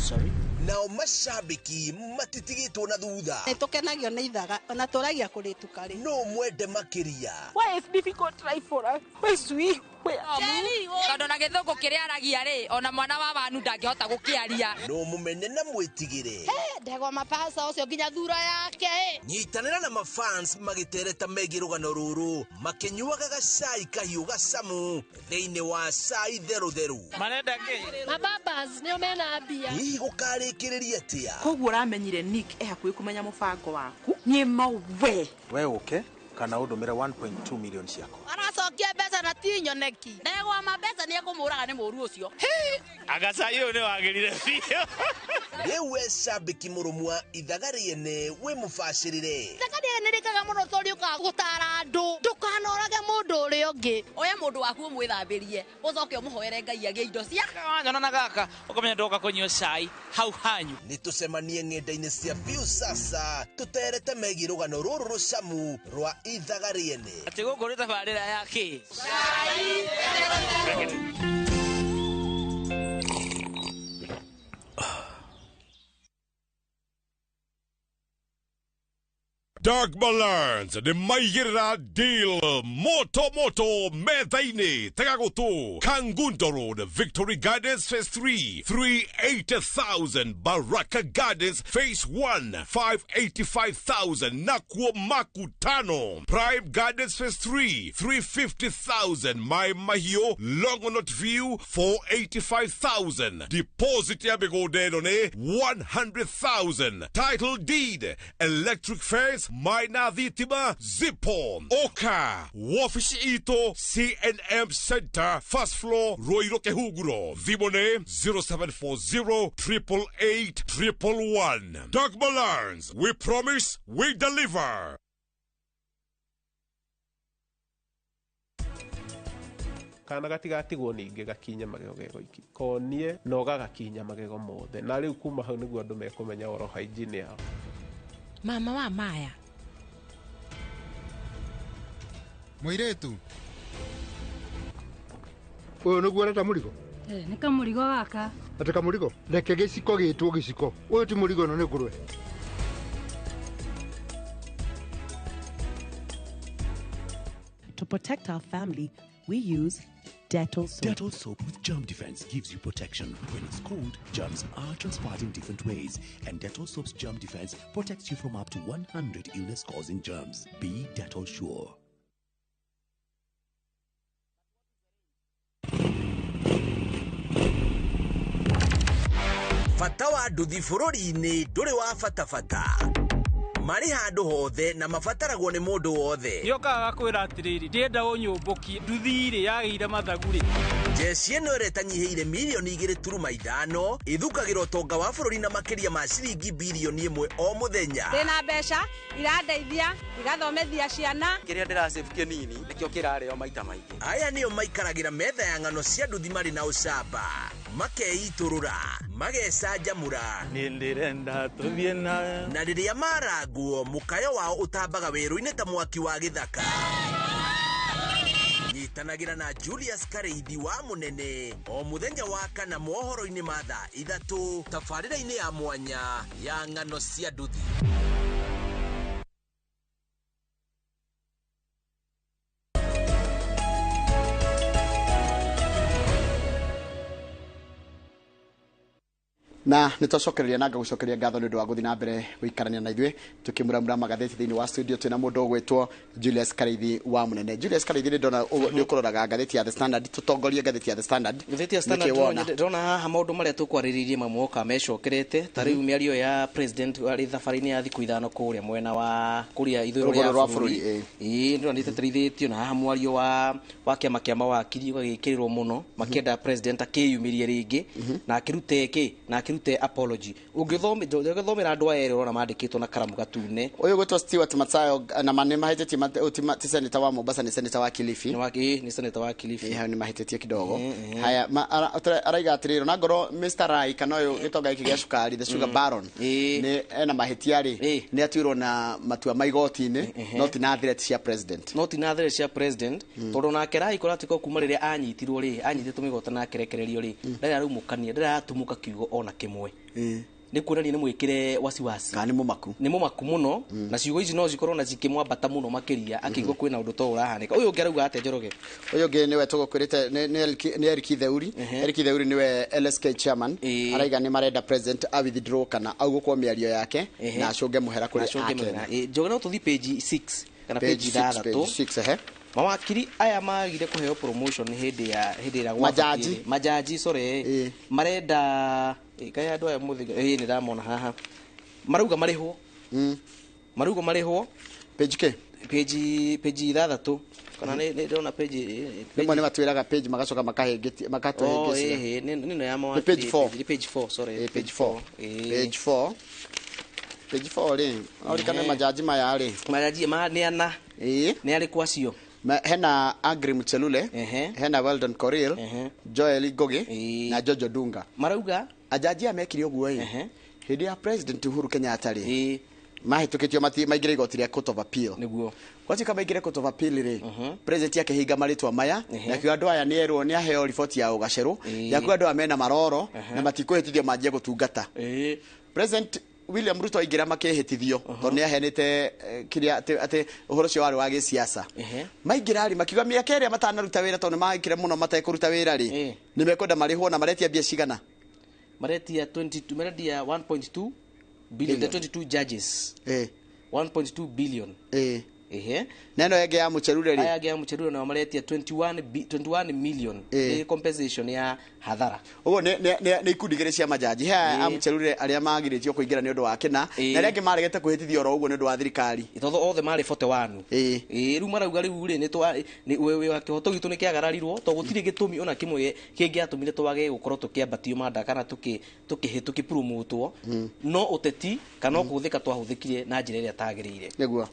Sorry. Nao mashabiki matitigĩtwo na thutha. Nĩ tũkenagio nĩ ithaga ona tũragia kũrĩtuka rĩ. No mwende makĩria. Why is difficult life for us? Why sweet? Tondũ na gĩthũngũ kĩrĩa aragia rĩ ona mwana wa wanu ndangĩhota gũkĩaria. No mũmene na mwĩtigĩre. Ndegwa mapasa ũcio nginya thura yake. Nyitanĩra na mafans magĩtereta megiĩ rũgano rũrũ makĩnyuaga gacai kahiũ gacamu thĩinĩ wa cai therũtherũ. Marenda kĩ? Mababas nĩo mena mbia. Hihi gũkarĩkĩrĩria atĩa? Koguo ũramenyire Nick e hakuhĩ kũmenya mũbango waku. Niĩ mawe. We ũke kana ũndũmĩre 1.2 million ciakwa. Aracokia mbeca na ti nyoneki. Ndegwa ma mbeca nĩ ekũmũraga nĩ mũru ũcio. Agacai ũyũ nĩ wagĩrire biũ. Rĩu we cambĩki mũrũmwa ithaga rĩene wĩ mũbacĩrĩre. Ithaga rĩene rĩkaga mũno tondũ rĩũkaga gũtara andũ. Ndũkanorage mũndũ ũrĩa ũngĩ. Oya mũndũ waku ũmwĩthambĩrie ũcoke ũmũhoere Ngai agĩe indo cia. Wanyona na gaka ũkamenya ndoka kũnyua cai hau hanyu. Nĩ tũcemanie ng'enda-inĩ cia Viusasa tũterete megiĩ rũgano rũrũ rũcamu rwa ithaga rĩene. Atĩ gũkũ nĩ tabarĩra ya kĩ? Cai. Dark Balance nĩ maigĩrĩra deal moto moto metha-inĩ tega gũtũ Kangundo Road Victory Gardens Phase 3 380,000 Baraka Gardens Phase 1 585,000 Nakuo Makutano Prime Gardens Phase 3 350,000 Mai Mahiũ Longonot View 485,000 Deposit ya mĩgũnda ĩno nĩ 100,000 Title deed electric fence Maina thitima zipo oka wabici itũ CNM Center first floor Ruiru Kihunguro thimũ nĩ 0740 888 111. Dogma Learns, we promise we deliver. Kana gatigatigwo ningĩ gakinya magego gegoiki konie na ũgagakinya magego mothe na rĩu kuma hau nĩguo andũ mekũmenya oral hygiene yao. Mama wa Maya Mũirĩtu ũyũ nĩguo ũreta mũrigo? Nĩ kamũrigo gaka. Atĩ kamũrigo? Reke gĩciko gĩtwo gĩciko. Ũyũ ti mũrigo, ĩno nĩ ngũrwe. To protect our family, we use Dettol soap. Dettol soap with germ defense gives you protection. When it's cold, germs are transpired in different ways, and Dettol soap's germ defense protects you from up to 100 illness-causing germs. Be Dettol sure. Bata wa nduthi bũrũri-inĩ ndũrĩ wa bata bata. Marĩ handũ hothe na mabataragwo nĩ mũndũ wothe. Nĩokaga gakwĩra atĩrĩrĩ, ndĩrenda ũnyũmbũkie nduthi-rĩ yagĩire mathagu-rĩ. Jeshi ĩno ĩrĩa ĩtanyihĩire mirioni 2.5 ithukagĩra ũtonga wa bũrũri na makĩria ma ciringi birioni 1 o mũthenya. Ndĩna mbeca irandeithia igathomethia ciana. Kĩrĩa ndĩrasave kĩnini nĩkĩo kĩrarĩo maita maingĩ. Aya nĩo maikaragĩra metha ya ng'ano cia nduthi marĩ na ũcamba, makeitũrũra, magecanjamũra. Nĩndĩrenda tũthiĩ nawe. Na rĩrĩa marangwo mũkayo wao ũtambaga werũ-inĩ ta mwaki wa gĩthaka. Nyitanagĩra na Julius Kareithi wa Mũnene o mũthenya wa kana mohoro-inĩ ma thaa 3 tabarĩra-inĩ ya mwanya ya ng'ano cia nduthi. Na nä twacokereria na ngagũcokeria ngatho nĩ ũndũ wa gũthiĩ na mbere gũikarania na ithuĩ tũkĩmuramura magathĩti thĩinĩ wa studio. Twĩna mũndũ ũgwĩtwo Julius Kareithi wa Mũnene. Julius Kareithi, nĩ ndona nĩ ũkũroraga ngathĩti ya The Standard. Tũtongorie ngathĩti ya The Standard. Ngathĩti ya Standard ndĩrona haha maũndũ marĩa tũkwarĩrĩirie mamoka mecokerete ta rĩu mĩario ya president arĩ thabarĩ-inĩ ya thikũ 5 kũrĩa mwena wa kũrĩa ithũĩro rĩa bũrũri. Ĩĩ, ndĩrona nĩtĩtĩrithĩtio na haha mwario wa kĩama kĩa mawakiri ũgagĩkĩrĩrwo mũno makĩenda president akĩyumĩrie rĩngĩ na akĩrute kĩ na akĩrute apology. Ũngĩthomera andũ aya erĩ ũrona mandĩkĩtwo na karamu gatune. Ũyũ gwĩtwo Stewart Matsayo na nĩ mahĩtĩtie, ti senator wa Mombasa, nĩ senator wa Kilifi. Nĩ senator wa Kilifi. Hau nĩ mahĩtĩtie kidogo. Haya, araiga atĩrĩrĩ, ona ngorwo Mr. Rai kana ũyũ gĩtonga gĩkĩ gĩa cukari, the sugar baron, nĩ ena mahĩtia rĩ, nĩ atuirwo na matua ma igoti-inĩ, no ti na threat cia president. No ti na threat cia president, tondũ nake Rai kũratuĩka kuma rĩrĩa anyitirwo rĩ, anyitĩtwo mĩgwate na akĩrekererio rĩ, ndarĩ araumũkania, ndarĩ aratumũka kiugo ona kĩmwe. Nĩ kuonania nĩ mwĩkĩre wasiwasi kana nĩ mũmaku, nĩ mũmaku mũno, na ciugo ici no cikorwo na cikĩmwambata mũno makĩria akĩigua kwĩna ũndũ to ũrahanĩka. Ũyũ ũngĩ arauga atĩa Njoroge? Ũyũ ũngĩ nĩwe tũgũkwĩrĩte nĩ Eric Theuri. Eric Theuri nĩwe LSK chairman. Araiga nĩ marenda president a withdraw kana augũkwo mĩario yake na acũnge mũhera kũrĩ Akenya. Njoroge, no tũthiĩ page 6 kana page 6. Mawakiri aya magire kũheo promotion hĩndĩ ya hĩndĩ ĩrĩa majaji majaji sorry marenda kaya andũ aya mũthĩ nĩ ndamona haha marauga marĩhwo, marauga marĩhwo page k page 6 kana nĩ ndĩrona page rĩmwe nĩ matwĩraga page magacoka makahĩngĩtie makatũhĩngĩcia. Nĩ ya mawakiri page 4, page 4 sorry, page 4, page 4, page 4 rĩ orikane majaji maya rĩ, majaji ma nĩ ana nĩ arĩkũ acio? Hena Agri Muchelule, hena Weldon Korir, Joel Ngugi na Jojo Dunga. Marauga ajaji amekire ũguo ĩ hĩndĩ ya President Uhuru Kenyatta rĩ, mahĩtũkĩtio maingĩre igoti rĩa Court of Appeal. Nĩguo gwatuĩka maingĩre Court of Appeal rĩ, president akĩhinga marĩtwa maya na akiuga andũ aya nĩ erwo nĩ aheo riboti ya ũgacerũ ya kuga andũ aya mena maroro na matikũhĩtithio manjie gũtungata. President William Ruto aingĩra makĩhĩtithio tondũ nĩ aheanĩte kĩrĩa atĩ ũhoro ũcio warĩ wa gĩsiasa. Maingĩra rĩ makiuga mĩaka ĩrĩa matanaruta wĩra tondũ nĩ maikire mũno matekũruta wĩra rĩ, nĩ mekwenda marĩhwo na maretia mbia cigana? Maretia 22, maretia 1.2 billion, the 22 judges. 1.2 billion. Neno ĩngĩ ya Muchelule rĩ, aya angĩ ya Muchelule nao maretia 21 million nĩ compensation ya hathara. Ũguo nĩ ikundi igĩrĩ cia majaji. He a Muchelule arĩa magirĩtio kũingĩra nĩ ũndũ wa kĩna, na arĩa angĩ maregete kwĩhĩtithio oro ũguo nĩ ũndũ wa thirikari, tondũ othe marĩ 41. Rĩu marauga rĩu rĩ nĩ kĩhoto gitũ nĩ kĩagararirwo tondũ gũtirĩ gĩtũmi ona kĩmwe kĩngĩatũmire twage gũkorwo tũkĩambatio manda kana tũkĩpromotwo, no ũteti kana kũhũthĩka twahũthĩkire na njĩra ĩrĩa tagĩrĩire. Nĩguo.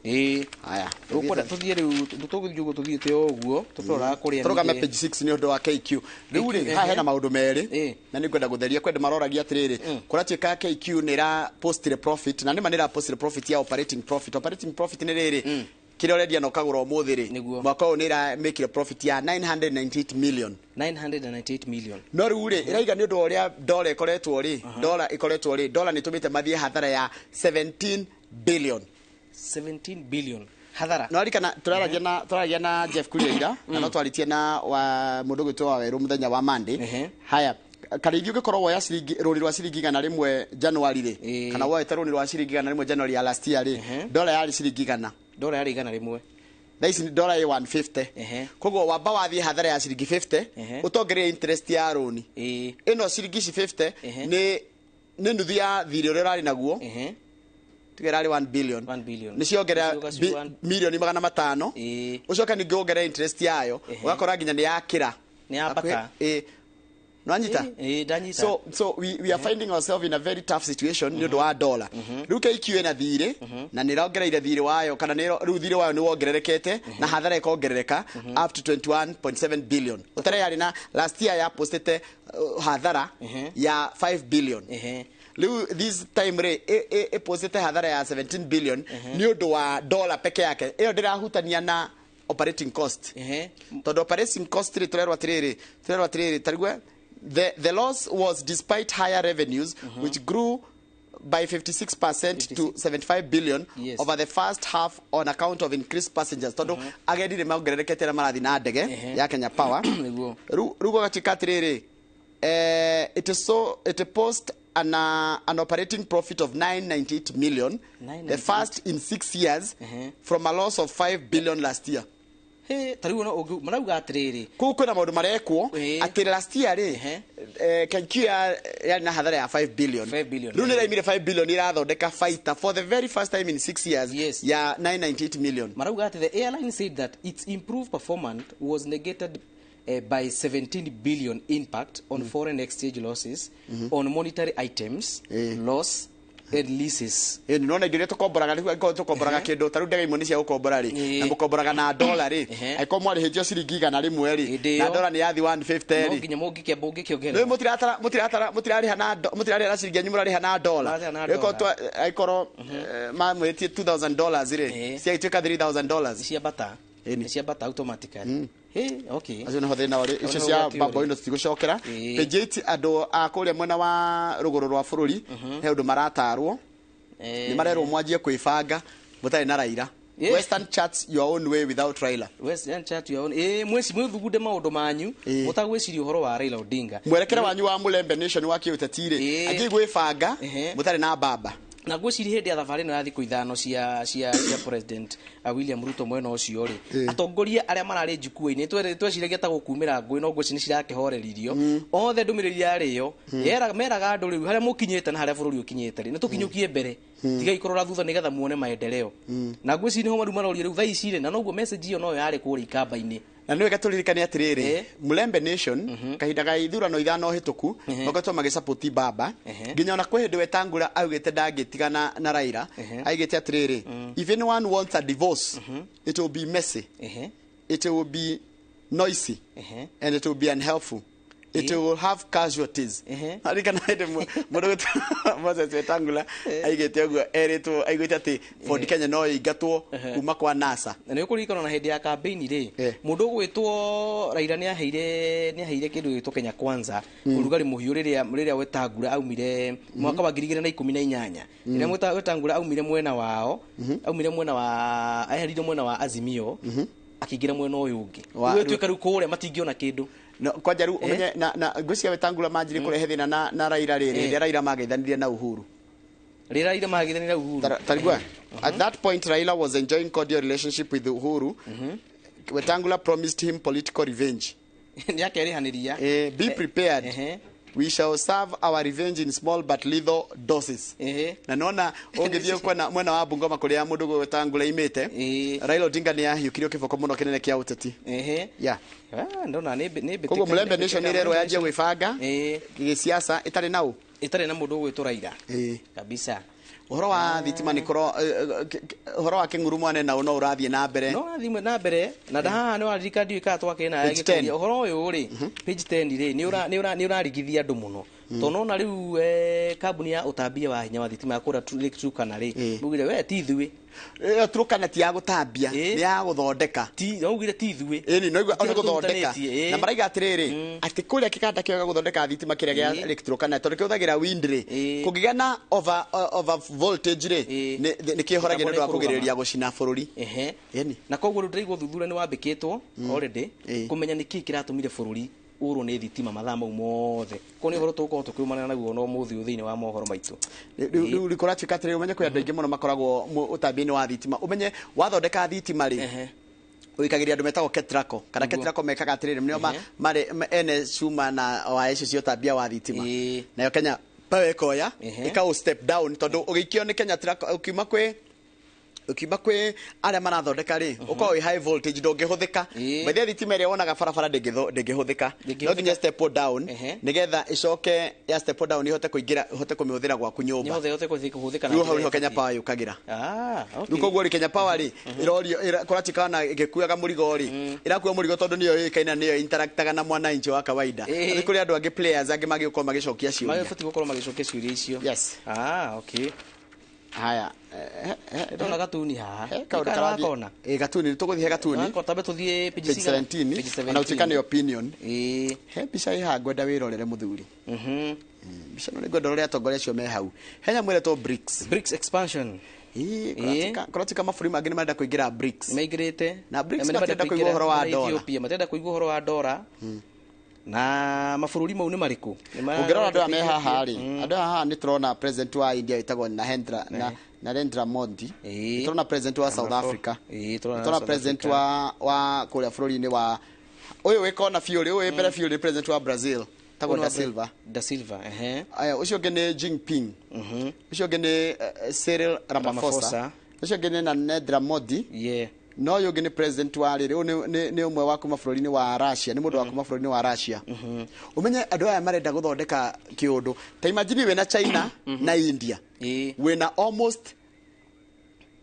Haya, ũkwenda tũthiĩ rĩu tũgũthiĩ ũguo tũthiĩte o ũguo tũroraga kũrĩa tũrũgame page 6 nĩ ũndũ wa KQ. Rĩu rĩ haha hena maũndũ merĩ na nĩ ngwenda gũtheria kwenda maroragia atĩrĩrĩ, kũratuĩka KQ nĩ ĩra postire profit na nĩma nĩ ĩra postire profit ya operating profit. Operating profit nĩ rĩrĩ kĩrĩa ũrendia na ũkagũra ũmũthĩ rĩ, mwaka ũyũ nĩ ĩra mĩkire profit ya 998 million. 998 million. No rĩu rĩ ĩraiga nĩ ũndũ wa ũrĩa dola ĩkoretwo rĩ, dola ĩkoretwo rĩ, dola nĩ ĩtũmĩte mathiĩ hathara ya 17 billion. 17 billion hathara. No arikana turaragia na Jeff Kuria ira na no twaritie na wa mundu gwitwo wa Weru muthenya wa Monday. Haya, Karĩithi ũngĩkorwo woya ciringi rũni rwa ciringi 100 January rĩ, kana woete rũni rwa ciringi 100 January ya last year rĩ, dola yarĩ ciringi 100. Dola yarĩ 100. Thaa ici dola ĩ 150. Koguo wamba wathiĩ hathara ya ciringi 50 ũtongerie interest ya rũni ĩno ciringi ici 50 nĩ nuthu ya thirĩ ũrĩa ũrarĩ naguo Tuge ĩrarĩ 1 billion. 1 billion. Nĩ ciongerera Ũcio ũgaciwa- milioni 500. Ũcoke ningĩ wongerere interest yayo, ũgakora nginya nĩ yakĩra. Nĩ yambata. Nwanyita? Ndanyita. So we are finding ourselves in a very tough situation nĩ ũndũ wa dollar. Rĩu KQ ĩna thirĩ na nĩ ĩrongereire thirĩ wayo, kana nĩ rĩu thirĩ wayo nĩ wongererekete na hathara ĩkongerereka up to 21.7 billion. Ũtarĩ yarĩ na last year ya postete hathara ya 5 billion. Rĩu this time rĩ ĩpostete hathara ya 17 billion nĩ ũndũ wa dollar peke yake. Ĩyo ndĩrahutania na operating cost. Tondũ operating cost rĩ tũrerwo atĩrĩrĩ tarigwe the loss was despite higher revenues, which grew by 56% to 75 billion over the first half on account of increased passengers. Tondũ agendi nĩ mongererekete na marathiĩ na ndege ya Kenya Power. Rĩu gũgatuĩka atĩrĩrĩ, it is so it post an operating profit of 998 million, the first in 6 years, from a loss of 5 billion last year. Ta rĩu ona marauga atĩrĩrĩ, kũu kwĩna maũndũ marekwo atĩ last year rĩ, KQ yarĩ na hathara ya 5 billion. Rĩu nĩ ĩraimire 5 billion, irathondeka fighter for the very first time in 6 years ya 998 million. Marauga atĩ the airline said that its improved performance was negated by 17 billion impact on foreign exchange losses, on monetary items, loss and leases. Nona indo iria tũkomboraga rĩu, angĩkorwo tũkomboraga kĩndũ ta rĩu ndege imwe nĩ cia gũkombora rĩ, na mũkomboraga na dollar rĩ, angĩkorwo mwarĩhĩtio ciringi 100 rĩ, na dollar nĩ yathi 150 No rĩ, nginya mũngĩkĩongerera. Rĩu mũtirarĩha na mũtirarĩha na ciringi yanyu, mũrarĩha na dollar. Rĩu angĩkorwo mamwĩtie $2000 rĩ, ciagĩtuĩka $3000. Ciambata. Nĩ ciambata automatically. Okay. Acio nĩho thĩna ũrĩ. Icio cia bambo ino citigũcokera. Page 8, andũ a kũrĩa mwena wa rũgũrũ rwa bũrũri he ũndũ maratarwo. Nĩ marerwo mwanjie kwĩbanga mũtarĩ na Raila. Western charts your own way without Raila. Western chart your own. Mwĩthugunde maũndũ manyu mũtagwĩciria ũhoro wa Raila Odinga. Mwerekera wanyu wa Mulembe Nation wa kĩũteti rĩ, anjie gwĩbanga mũtarĩ na baba. Na ngwĩciria hĩndĩ ya thabarĩ ĩno ya thikũ 5 cia President William Ruto mwena ũcio rĩ, atongoria arĩa mararĩ njukua-inĩ tweciragia ta gũkumĩra ngũĩ, no ngwĩciria nĩ cirakĩhoreririo. Othe ndũmĩrĩri yarĩ ĩyo, meraga andũ rĩu harĩa mũkinyĩte na harĩa bũrũri ũkinyĩte rĩ, nĩ tũkinyũkie mbere, tigai kũrora thutha nĩgetha muone maendeleo. Na ngwĩciria nĩho rĩu maroria rĩu thaa ici rĩ, na noguo message ĩyo noyo yarĩ kũrĩa ikamba-inĩ. Na nĩ wega tũririkane atĩrĩrĩ, Mulembe Nation kahinda ga ithurano 5 hĩtũku makoretwo magĩsupport baba, nginya ona kwĩ hĩndĩ Wetangula augĩte ndangĩtigana na Raila, augĩte atĩrĩrĩ, if anyone wants a divorce, it will be messy, it will be noisy, and it will be unhelpful. It will have casualties. Arikana hĩndĩ mũndũ gwĩtwo Moses Wetangula aigĩte ũguo, erĩtwo aigĩte atĩ Ford Kenya no ĩingatwo kuma kwa NASA. Na nĩ ũkũririkana na hĩndĩ ya campaign rĩ, mũndũ ũgwĩtwo Raila nĩ aheire kĩndũ gĩtwo Kenya Kwanza ũrugarĩ mũhiũ rĩrĩa Wetangula aumire mwaka wa 2018. Rĩrĩa Wetangula aumire mwena wao, aumire mwena wa eherire mwena wa Azimio, akĩingĩra mwena ũyũ ũngĩ. Rĩu ĩtuĩka rĩu kũrĩa matingĩona kĩndũ. No, kwanja rĩu ũmenye na ngwĩciria Wetangula manjirie kũrehe thĩna na Raila rĩrĩ, rĩrĩa Raila mageithanirie na Uhuru. Rĩrĩa Raila mageithanirie na Uhuru. Tarigua. At that point Raila was enjoying cordial relationship with Uhuru. Wetangula promised him political revenge. Nĩakerĩhanĩria. Be prepared. We shall serve our revenge in small but lethal doses. Na nona ũngĩthiĩ kwena mwena wa Bungoma kũrĩa mũndũ Wetangula imĩte, Raila Odinga nĩ ahiũkirio kĩboko mũno kĩnene kĩa ũteti. Yeah. Ndona nĩ Koguo Mulembe Nation ĩrerwo yanjie gwĩbanga gĩsiasa ĩtarĩ na ũ? Ĩtarĩ na mũndũ ũgwĩtwo Raila. Kabisa. Ũhoro wa thitima nĩ kũro ũhoro wa kĩng'uru mwane nao no ũrathiĩ na mbere. No ũrathiĩ na mbere na haha nĩ waririkana ndiũĩ kana twakĩrĩ nawe gĩkũria ũhoro ũyũ rĩ, page 10 rĩ, nĩ ũrarigithia andũ mũno. Tondũ nona rĩu kambuni ya ũtambia wa hinya wa thitima ya kũrĩa Lake Turkana rĩ, maugire we ti ithuĩ. Ĩyo Turkana ti ya gũtambia, nĩ ya gũthondeka. Ti, maugire ti ithuĩ. Ĩni, no nĩ gũthondeka. Na maraiga atĩrĩrĩ, atĩ kũrĩa kĩganda kĩo gĩa gũthondeka thitima kĩrĩa gĩa Lake Turkana tondũ kĩhũthagĩra wind rĩ, kũngĩgĩa na over voltage rĩ, nĩ kĩhoragia nĩ ũndũ wa kũgirĩrĩria gũcina bũrũri. Na koguo rĩu ndĩraigua ũthuthuria nĩ wambĩkĩtwo already kũmenya nĩkĩĩ kĩratũmire bũrũri ũrwo nĩ thitima mathaa mau mothe. Koguo nĩ ũhoro tũgũkorwo tũkĩũmana naguo no mũthĩ ũyũ thĩinĩ wa mohoro maitũ. Rĩu kũratuĩka atĩrĩrĩ, ũmenye kwĩ andũ aingĩ mũno makoragwo ũtambia-inĩ wa thitima. Ũmenye wathondeka thitima rĩ, ũikagĩria andũ metagwo Ketraco, kana Ketraco mekaga atĩrĩrĩ, nĩo marĩ ene cuma na waya icio cia ũtambia wa thitima. Nayo Kenya Power ĩkoya ĩkaũ step down tondũ ũgĩikio nĩ Kenya ũkiuma kwĩ arĩa marathondeka rĩ, ũkorwo wĩ high voltage ndũngĩhũthĩka. By the way, thitima ĩrĩa wonaga barabara ndĩngĩhũthĩka, no nginya step down nĩgetha ĩcoke ya step down ihote kũingĩra, ũhote kũmĩhũthĩra gwaku nyũmba. Ihote kũhũthĩka na Rĩu hau nĩho Kenya Power yũkagĩra. Okay. Rĩu koguo rĩ, Kenya Power rĩ, ĩrorio kũratuĩka ona ĩgĩkuaga mũrigo rĩ, ĩrakua mũrigo tondũ nĩyo yũĩkaine na nĩyo interactaga na mwananchi wa kawaida. Nĩ kũrĩ andũ angĩ players angĩ magĩũkorwo magĩcokia ciũria. Magĩbatiĩ gũkorwo magĩcokia ciũria icio. Yes. Okay. Haya, ndona gatuni haha. Kaũndũ karathiĩ. Gatuni, nĩ tũgũthiĩ he gatuni. Tambe tũthiĩ page Page 17. Ona gũtuĩka nĩ opinion. He mbica ĩ haha ngwenda wĩrorere mũthuri. Mbica ĩno nĩ ngwenda ũrore atongoria acio me hau. He nyamũ ĩretwo BRICS. BRICS expansion. Kũratuĩka mabũrũri mangĩ nĩ marenda kũingĩra BRICS. Maingĩrĩte. Na BRICS matirenda kũigua ũhoro wa dola. Ethiopia matirenda kũigua ũhoro wa dola. Na mabũrũri mau nĩ marĩkũ? Ũngĩrora andũ aya me haha rĩ, andũ aya haha nĩ tũrona president wa India wĩtagwo Narendra Modi. Nĩ tũrona president wa South Africa. Nĩ tũrona president wa kũrĩa bũrũri-inĩ wa ũyũ wĩ kona biũ rĩ, ũyũ wĩ mbere biũ nĩ president wa Brazil, tagwo Da Silva. Da Silva, ehe. Aya, ũcio ũngĩ nĩ Jinping. Ũcio ũngĩ nĩ Cyril Ramaphosa. Ũcio ũngĩ nĩ Narendra Modi. No ũyũ ũngĩ nĩ president wa rĩrĩ, ũyũ nĩ ũmwe wa kuma bũrũri-inĩ wa Russia, nĩ mũndũ wa kuma bũrũri-inĩ wa Russia. Ũmenye andũ aya marenda gũthondeka kĩũndũ. Ta imagine wĩna China na India. Wĩna almost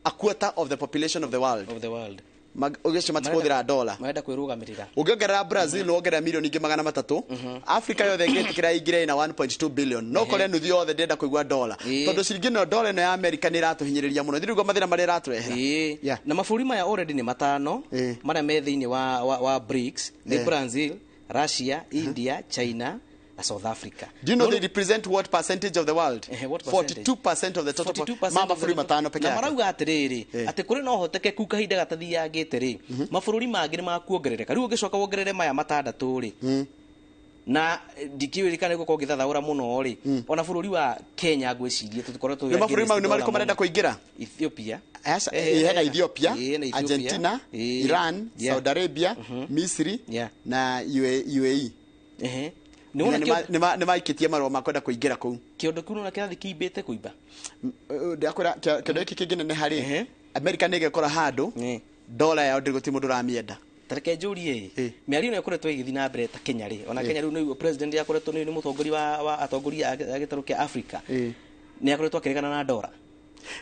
a quarter of the population of the world. Of the world. Ũgĩcio matikũhũthĩra dola. Marenda kwĩrũgamĩrĩra. Ũngĩongerera Brazil no wongerera milioni ingĩ 300. Africa yothe ĩngĩtĩkĩra ĩingĩre ĩna 1.2 billion. No kore nuthu yothe ndĩrenda kũigua dola. Tondũ ciringi ĩno dola ĩno ya America nĩ ĩratũhinyĩrĩria mũno. Thirĩ mathĩna marĩa ĩratũrehera. Na mabũrũri maya already nĩ matano marĩa me thĩinĩ wa BRICS nĩ Brazil, Russia, India, China na South Africa. Do you know they represent what percentage of the world? What percentage? 42% of the total. Ma mabũrũri matano peke Na yake. marauga atĩrĩrĩ, atĩ kũrĩ na ũhotekeku kahinda gatathiangĩte rĩ, mabũrũri mangĩ nĩ makuongerereka. Rĩu ũngĩcoka wongerere maya matandatũ rĩ, na ndikĩũĩ kana nĩgũkorwo ngĩthathaũra mũno rĩ, ona bũrũri wa Kenya ngwĩciria tũtikoretwo Nĩ mabũrũri mau nĩ marĩkũ marenda kũingĩra? Ethiopia. Hena Ethiopia, Argentina, Iran, Saudi Arabia, Misri na UAE. Nĩ maikĩtie marũa ma kwenda kũingĩra kũu. Kĩondo kĩu nona kĩrathiĩ kĩimbĩte kũimba. Ndakwĩra kĩondo gĩkĩ kĩngĩneneha rĩ, America nĩ ĩgekora handũ dola yao ndĩgũtirĩ mũndũ ũramĩenda. Tareke njũrie mĩario ĩno ĩkoretwo ĩgĩthiĩ na mbere ta Kenya rĩ, ona Kenya rĩu nĩ president yakoretwo nĩ mũtongoria wa atongoria a gĩtarũ kĩa Africa, nĩ akoretwo akĩregana na dola.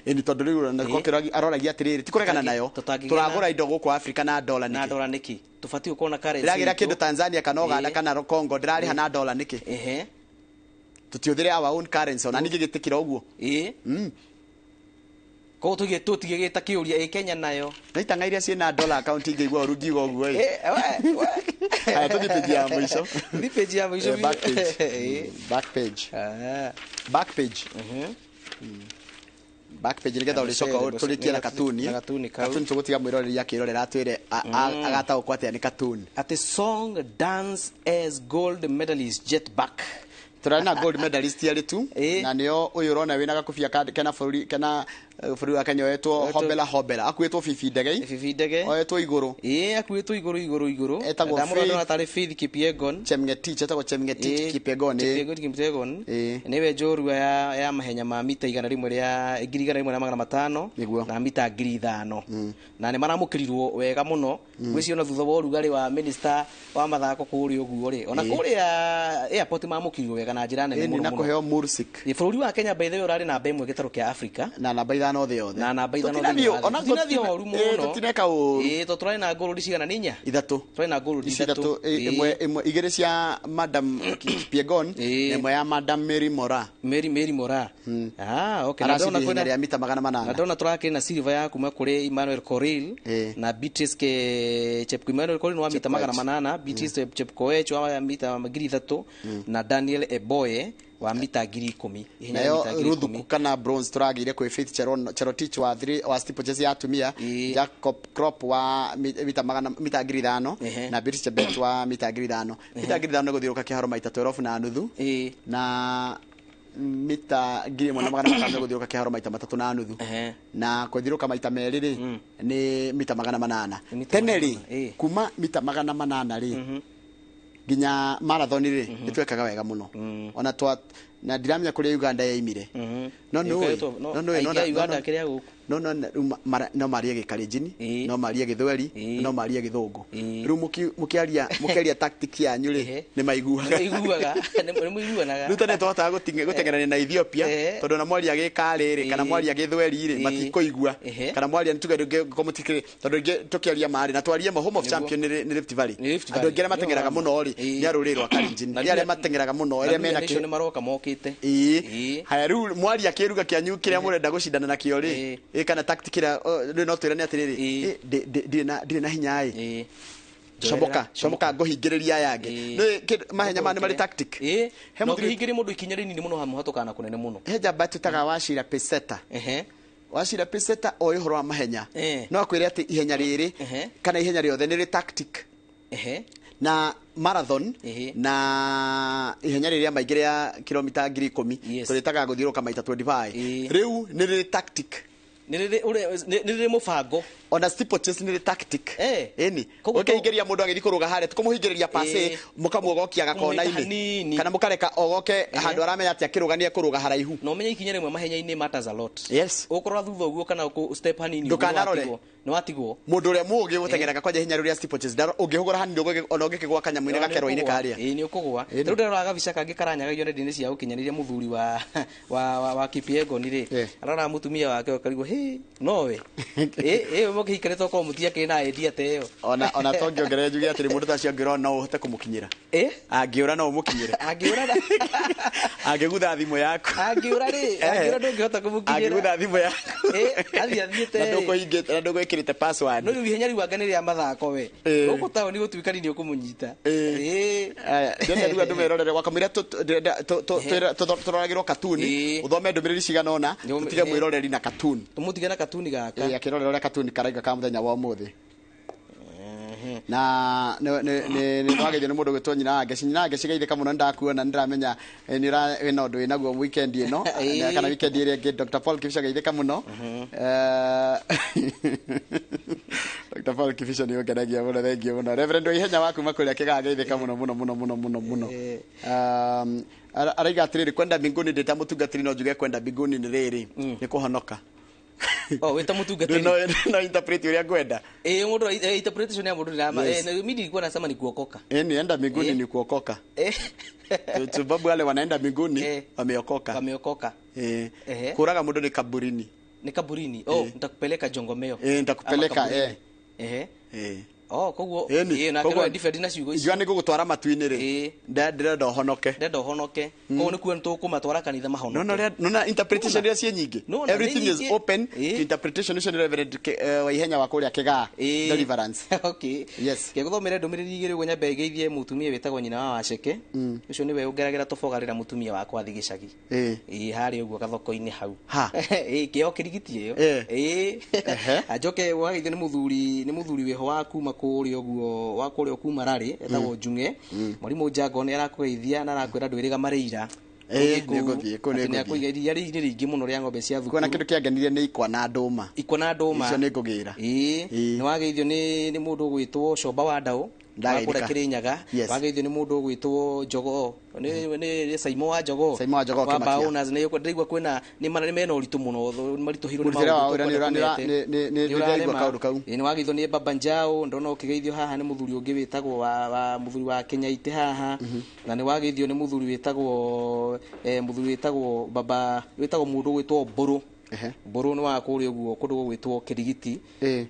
Ĩni tondũ rĩu aroragia atĩrĩrĩ, ti kũregana nayo, tũragũra indo gũkũ Africa na dola nĩkĩ? Na dola nĩkĩ? Tũbatiĩ gũkorwo na currency. Ndĩragĩra kĩndũ Tanzania kana Uganda kana Congo, ndĩrarĩha na dola nĩkĩ? Tũtiũthĩre our own currency, ona ningĩ gĩtĩkĩra ũguo. Koguo tũtige gĩta kĩũria ĩ Kenya nayo. Na itang'a iria ciĩna dola account ingĩigua ũru ngiuga ũguo ĩ. Haya, tũthiĩ page ya mũico. Tũthiĩ page ya mũico. Back page. Back page. Back page. Back page nĩgetha ũrĩcoka tũrĩkie na katuni. Katuni tũgũtiga mwĩroreri akĩrorera atwĩre agataũkwo atĩa nĩ katuni. Atĩ song dance as gold medalist jet back. Tũrarĩ na gold medalist erĩ tu, na nĩo ũyũ ũrona wĩna gakobia kena bũrũri kena bũrũri wa Kenya oetwo Hobela Hobela, akuĩtwo Fifi Ndegei. Fifi Ndegei oetwo igũrũ. Akuĩtwo igũrũ igũrũ igũrũ. Etagwo Ndamũrora tarĩ Faith Kipyegon. Chemngetich, etagwo Chemngetich Kipyegon. Chepyegon Kipyegon. Nĩwe njorua ya mahenya ma mita 100 rĩa 1500 na mita 5000. Na nĩ maramũkĩrirwo wega mũno. Ngwĩciria ona thutha wa ũrugarĩ wa minister wa mathako kũrĩa ũguo rĩ, ona kũrĩa airport mamũkĩrirwo wega na njĩra nene mũno na kũheo Mursik. Bũrũri wa Kenya by the way ũrarĩ namba 1 gĩtarũ kĩa Africa na namba 5 thĩ yothe. Na namba 5 thĩ yothe. Tũtinathiĩ ũru mũno. Tũtineka ũru. Tondũ tũrarĩ na ngũrũri cigana nĩ inya? Ithatũ. Tũrarĩ na ngũrũri ithatũ. Ĩmwe igĩrĩ cia Madam Kipyegon na ĩmwe ya Madam Mary Mora. Mary Mora. Okay. Na ndona kwĩna rĩa mita 800. Na ndona tũrakĩrĩ na silver ya kuma kũrĩ Emmanuel Korir na Beatrice Chepkoech. Emmanuel Korir wa mita 800, Beatrice Chepkoech wa mita 3000 na Daniel Eboye wa mita 10,000. Nayo Ruth kana bronze turagire kwi Faith Cherotich wa 3 wa steeplechase ya atumia, Jacob Crop wa mita 5,000 na Beatrice Chebet wa mita 5,000. Mita 5,000 guthiuruka kiharo maita 12.5 na mita 1,500 guthiuruka kiharo maita 3.5 na kuthiuruka maita merĩ rĩ ni mita 800. Tene rĩ kuma mita 800 rĩ Nginya marathon rĩ nĩ twekaga wega mũno. Ona twa na ndiramenya kũrĩa Uganda yaimire. No no no Uganda kĩrĩa gũkũ. No no no marie gĩkalenjini, no marie gĩthweri, no marie gĩthũngũ. Rĩu mũkĩaria tactic yanyu rĩ nĩ maiguaga. Nĩ maiguaga, nĩ mũiguanaga. Rĩu tene twahotaga gũteng'erania na Ethiopia tondũ na mwaria gĩkarĩ rĩ kana mwaria gĩthweri rĩ matikũigua, kana mwaria nĩ tuge ndũngĩ tondũ rĩngĩ tũkĩaria marĩ na twarie ma home of champion nĩ Rift Valley. Andũ aingĩ arĩa mateng'eraga mũno rĩ nĩ a rũrĩrĩ rwa Kalenjin, nĩ arĩa mateng'eraga mũno arĩa mena nĩ maroka mokĩte. Haya rĩu mwaria kĩruga kĩanyu kĩrĩa mũrenda gũcindana nakĩo rĩ kana tactic ĩrĩa rĩu no twĩrane atĩrĩrĩ ndirĩ na hinya ĩ comoka ngũhingĩrĩria aya angĩ. Nĩ mahenya maya nĩ marĩ tactic. He mũhingĩrie mũndũ ikinya rĩnini mũno hamũhatũkana kũnene mũno. He njamba tũtaga Wachira Peseta. Wachira Peseta oĩ ũhoro wa mahenya. No akwĩre atĩ ihenya rĩrĩ kana ihenya rĩothe nĩ rĩ tactic. Na marathon na ihenya rĩrĩa maingĩ rĩa kilomita 10,000 tũrĩtaga gũthiũrũrũka maita 25. Rĩu nĩ rĩrĩ tactic. Nĩ rĩrĩ mũbango. Ona steeplechase nĩ rĩ tactic. Ĩni ũkĩhingĩria mũndũ agĩthiĩ kũrũga harĩa tũkũmũhingĩrĩria pass mũkamuogokia gakona-inĩ kana mũkareka ogoke handũ aramenya atĩ akĩrũga nĩ ekũrũga haraihu. Na ũmenye ikinya rĩmwe mahenya-inĩ matters a lot. Yes. Ũkũrora thutha ũguo kana step hanini ndũkanarore. Nĩ watigwo. Mũndũ ũrĩa mũũgĩ gũteng'eraga kwanja ihenya rĩu rĩa steeplechase ũngĩhũgũra hanini ona ũngĩkĩgũa kanyamũ-inĩ gakerwa-inĩ karĩa. Ĩĩ nĩ ũkũgũa. Rĩu ndĩrora gabica kangĩ karanyagagio nenda-inĩ cia ũkinyanĩria mũthuri wa Kipyegon rĩ arora mũtumia wake ũkarigwo hĩ nowe ĩ mũkĩhikanĩte okorwo mũtiakĩrĩ na idea ta ĩyo. Ona to ngĩongerere njuge atĩrĩ mũndũ ta ũcio angĩũra no ũhote kũmũkinyĩra. Angĩũra no ũmũkinyĩre. Angĩũra angĩgutha thimũ yaku. Angĩũra rĩ angĩũra ndũngĩhota kũmũkinyĩra. Angĩgutha thimũ yaku. Athiĩ athiĩte na ndũkũhingĩte na ndũgwĩkĩrĩte password. No rĩu ihenya rĩu anga nĩ rĩa mathako we. Gũkũ taũni gũtuĩka nĩ ũkũmũnyita. Ndĩrenda rĩu andũ merorere wakamwĩra tũroragĩrwo katuni ũthome ndũmĩrĩri cigana ũna tũtige mwĩroreri na katuni. Tũmũtige na katuni gaka. Akĩrorera ũrĩa katuni karaiga ka mũthenya wa ũmũthĩ. Na nĩ twageithio nĩ mũndũ ũgwĩtwo Nyina wa Ngeci. Nyina wa Ngeci geithĩka mũno nĩndakuona nĩndĩramenya wĩna ũndũ wĩnaguo weekend ĩno kana weekend ĩrĩa ĩngĩ. Dr. Paul Kibicho geithĩka mũno. Dr. Paul Kibicho nĩ ũngenagia mũno, thengiũ mũno. Reverend wa ihenya wa kuma kũrĩa Kĩgaa geithĩka mũno mũno mũno mũno mũno mũno. Araiga atĩrĩrĩ kwenda mbinguni ndĩ ta mũtungatĩri no njuge kwenda mbinguni nĩ rĩrĩ nĩ kũhonoka. Oh, wita mũtungatĩri. No interpret ũrĩa ngwenda. Mũndũ interpretation ya mũndũ ndĩrama. Mimi nilikuwa nasema ni kuokoka. Ni enda mbinguni ni kuokoka. Sababu wale wanaenda mbinguni wameokoka. Wameokoka. Kuraga mũndũ ni kaburini. Ni kaburini. Oh, nitakupeleka Jongomeo. Nitakupeleka Oh, koguo na kero different na ciugo icio. Igua nĩ ngũgũtwara matu-inĩ rĩ. Ndĩrenda ũhonoke. Ndĩrenda ũhonoke. Koguo nĩkuo nĩtũkũmatwara kanitha mahonoke. No no interpretation iria ciĩ nyingĩ. Everything is open to interpretation. Ũcio nĩ Reverend wa ihenya wa kũrĩa Kĩgaa. Deliverance. Okay. Yes. Ngĩgũthomere ndũmĩrĩri igĩrĩ ũguo nyambe ngeithie mũtumia wĩtagwo nyina wa Waceke. Ũcio nĩwe ũngeragĩra tũboga rĩrĩa mũtumia wakwa athiĩ gĩcagi. Harĩa ũguo gathoko-inĩ hau. Kĩo kĩrigiti ĩyo. Anjoke wageithio nĩ mũthuri wĩho wa kuma kũrĩa ũguo wa kũrĩa kuma rarĩ etagwo Njung'e. Mwarimũ Njango nĩ arakũgeithia na arakwĩra ndwĩrĩga marĩira. Nĩngũthiĩ kũu nĩngũthiĩ. Nĩakũiga iria rĩu nĩ rĩingĩ mũno rĩa ng'ombe cia thukuru. Kuona kĩndũ kĩangenirie nĩ ikwa na ndũma. Ikwa na ndũma. Icio nĩngũgĩra. Nĩ wageithio nĩ mũndũ ũgwĩtwo Comba wa Ndaũ. Kũrĩa Kĩrĩnyaga. Wageithio nĩ mũndũ ũgwĩtwo Njogoo. Nĩ Saimo wa Njogoo. Saimo wa Njogoo Kĩmakia. Wa Owners nĩ ndĩraigua kwĩna nĩ mena ũritũ mũno maritũhĩirwo nĩ maũndũ. Nĩ ndĩraigua kaũndũ kau. Nĩ wageithio nĩ Baba Njau, ndona ũkĩgeithio haha nĩ mũthuri ũngĩ wĩtagwo wa mũthuri wa Kenyaite haha. Na nĩ wageithio nĩ mũthuri wĩtagwo baba wĩtagwo mũndũ ũgwĩtwo Mbũrũ. Mbũrũ nĩ wa kũrĩa ũguo kũndũ gũgwĩtwo Kĩrigiti.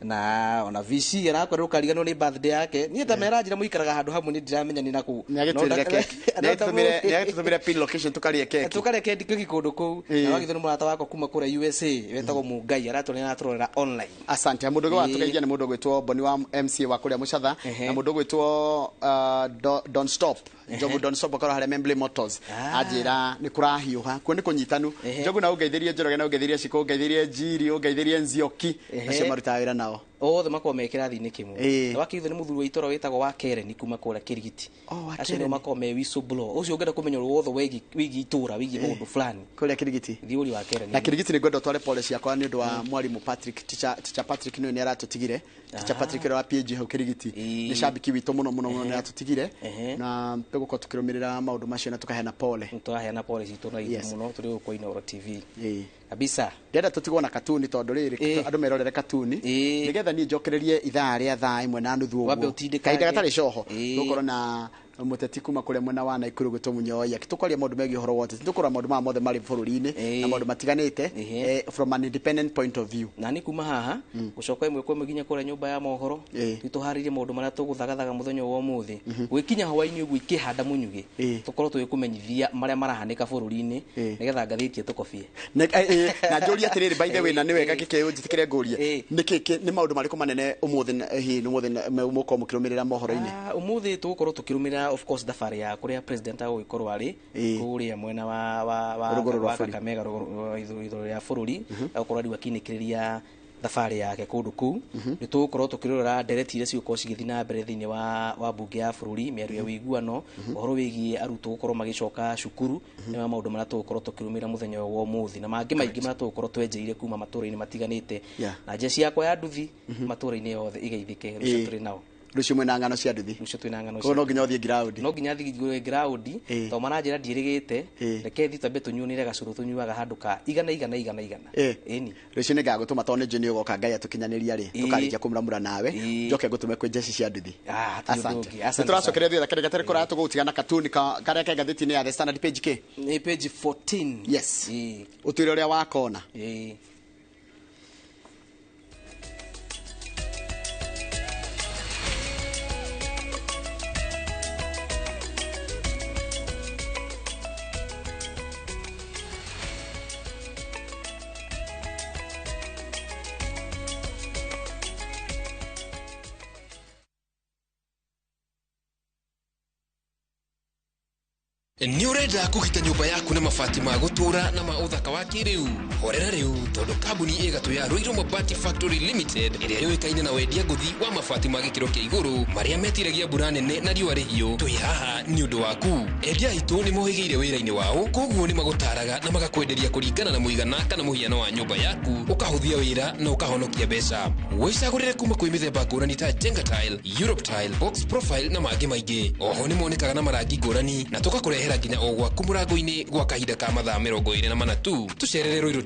Na ona VC arakwĩra ndũkariganĩrwo nĩ birthday yake. Niĩ ta mera njĩra mũikaraga handũ hamwe nĩ ndiramenya nĩ nakũ. Nĩagĩtũmĩre pin location tũkarĩe keki. Tũkarĩe keki kũndũ kũu. Na wageithio nĩ mũrata wakwa kuma kũrĩa USA wetagwo Mũngai aratũrora aratũrorera online. Asante. Mũndũ ũngĩ watũgeithia nĩ mũndũ ũgwĩtwo Boni wa MCA wa kũrĩa Mũcatha na mũndũ ũgwĩtwo Don't Stop. Njogu Don Stop akorwo harĩa Membley Motors. Anjĩra nĩ kũrahiũha kuo nĩ kũnyitanu. Njogu na ũngeithĩrie Njoroge na ũngeithĩrie Gĩciko, ũngeithĩrie Njiri, ũngeithĩrie Nzioki, acio marutaga wĩra nao othe makorwo me kĩrathi-inĩ kĩmwe. Ĩĩ. Na wakĩrithio nĩ mũthuri wa itũra wĩtagwo wa Kereni kuma kũrĩa Kĩrigiti. Wa Acio nĩo Kereni. makorwo me whistleblower. Ũcio ũngĩenda kũmenya ũrĩa wothe wĩgiĩ itũra, wĩgiĩ maũndũ fulani, kũrĩa Kĩrigiti, thiĩ ũrie wa Kereni. Na Kĩrigiti nĩ ngwenda ũtware pole ciakwa nĩ ũndũ wa mwarimũ Patrick, teacher Patrick nĩwe nĩ aratũtigire. Teacher Patrick ũrĩa wa PAG hau Kĩrigiti nĩ cambiki witũ mũno mũno mũno, nĩ aratũtigire na tũgũkorwo tũkĩrũmĩrĩra maũndũ macio na tũkaheana pole. Tũraheana pole citũ na Yes. ithuĩ mũno tũrĩ gũkũ Inooro TV Ĩĩ. kabisa. Ndĩrenda tũtigwo na katuni tondũ rĩrĩ andũ merorere katuni nĩgetha niĩ njokererie ithaa rĩa 1:30 Wambe ũguo, ũtindĩkange. kahinda gatarĩ coho. Ĩĩ. Tũgũkorwo na mũteti kuma kũrĩa mwena wa Naikuru gwĩtwo Mũnyooi akĩtũkwaria maũndũ megiĩ ũhoro wa ũteti. Tũkũrora maũndũ maya mothe marĩ bũrũri-inĩ na maũndũ matiganĩte, from an independent point of view. Na nĩ kuma haha gũcoka ĩmwe kwa ĩmwe nginya kũrĩa nyũmba ya mohoro, tũharĩrie maũndũ marĩa tũgũthagathaga mũthenya wa ũmũthĩ. Gwĩkinya hwaĩ-inĩ ũguo ikĩhanda mũnyugĩ, tũkorwo tũgĩkũmenyithia marĩa marahanĩka bũrũri-inĩ nĩgetha ngathĩti ĩtũkobie. Na njũrie atĩrĩrĩ, by the way, na nĩ wega gĩkĩ njĩtĩkĩre ngũrie, nĩ maũndũ marĩkũ manene ũmũthĩ hihi ũmũthĩ mũkorwo mũkĩrũmĩrĩra mohoro-inĩ? Ũmũthĩ tũgũkorwo tũkĩrũmĩrĩra of course thabarĩ ya kũrĩa president agũgĩkorwo arĩ kũrĩa mwena wa Rũgũrũ rwa wa bũrũri. Kakamega, rũgũrũ rwa ithũĩro rĩa bũrũri, agũkorwo rĩu akĩinĩkĩrĩria thabarĩ yake kũndũ kũu. Nĩ tũgũkorwo tũkĩrora ndereti iria cigũkorwo cigĩthiĩ na mbere thĩinĩ wa mbunge ya bũrũri, mĩario ya ũiguano, ũhoro wĩgiĩ arutwo gũkorwo magĩcoka cukuru. Nĩ ma maũndũ marĩa tũgũkorwo tũkĩrũmĩrĩra mũthenya ũyũ wa ũmũthĩ na mangĩ maingĩ marĩa tũgũkorwo twenjeire kuma matũũra-inĩ matiganĩte. Na njeci yakwa ya nduthi matũũra-inĩ yothe igeithĩke rũciũ tũrĩ nao. Rũciũ mwĩna ng'ano cia nduthi? Rũciũ twĩna ng'ano. Koguo no nginya ũthiĩ ground? No nginya thiĩ ground, tondũ maranjĩra ndiĩrĩgĩte, reke thiĩ twambe tũnyuanĩre gacũrũ tũnyuaga handũ ka igana igana igana igana. Ĩni. Rũciũ nĩ ngagũtũma tondũ nĩ njũĩ nĩ ũgoka, Ngai atũkinyanĩria rĩ, tũkarĩkia kũmuramura nawe, njoke ngũtũme kwĩ njeci cia nduthi. Hatirĩ ũndũ Asante. ũngĩ. Asante Nĩ tũracokeria thutha kĩrĩa gatarĩ kũraya, tũgũgũtiga na katuni karĩa ke ngathĩti-inĩ ya The Standard, page kĩ? Nĩ page 14. Yes, ũtuĩre ũrĩa wakona. Nĩ ũrenda kũgita nyũmba yaku na mabati ma gũtũũra na ma ũthaka wa kĩrĩu? Horera rĩu, tondũ kambuni ĩgatũ ya Ruiru Mabati Factory Limited, ĩrĩa yũĩkaine na wendia ngũthi wa mabati ma gĩkĩro kĩa igũrũ marĩa metiragia mbura nene na riũa rĩhiũ, twĩ haha nĩ ũndũ waku. Endia aitũ nĩ mohĩgĩire wĩra-inĩ wao, koguo nĩ magũtaraga na magakwenderia kũringana na mũigana kana mũhiano wa nyũmba yaku, ũkahũthia wĩra na ũkahonokia mbeca. Wĩcagũrĩre kuma kwĩ mĩthemba ngũrani ta Jenga Tile, Europe Tile, Box Profile na mangĩ maingĩ. Oho nĩ monekaga na marangi ngũrani na tũgakũrehera nginya o gwaku mũrango-inĩ gwa kahinda ka mathaa 24 tu. Tũcerere Ruiru.